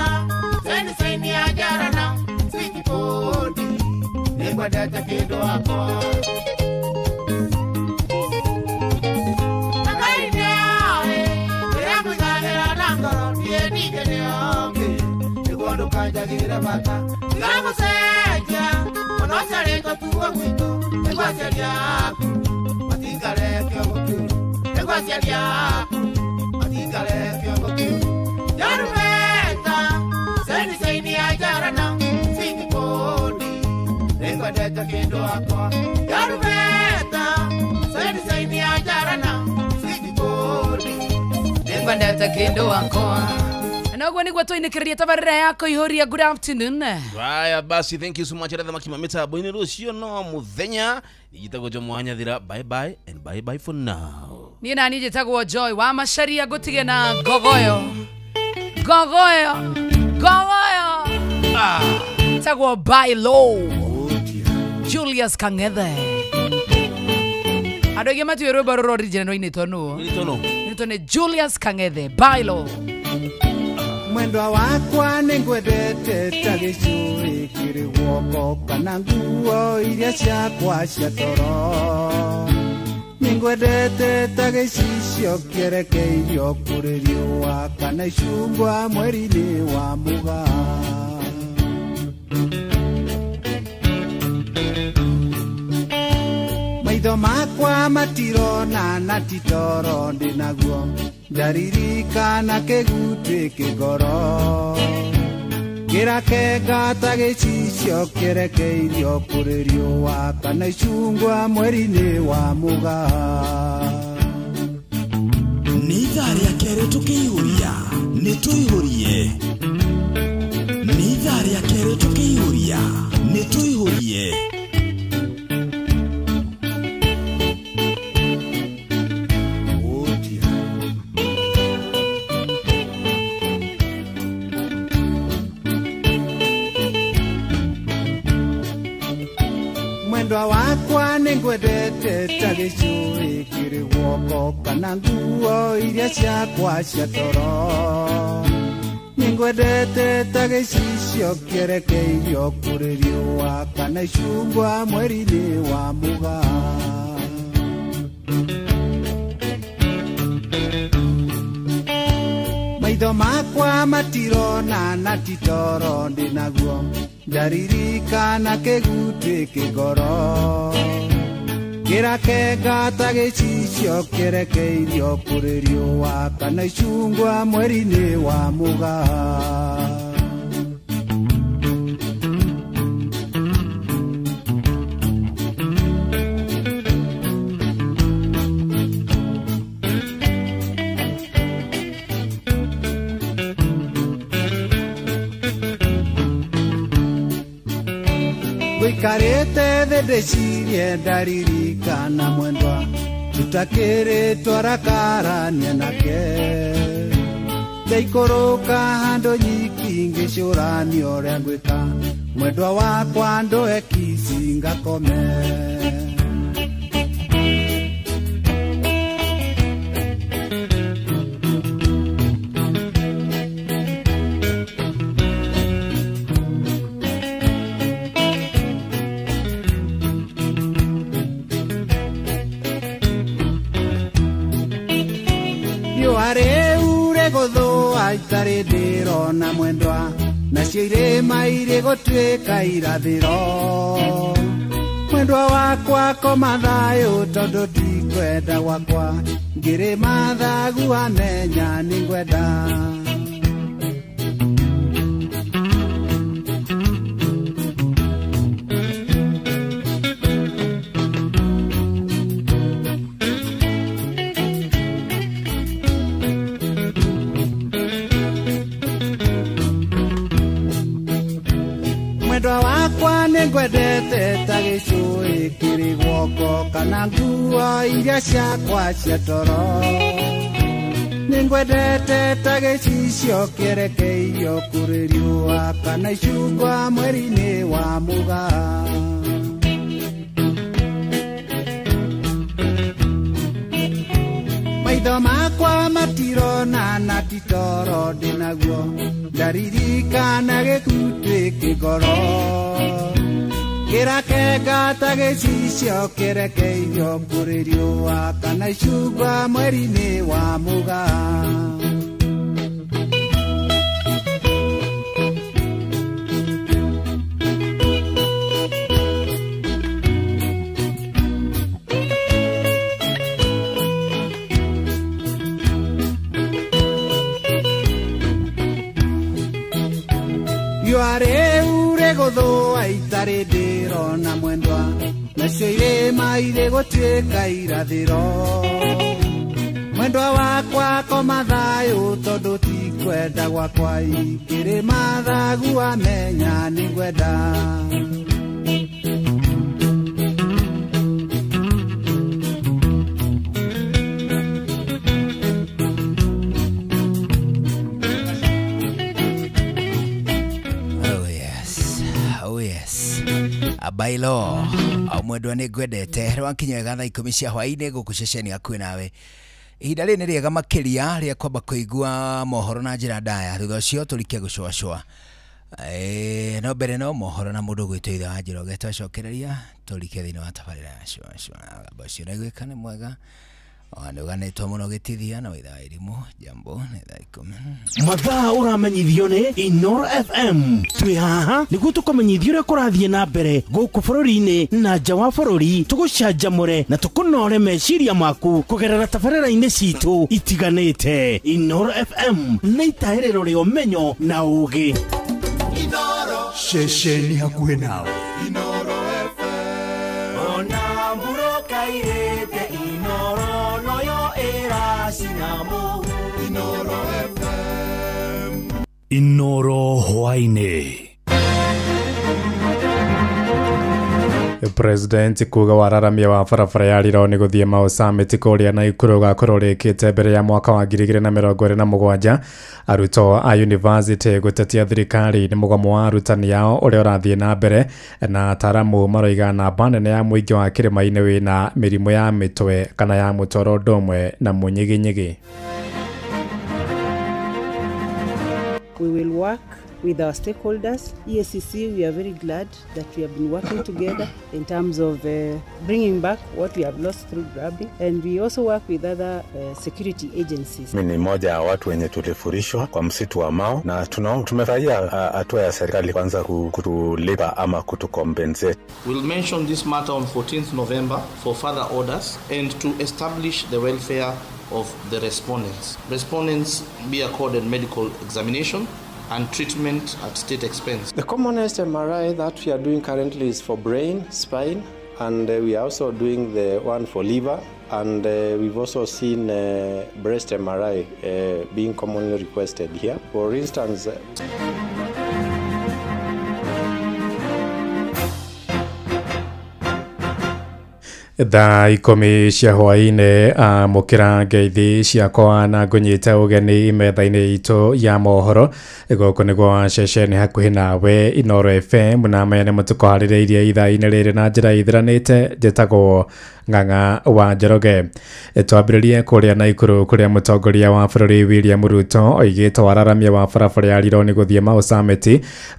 Saini saini ya jarana Switi podi Nĩngwendete kĩndũ wakwa Kanjagira bata Ngamuseja Onocharengo tuwa gwitũ Nĩguo aciari aku Matingareke gũkiuru Nĩguo aciari aku Matingareke gũkiuru Yarubeta Saini saini ya jarana Switi podi Nĩngwendete kĩndũ wakwa Yarubeta Saini saini ya jarana Switi podi Nĩngwendete kĩndũ wakwa. Na ũguo nĩguo tũinĩkĩrĩria tabarĩra ya kũihũria. Good afternoon. Haya basi, thank you so much rather makimamita boini rũciũ no mũthenya. Njitagwo Jomo wa Nyathira. Bye bye and bye bye for now. Niĩ nani njĩtagwo Joy wa Macharia, ngũtige na ngogoyo. Ngogoyo. Ngogoyo. Tagwo by low. Julius Kang'ethe. Andũ aingĩ matiũĩ rwĩmbo rũrũ original rũinĩtwo nũ? Rũinĩtwo nĩ Julius Kang'ethe, by low. Mwendwa wakwa nĩngwendete ta gĩcũrĩ kĩrĩ guoko kana nguo iria ciakwa cia toro. Nĩngwendete ta gĩcicio kĩerekeirio kũrĩ riũa kana icungwa mweri-inĩ wa mũgaa. Maitho makwa matirona na ti toro ndĩ naguo, ndaririkana kĩgutĩ kĩngoro. Kĩrakenga ta gĩcicio kĩerekeirio kũrĩ riũa kana icungwa mweri-inĩ wa mũgaa. Nĩ ithaa rĩa kerĩ tũkĩihũria, nĩ tũihũrie. Nĩ ithaa rĩa kerĩ tũkĩihũria, nĩ tũihũrie. Mwendwa wakwa nĩngwendete ta gĩcũrĩ kĩrĩ guoko kana nguo iria ciakwa cia toro. Nĩngwendete ta gĩcicio kĩerekeirio kũrĩ riũa kana icungwa mweri-inĩ wa mũgaa. Maitho makwa matirona na ti toro ndĩ naguo, ndaririkana kĩgutĩ kĩngoro. Kĩrakenga ta gĩcicio kĩerekeirio kũrĩ riũa kana icungwa mweri-inĩ wa mũgaa. Ngũikarĩte thĩ ndĩcirie ndaririkana mwendwa tũtakĩrĩ twarakarania nake. Ndaikũrũka handũ nyiki ngĩcũrania ũrĩa ngwĩka, mwendwa wakwa ndũhe kici ngakome. Itarĩ ndĩrona mwendwa nacio irĩma irĩ gũtuĩka irathĩro. Mwendwa wakwa koma thayũ tondũ ndikwenda gwakwa, ngĩrĩma thagu amenya nĩngwenda. Mwendwa wakwa nĩngwendete ta gĩcũĩ kĩrĩ guoko kana nguo iria ciakwa cia toro. Nĩngwendete ta gĩcicio kĩerekeirio kũrĩ riũa kana icungwa mweri-inĩ wa mũgaa. Maitho makwa matirona na Nditi toro ndĩnaguo ndaririkana gĩkutĩ kĩngoro kĩrakenga ta gĩcicio kĩrekeirio kũrĩ riũa kana icungwa mweri-inĩ wa mũgaa. Riũa rĩgũthũa itarĩ ndĩrona mwendwa nacio irĩma irĩ gũtuĩka irathĩro mwendwa wakwa koma thayũ tondũ ti kwenda gwakwa ikĩrĩma thagu amenya nĩngwenda. Bailo mwendwa nĩ ngwendete rwakinya wega thaa 10 cia hwaĩ-inĩ gũkũ ceceni hakuhĩ nawe. Ihinda rĩrĩ nĩ rĩega makĩria rĩa kwamba kũigua mohoro na njĩra ndaya, thutha ũcio tũrike gũcũacũa. No mbere no mohoro na mũndũ gwĩtwo Ithe wa Njoroge twacokereria tũrike thĩinĩ wa tabarĩra ya cũacũa. Mũgambo ũcio ũraiguĩka nĩ mwega nĩ ũganĩtwo mũno gĩtithia na Waitha wa Irimũ. Jambo nĩ thaa 10. Mathaa ũramenyithio nĩ Inoro FM. Twĩ haha nĩguo tũkũmenyithia ũrĩa kũrathiĩ na mbere gũkũ bũrũri-inĩ na nja wa bũrũri, tũgũcanjamũre na tũkũnore meciria maku kũgerera tabarĩra-inĩ citũ itiganĩte. Inoro FM nĩ itahĩrĩro rĩa ũmenyo na ũũgĩ. Ceceni hakuhĩ nawe. Inoro FM. Ona mburoka irĩte Inoro noyo ĩracina Inoro FM. Inoro hwaĩ-inĩ. President kuga wararamia wa barabara ya Rironi gũthiĩ Mau Summit kũrĩa Naikuru ũgakorwo ũrĩkĩte mbere ya mwaka wa 2027. Arutwo a university gũtetia thirikari nĩ mũgomo wa arutani ao ũrĩa ũrathiĩ na mbere, na ataaramu maroiga namba nene ya mũingĩ wa kĩrĩma-inĩ wĩna mĩrimũ ya mĩtwe kana ya mũtoro ũndũ ũmwe na mũnyiginyigi. We will work with our stakeholders. EACC, we are very glad that we have been working together in terms of bringing back what we have lost through grabbing, and we also work with other security agencies. Mimi ni mmoja wa watu wenye tulifurishwa kwa msitu wa Mau, na tumefurahia hatua ya serikali kwanza kutulipa ama kutukompensate. We'll mention this matter on 14th November for further orders and to establish the welfare of the respondents. Respondents be accorded medical examination and treatment at state expense. The commonest MRI that we are doing currently is for brain, spine, and we are also doing the one for liver, and we've also seen breast MRI being commonly requested here. For instance, thaa 10 cia hwaĩ-inĩ amũkĩra ngeithi ciakwa na ngũnyite ũgeni metha-inĩ itũ ya mohoro. Gũkũ nĩguo ceceni hakuhĩ nawe Inoro FM, na maya nĩmo tũkũharĩrĩirie ithaa-inĩ rĩrĩ na njĩra ithiranĩte. Njĩtagwo Ng'ang'a wa Njoroge. Twambĩrĩrie kũrĩa Naikuru kũrĩa mũtongoria wa bũrũri William Ruto oigĩte wararamia wa barabara ya Rironi gũthiĩ Mau Summit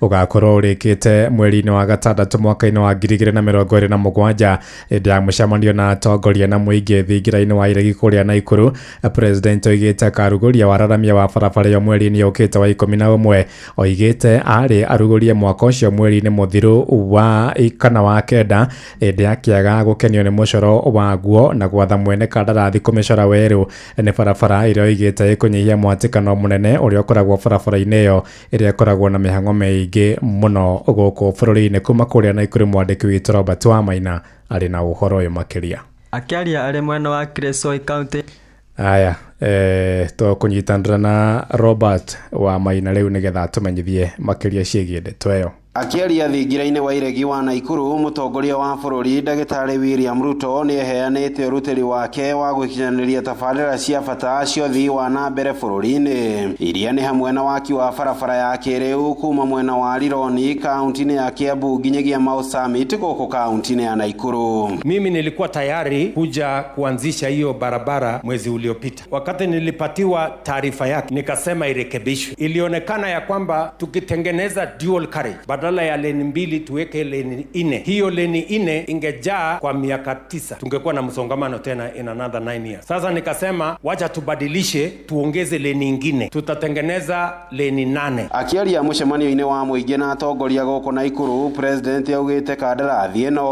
ũgakorwo ũrĩkĩte mweri-inĩ wa gatandatũ mwaka-inĩ wa 2027 hĩndĩ ya mũcemanio na atongoria na mũingĩ thingira-inĩ wa Iregi kũrĩa Naikuru. President oigĩte akarugũria wararamia wa barabara ĩyo mweri-inĩ ũkĩte wa 11. Oigĩte arĩ arugũrie mwaka ũcio mweri-inĩ mũthiru wa kana wa kenda hĩndĩ akĩaga gũkenio nĩ mũcoro waguo na gwatha mwene kandarathi kũmĩcora werũ. Nĩ barabara ĩrĩa oigĩte ĩkũnyihia mwatĩkano mũnene ũrĩa ũkoragwo barabara-inĩ ĩyo ĩrĩa ĩkoragwo na mĩhang'o mĩingĩ mũno gũkũ bũrũri-inĩ. Kuma kũrĩa Naikuru mwandĩki witũ Robert Wamaina arĩ na ũhoro ũyũ makĩria. Akĩaria arĩ mwena wa Kuresoi County. Aya, tũkũnyitanĩra na Robert Wamaina rĩu nĩgetha atũmenyithie makĩria ciĩgiĩ ndeto ĩyo. Akĩaria thingira-inĩ wa iregi wa Naikuru, mũtongoria wa bũrũri ndagĩtarĩ William Ruto nĩ eheanĩte ũrutĩri wake wa gũkinyanĩria tabarĩra cia bata cia ũthii wa na mbere bũrũri-inĩ, iria nĩ hamwe na waki wa barabara ya kĩrĩu kuma mwena wa Rironi kaunti-inĩ ya Kiambu nginyagia Mau Summit gũkũ kaunti-inĩ ya Naikuru. Mimi nilikuwa tayari kuja kuanzisha hiyo barabara mwezi uliopita. Wakati nilipatiwa taarifa yake nikasema irekebishwe. Ilionekana ya kwamba tukitengeneza dual carriage, badala ya leni 2 tuweke leni 4. Hiyo leni 4 ingejaa kwa miaka 9. Tungekuwa na msongamano tena in another 9 years. Sasa nikasema wacha tubadilishe, tuongeze leni nyingine. Tutatengeneza leni 8. Akiaria mũcemanio-inĩ wa mũingĩ na atongoria gũkũ Naikuru, president augĩte kandarathi ĩno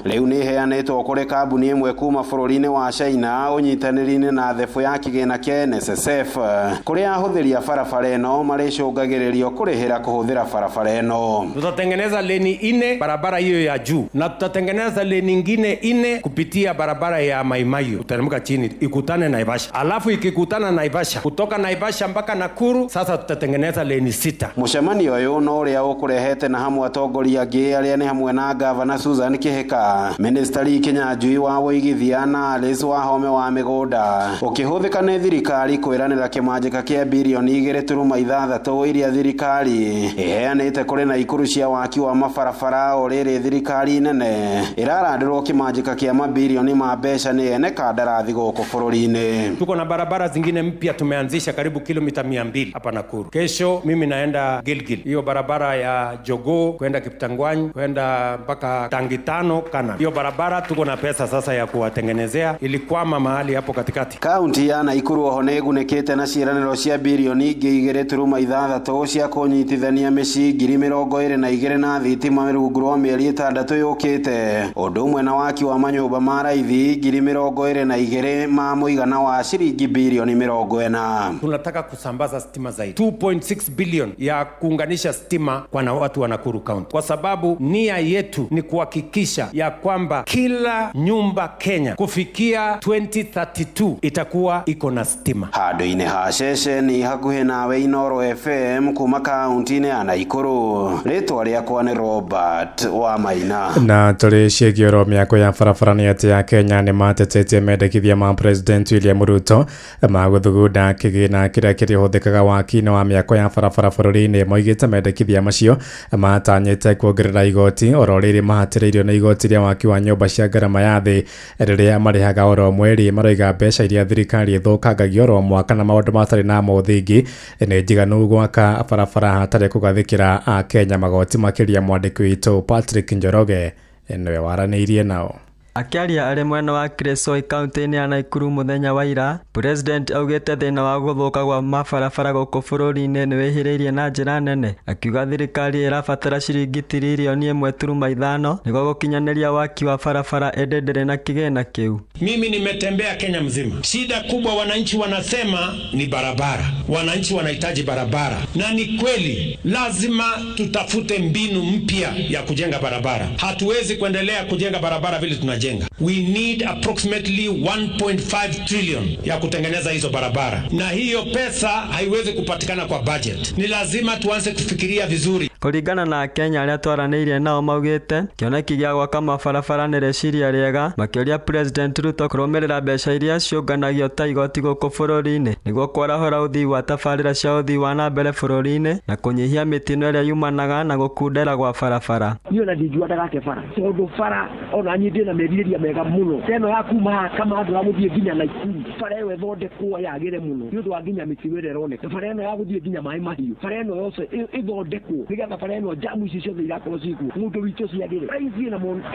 rĩu nĩ ĩheanĩtwo kũrĩ kambuni ĩmwe kuma bũrũri-inĩ wa China ũnyitanĩri-inĩ na thebũ ya kĩgĩna kĩa NSSF, kũrĩa ahũthĩri a barabara ĩno marĩcũngagĩrĩrio kũrĩhĩra kũhũthĩra barabara ĩno. Tutatengeneza leni 4 barabara hiyo ya juu, na tutatengeneza leni nyingine 4 kupitia barabara ya Maimayu kuteremka chini ikutane Naivasha, alafu ikikutana Naivasha, kutoka Naivasha mpaka Nakuru, sasa tutatengeneza leni 6. Mũcemanio ũyũ no ũrĩa ũkũrehete na hamwe atongoria angĩ arĩa nĩ hamwe na Gavana Susan Kihika, Minister Lee Kinyanjui wa ũigithia na Alice Wahome wa mĩgũnda, ũkĩhũthĩka nĩ thirikari kwĩranĩra kĩmanjĩka kĩa birioni 2.6 iria thirikari ĩheanĩte kũrĩ Naikuru cia waki wa mabarabara, o rĩrĩ thirikari nene ĩrarandĩrwo kĩmanjĩka kĩa mabirioni ma mbeca nĩ ene kandarathi gũkũ bũrũri-inĩ. Tuko na barabara zingine mpya tumeanzisha karibu kilomita 200 hapa Nakuru. Kesho mimi naenda Gilgil, hiyo barabara ya Jogoo kwenda Kiptangwanyi kwenda mpaka Tangitano Kana. Hiyo barabara tuko na pesa sasa ya kuwatengenezea, ilikwama mahali hapo katikati. Kaunti ya Naikuru oho nĩ ĩgunĩkĩte na ciĩranĩro cia birioni 2.6 cia kũnyitithania mĩciĩ 22,000 na thitima rungu rwa mĩeri 6 yũkĩte, ũndũ ũmwe na waki wa manyũmba ma raithi 22,000 ma mũigana wa ciringi birioni 40. Tunataka kusambaza stima zaidi, 2.6 billion ya kuunganisha stima kwa na watu wa Nakuru County, kwa sababu nia yetu ni kuhakikisha ya kwamba kila nyumba Kenya kufikia 2032 itakuwa iko na stima. Handũ-inĩ ha ceceni hakuhĩ nawe Inooro FM kuma kaunti-inĩ ya Naikuru, rĩtwa rĩakwa nĩ Robert wa Maina. Na tũrĩ ciĩgiĩ oro mĩako ya barabara nĩ atĩ ya Kenya nĩ matetetie mendekithia ma President William Ruto ma gũthugunda kĩgĩna kĩrĩa kĩrĩhũthĩkaga waki-inĩ wa mĩako ya barabara bũrũri-inĩ. Moigĩte mendekithia macio matanyĩte kuongerera igoti oro rĩrĩ mahatĩrĩirio nĩ igoti rĩa waki wa nyũmba cia ngarama ya thĩ rĩrĩa marĩhaga oro mweri. Maroiga mbeca iria thirikari ĩthũkangagia oro mwaka na maũndũ matarĩ na mũthingi nĩ njiganu gwaka barabara hatarĩ kũgathĩkĩra Akenya magoti makĩria. Mwandĩki witũ Patrick Njoroge nĩwe waranĩirie nao. Akiaria arĩ mwena wa Kuresoi kaunti-inĩ ya Nakuru mũthenya wa ira, President augĩte thĩna wa gũthũka gwa mabarabara gũkũ bũrũri-inĩ nĩ wĩhĩrĩirie na njĩra nene, akiuga thirikari ĩrabatara ciringi tiririoni 1.5 nĩguo gũkinyanĩria waki wa barabara ĩndĩ ndĩrĩ na kĩgĩna kĩu. Mimi nimetembea Kenya mzima. Shida kubwa wananchi wanasema ni barabara. Wananchi wanahitaji barabara. Na ni kweli, lazima tutafute mbinu mpya ya kujenga barabara. Hatuwezi kuendelea kujenga barabara vile tunajenga. We need approximately 1.5 trillion ya kutengeneza hizo barabara. Na hiyo pesa haiwezi kupatikana kwa budget. Ni lazima tuanze kufikiria vizuri. Kũringana na Akenya arĩa twaranĩirie nao maugĩte kĩoneki gĩa gwaka mabarabara nĩ rĩciria rĩega, makĩũria President Ruto kũrũmĩrĩra mbeca iria ciũnganagio ta igoti gũkũ bũrũri-inĩ nĩguo kwarahũra ũthii wa tabarĩra cia ũthii wa na mbere bũrũri-inĩ na kũnyihia mĩtino ĩrĩa yumanaga na gũkundera gwa barabara. Niĩ ona ndingiuga ndagake bara tondũ bara ona niĩ ndĩna merirĩria mega mũno teno ya kuma haha Kamandũ ya gũthiĩ nginya Naikuru, bara ĩyo ĩthondekwo yagĩre mũno nĩ ũndũ wa nginya mĩtino ĩrĩa ĩroneka, bara ĩno ya gũthiĩ nginya Maĩ Mahiũ, bara ĩno yothe ĩthondekwo nĩgetha bara ĩno jamu ici ciothe irakorwo cikuo mũndũ witũ ciagĩre. Rais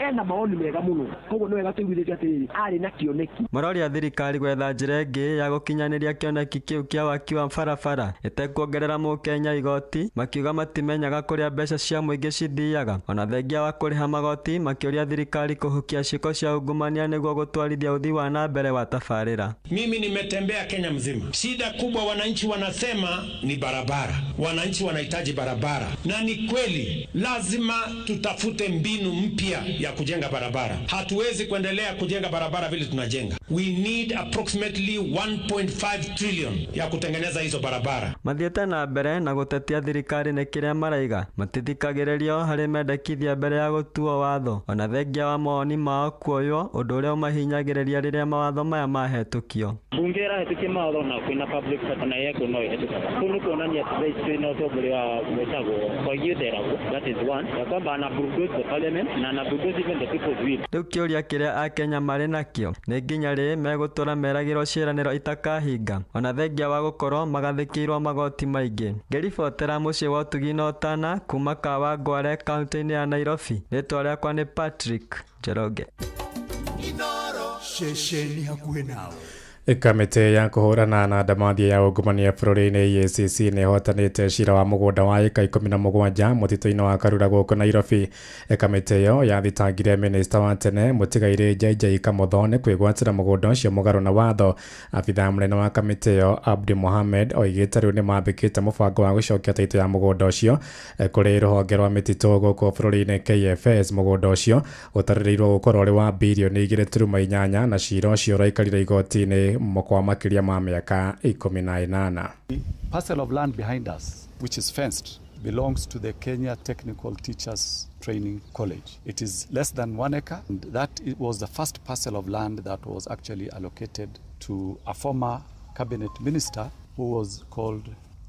ena maoni mega mũno, koguo nĩ wega tũiguithĩte atĩrĩrĩ arĩ na kĩoneki. Maroria thirikari gwetha njĩra ĩngĩ ya gũkinyanĩria kĩoneki kĩu kĩa waki wa barabara ĩtekuongerera mũkenya igoti, makiuga matimenyaga kũrĩa mbeca cia mũingĩ cithiaga. Ona thengia wa kũrĩha magoti, makĩũria thirikari kũhukia ciĩko cia ungumania nĩguo gũtwarithia ũthii wa na mbere wa tabarĩra. Mimi nimetembea Kenya mzima. Shida kubwa wananchi wanasema ni barabara. Wananchi wanahitaji barabara. Na ni Na ni kweli lazima tutafute mbinu mpya ya kujenga barabara. Hatuwezi kuendelea kujenga barabara vile tunajenga. We need approximately 1.5 trillion ya kutengeneza hizo barabara. Mathiĩte na mbere na gũtetia thirikari nĩ kĩrĩa maraiga matithikagĩrĩrio harĩ mendekithia mbere ya gũtuo watho ona thengia wa mawoni mao kuoywo ũndũ ũrĩa ũmahinyagĩrĩria rĩrĩa mawatho maya mahetũkio. Bunge ĩrahĩtũkia mawatho na kwĩna public sector na yeko no ĩhetũkaga. Kũu nĩ kuonania atĩ thaa ici twĩna ũtongoria wa gwĩtagwo Koigi Ũteragwo, that is one, ya kwamba ana bulldoze the parliament na ana bulldoze even the people's will. Rĩu kĩũria kĩrĩa akenya marĩ nakĩo nĩ nginya rĩ megũtũra meragĩrwo ciĩranĩro itakahinga ona thengia wa gũkorwo magathĩkĩirwo magoti maingĩ. Ngĩribotera mũciĩ wa ũtugi na ũtana kuma Kawangware kaunti-inĩ ya Nairobi, rĩtwa rĩakwa nĩ Patrick Njoroge. Ceceni hakuhĩ nawe. Kamĩtĩ ya kũhũrana na ndamathia ya ungumania bũrũri-inĩ EACC nĩ ĩhotanĩte cira wa mũgũnda wa ĩka 17 mũtitũ-inĩ wa Karura gũkũ Nairobi. Kamĩtĩ ĩyo yathitangire minista wa tene mũtigairĩ JJ Kamotho nĩ kwĩgwatĩra mũgũnda ũcio mũgarũ na watho. Abithaa mũnene wa kamĩtĩ ĩyo Abdi Mohamed oigĩte rĩu nĩ mambĩkĩte mũbango wa gũcokia taitũ ya mũgũnda ũcio kũrĩ rũhonge rwa mĩtitũ gũkũ bũrũri-inĩ KFS. Mũgũnda ũcio ũtarĩrĩirwo gũkorwo ũrĩ wa birioni 2.8 na cira ũcio ũraikarire igoti-inĩ kwa makĩria ma mĩaka 18. The parcel of land behind us, which is fenced, belongs to the Kenya Technical Teachers Training College. It is less than 1 acre, and that it was the first parcel of land that was actually allocated to a former cabinet minister who was called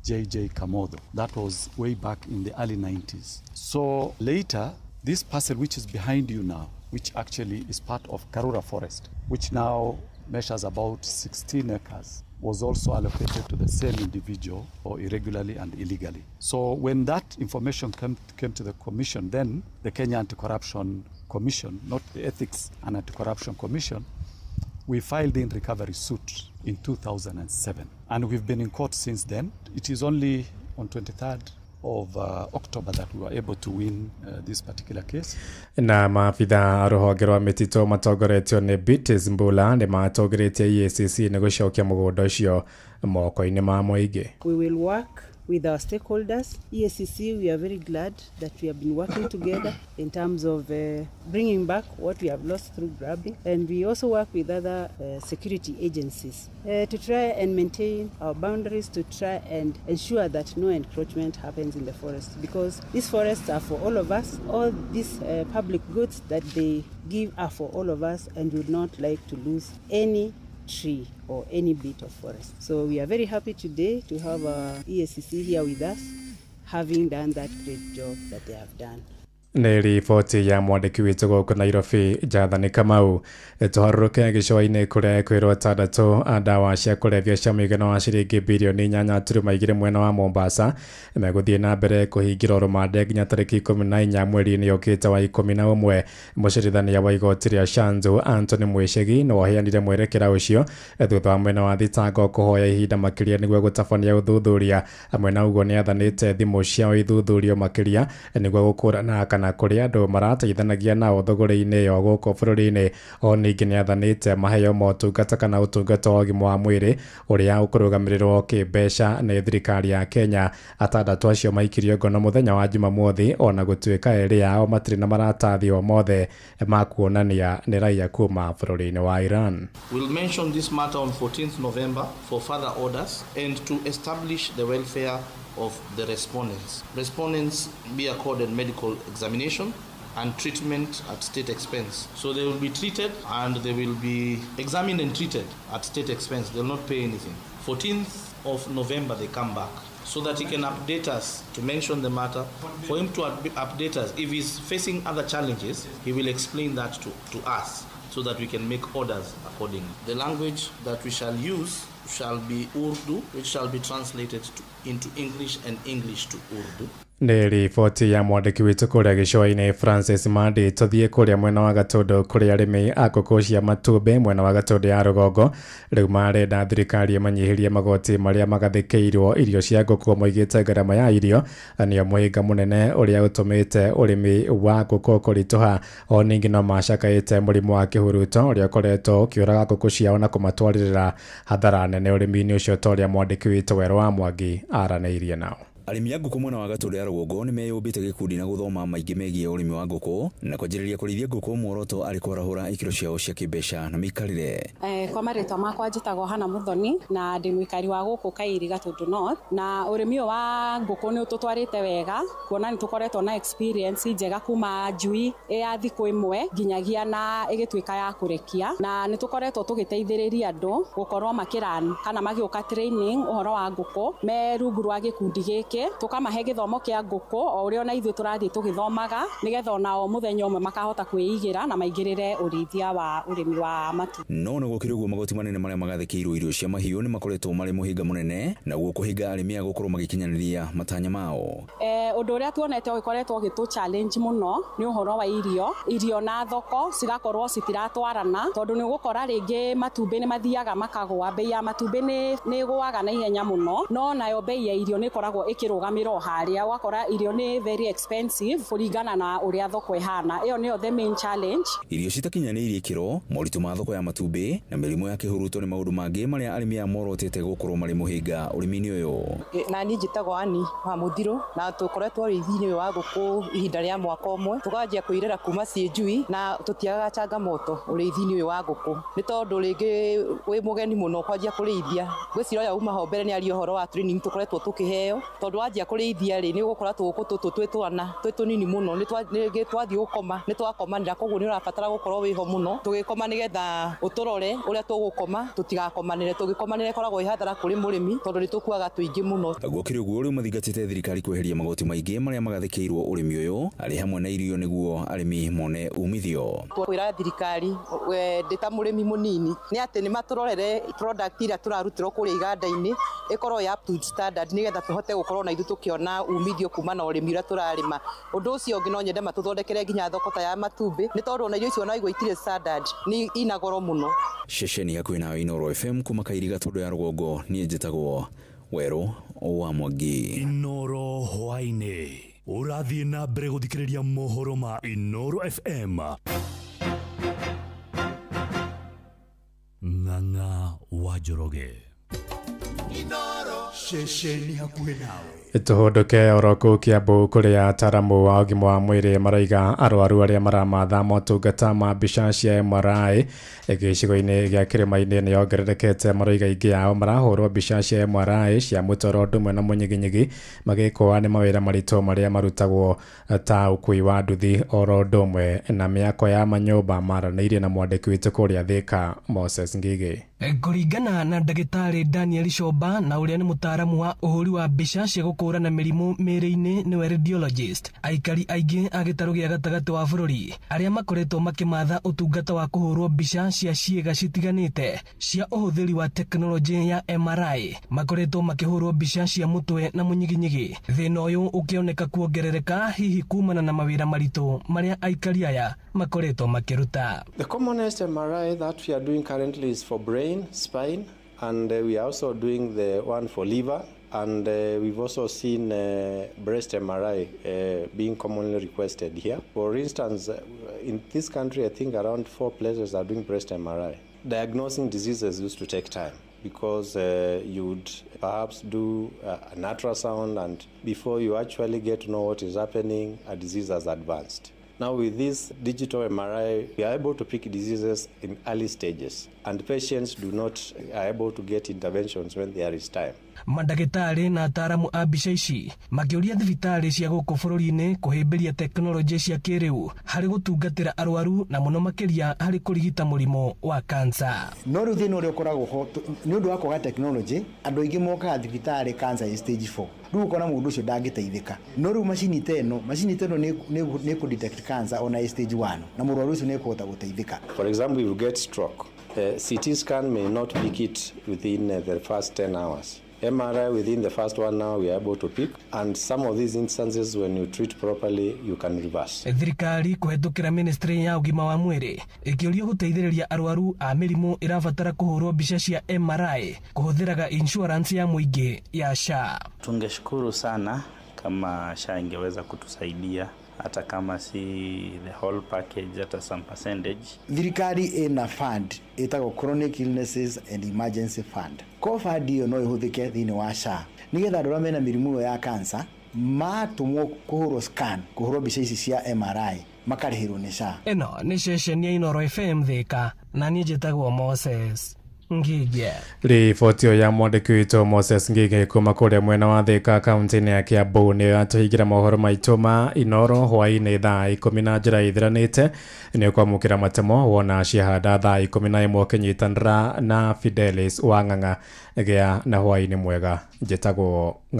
JJ Kamotho. That was way back in the early 90s. So later, this parcel which is behind you now, which actually is part of Karura Forest, which now measures about 16 acres, was also allocated to the same individual or irregularly and illegally. So when that information came to the commission, then the Kenya Anti-Corruption Commission, not the Ethics and Anti-Corruption Commission, we filed in recovery suit in 2007. And we've been in court since then. It is only on 23rd of October that we were able to win this particular case. Na maabithaa a rũhonge rwa mĩtitũ matongoretio nĩ Beatrice Mbula nĩ matongoretie EACC nĩ gũcokia mũgũnda ũcio moko-inĩ ma mũingĩ. We will work with our stakeholders. EACC, we are very glad that we have been working together in terms of bringing back what we have lost through grabbing. And we also work with other security agencies to try and maintain our boundaries, to try and ensure that no encroachment happens in the forest, because these forests are for all of us. All these public goods that they give are for all of us, and we would not like to lose any tree or any bit of forest. So we are very happy today to have EACC here with us, having done that great job that they have done. Nĩ riboti ya mwandĩki witũ gũkũ Nairobi Jathani Kamau. Tũharũrũke gĩcũa-inĩ kũrĩa kwĩrwo atandatũ a ndawa cia kũrebia cia mũigana wa ciringi birioni 8.2 mwena wa Mombasa megũthiĩ na mbere kũhingĩrwo rũmande nginya tarĩki 14 mweri-inĩ ũkĩte wa 11. Mũcirithania wa igoti rĩa Shanzu Anthony Mwĩcegi nĩ waheanire mwerekera ũcio thutha wa mwena wa thitango kũhoya ihinda makĩria nĩguo gũtabania ũthuthuria. Mwena ũguo nĩ athanĩte thimũ ciao ithuthurio makĩria nĩguo gũkũrana kana kũrĩa andũ marateithanagia nao thogora-inĩ ĩyo gũkũ bũrũri-inĩ. O ningĩ nĩ athanĩte maheo motungata kana ũtungata wa ũgima wa mwĩrĩ ũrĩa ũkũrũgamĩrĩrwo kĩmbeca nĩ thirikari ya Kenya. Atandatũ acio maikirio ngono mũthenya wa Jumamothi ona gũtuĩka erĩ ao matirĩ na maratathi o mothe ma kuonania nĩ raia kuma bũrũri-inĩ wa Iran. We'll mention this matter on 14th November for further orders and to establish the welfare of the respondents. Respondents be accorded medical examination and treatment at state expense. So they will be treated and they will be examined and treated at state expense. They will not pay anything. 14th of November they come back so that he can update us, to mention the matter, for him to update us. If he's facing other challenges, he will explain that to us so that we can make orders accordingly. The language that we shall use shall be Urdu, which shall be translated into English and English to Urdu. Nĩ riboti ya mwandĩki witũ kũrĩa gĩcũa-inĩ Francis Mandi. Tũthiĩ kũrĩa mwena wa Gatũndũ kũrĩa arĩmi a ngũkũ cia matumbĩ mwena wa Gatũndũ ya rũgongo rĩu marenda thirikari ĩmanyihĩrie magoti marĩa magathĩkĩirwo irio cia ngũkũ. Moigĩte ngarama ya irio nĩyo mũhĩnga mũnene ũrĩa ũtũmĩte ũrĩmi wa ngũkũ kũritũha. O ningĩ no macakaĩte mũrimũ wa kĩhuruto ũrĩa ũkoretwo ũkĩũraga ngũkũ ciao na kũmatwarĩrĩra hathara nene ũrĩmi-inĩ ũcio, ta ũrĩa mwandĩki witũ Werũ wa Mwangi aranĩirie nao. Arĩmi a ngũkũ mwena wa Gatũndũ ya rũgongo nĩ meyũmbĩte gĩkundi na gũthoma maingĩ megiĩ ũrĩmi wa ngũkũ na kwanjĩrĩria kũrĩithia ngũkũ muoroto arĩ kwarahũra ikĩro ciao cia kĩmbeca na mĩikarĩre. Kwa marĩtwa makwa njĩtagwo Hana Muthoni na ndĩ mũikari wa gũkũ Kairi Gatũndũ North, na ũrĩmi ũyũ wa ngũkũ nĩ ũtũtwarĩte wega kuona nĩ tũkoretwo na experience njega kuma njui ya thikũ ĩmwe nginyagia na ĩgĩtuĩka ya kũrekia, na nĩ tũkoretwo tũgĩteithĩrĩria andũ gũkorwo makĩran kana magĩũka training ũhoro wa ngũkũ me rungu rwa gĩkundi gĩkĩ, tũkamahe gĩthomo kĩa ngũkũ o ũrĩa ona ithuĩ tũrathiĩ tũgĩthomaga nĩgetha onao mũthenya ũmwe makahota kwĩigĩra na maingĩrĩre ũrĩithia wa ũrĩmi wa matumbĩ. No ona gũkĩrĩ ũguo magoti manene marĩa magathĩkĩirwo irio cia mahiũ nĩ makoretwo marĩ mũhĩnga mũnene na guo kũhĩnga arĩmi a gũkorwo magĩkinyanĩria matanya mao. Ũndũ ũrĩa tuonete ũgĩkoretwo ũgĩtũ challenge mũno nĩ ũhoro wa irio na thoko cigakorwo citiratwarana, tondũ nĩ ũgũkora rĩngĩ matumbĩ nĩ mathiaga makagũa, bei ya matumbĩ nĩ ĩgũaga na ihenya mũno, no nayo bei ya irio nĩ ĩkoragwo ĩkĩrũgamĩra o harĩa, ũgakora irio nĩ very expensive kũringana na ũrĩa thoko ĩhana. Ĩyo nĩyo the main challenge. Irio citakinyanĩirie ikĩro, moritũ ma thoko ya matumbĩ na mĩrimũ ya kĩhuruto nĩ maũndũ mangĩ marĩa arĩmi aya morotete gũkorwo marĩ mũhĩnga ũrĩmi-inĩ ũyũ. Na niĩ njĩtagwo Ani wa Mũthirũ na tũkoretwo ũrĩithi-inĩ ũyũ wa ngũkũ ihinda rĩa mwaka ũmwe, tũkanjia kwĩrera kuma ciĩ njui na tũtiagaga changamoto ũrĩithi-inĩ ũyũ wa ngũkũ nĩ tondũ rĩngĩ wĩ mũgeni mũno kwanjia kũrĩithia. Ngwĩciria ũrĩa uma ho mbere nĩ aria ũhoro wa training tũkoretwo tũkĩheo, tondũ wanjia kũrĩithia rĩ nĩ ũgũkora tũgũkũ tũtũ twĩ twana twĩ tũnini mũno, nĩ twathiĩ gũkoma nĩ twakomanĩra, koguo nĩ ũrabatara gũkorwo wĩho mũno tũgĩkoma nĩgetha ũtũrore ũrĩa tũgũkoma tũtigakomanĩre. Tũgĩkomanĩra ĩkoragwo ĩ hathara kũrĩ mũrĩmi tondũ nĩ tũkuaga tũingĩ mũno. Gũkĩrĩ ũguo rĩu mathingatĩte thirikari kweheria magoti maingĩ marĩa magathĩkĩirwo ũrĩmi ũyũ arĩ hamwe na irio nĩguo arĩmi mone umithio. Kwĩra thirikari ndĩ ta mũrĩmi mũnini nĩ atĩ nĩ matũrorere product iria tũrarutĩrwo kũrĩa iganda-inĩ ĩkorwo ya up to standard nĩgetha tũhote gũkorwo na ithuĩ tũkĩona umithio kuma na ũrĩmi ũrĩa tũrarĩma. Ũndũ ũcio ũngĩ no nyende matũthondekere nginya thoko ta ya matumbĩ nĩ tondũ ona irio icio ona igua itirĩ standard nĩ ina goro mũno. Ceceni hakuhĩ nawe Inooro FM kuma Kairi Gatũndũ ya rũgongo, niĩ njĩtagwo Werũ wa Mwangi. Inooro hwaĩ-inĩ ũrathiĩ na mbere gũthikĩrĩria mohoro ma Inooro FM. Ng'ang'a wa Njoroge. Ceceni hakuhĩ nawe. Tũhũndũke oro kũu Kiambu kũrĩa ataramu wa ũgima wa mwĩrĩ maraiga arwaru arĩa maramatha motungata ma mbica cia MRI gĩcigo-inĩ gĩa kĩrĩma-inĩ nĩ yongererekete. Maraiga aingĩ ao marahũrwo mbica cia MRI cia mũtoro ũndũ na mũnyiginyigi magĩkũa nĩ mawĩra maritũ marĩa marutagwo ta ũkui wa nduthi oro ũndũ ũmwe na mĩako ya manyũmba. Maranĩirie na mwandĩki witũ kũrĩa Thika Moses Ngigĩ. Kũringana na ndagĩtarĩ Daniel Shomba na ũrĩa nĩ mũtaaramu wa ũhũri wa mbica cia gũkũũrana mĩrimũ mĩĩrĩ-inĩ nĩwe radiologist, aikari aingĩ a gĩtarũ gĩa gatagatĩ wa bũrũri arĩa makoretwo makĩmatha ũtungata wa kũhũrwo mbica cia ciĩga citiganĩte cia ũhũthĩri wa tekinoronjĩ ya MRI makoretwo makĩhũrwo mbica cia mũtwe na mũnyiginyigi. Thĩna ũyũ ũkĩoneka kuongerereka hihi kumana na mawĩra maritũ marĩa aikari aya makoretwo makĩruta. The commonest MRI that we are doing currently is for brain, spine, and we are also doing the one for liver, and we've also seen breast MRI being commonly requested here. For instance, in this country, I think around 4 places are doing breast MRI. Diagnosing diseases used to take time because you'd perhaps do an ultrasound, and before you actually get to know what is happening, a disease has advanced. Now with this digital MRI, we are able to pick diseases in early stages, and patients do not are able to get interventions when there is time. Mandagĩtarĩ na ataramu a mbica ici makĩũria thibitarĩ cia gũkũ bũrũri-inĩ kũhĩmbĩria tekinoronjĩ cia kĩrĩu harĩ gũtungatĩra arwaru na mũno makĩria harĩ kũrigita mũrimũ wa kansa. No rĩu thĩna ũrĩa ũkoragwo ho nĩ ũndũ wa kwaga tekinoronjĩ, andũ aingĩ mokaga thibitarĩ cancer ĩ stage 4, rĩu ũkona mũndũ ũcio ndangĩteithĩka. No rĩu macini ta ĩno nĩ kũ detect cancer ona ĩ stage 1 na mũrwaru ũcio nĩ ekũhota gũteithĩka. For example, you get stroke. CT scan may not pick it within the first 10 hours. MRI within the first 1 hour we are able to pick, and some of these instances when you treat properly you can reverse. Thirikari kũhetũkĩra ministry ya ũgima wa mwĩrĩ ĩkĩũrio gũteithĩrĩria arwaru a mĩrimũ ĩrabatara kũhũrwo mbica cia MRI kũhũthĩraga insurance ya mũingĩ ya SHA. Tungeshukuru sana kama SHA ingeweza kutusaidia hata kama si the whole package, hata some percentage. Thirikari ĩna fund ĩtagwo Chronic Illnesses and Emergency Fund. Ko fund ĩyo no ĩhũthĩke thĩinĩ wa SHA nĩgetha andũ arĩa mena mĩrimũ ĩyo ya cancer matũmwo kũhũrwo scan, kũhũrwo mbica ici cia MRI, makarĩhĩrwo nĩ SHA. Ĩno nĩ ceceni ya Inooro FM Thika, na niĩ njĩtagwo Moses Ngige. Riboti ĩyo ya mwandĩki witũ Moses Ngige kuma kũrĩa mwena wa Thika kaunti-inĩ ya Kiambu nĩyo yatũhingĩra mohoro maitũ ma Inooro hwaĩ-inĩ thaa 10 na njĩra ithiranĩte. Nĩ ũkwamũkĩra matemo wona ciahanda thaa 11 ũkĩnyitanĩra na Fidelis Wang'ang'a. Gĩa na hwaĩ-inĩ mwega. Njĩtagwo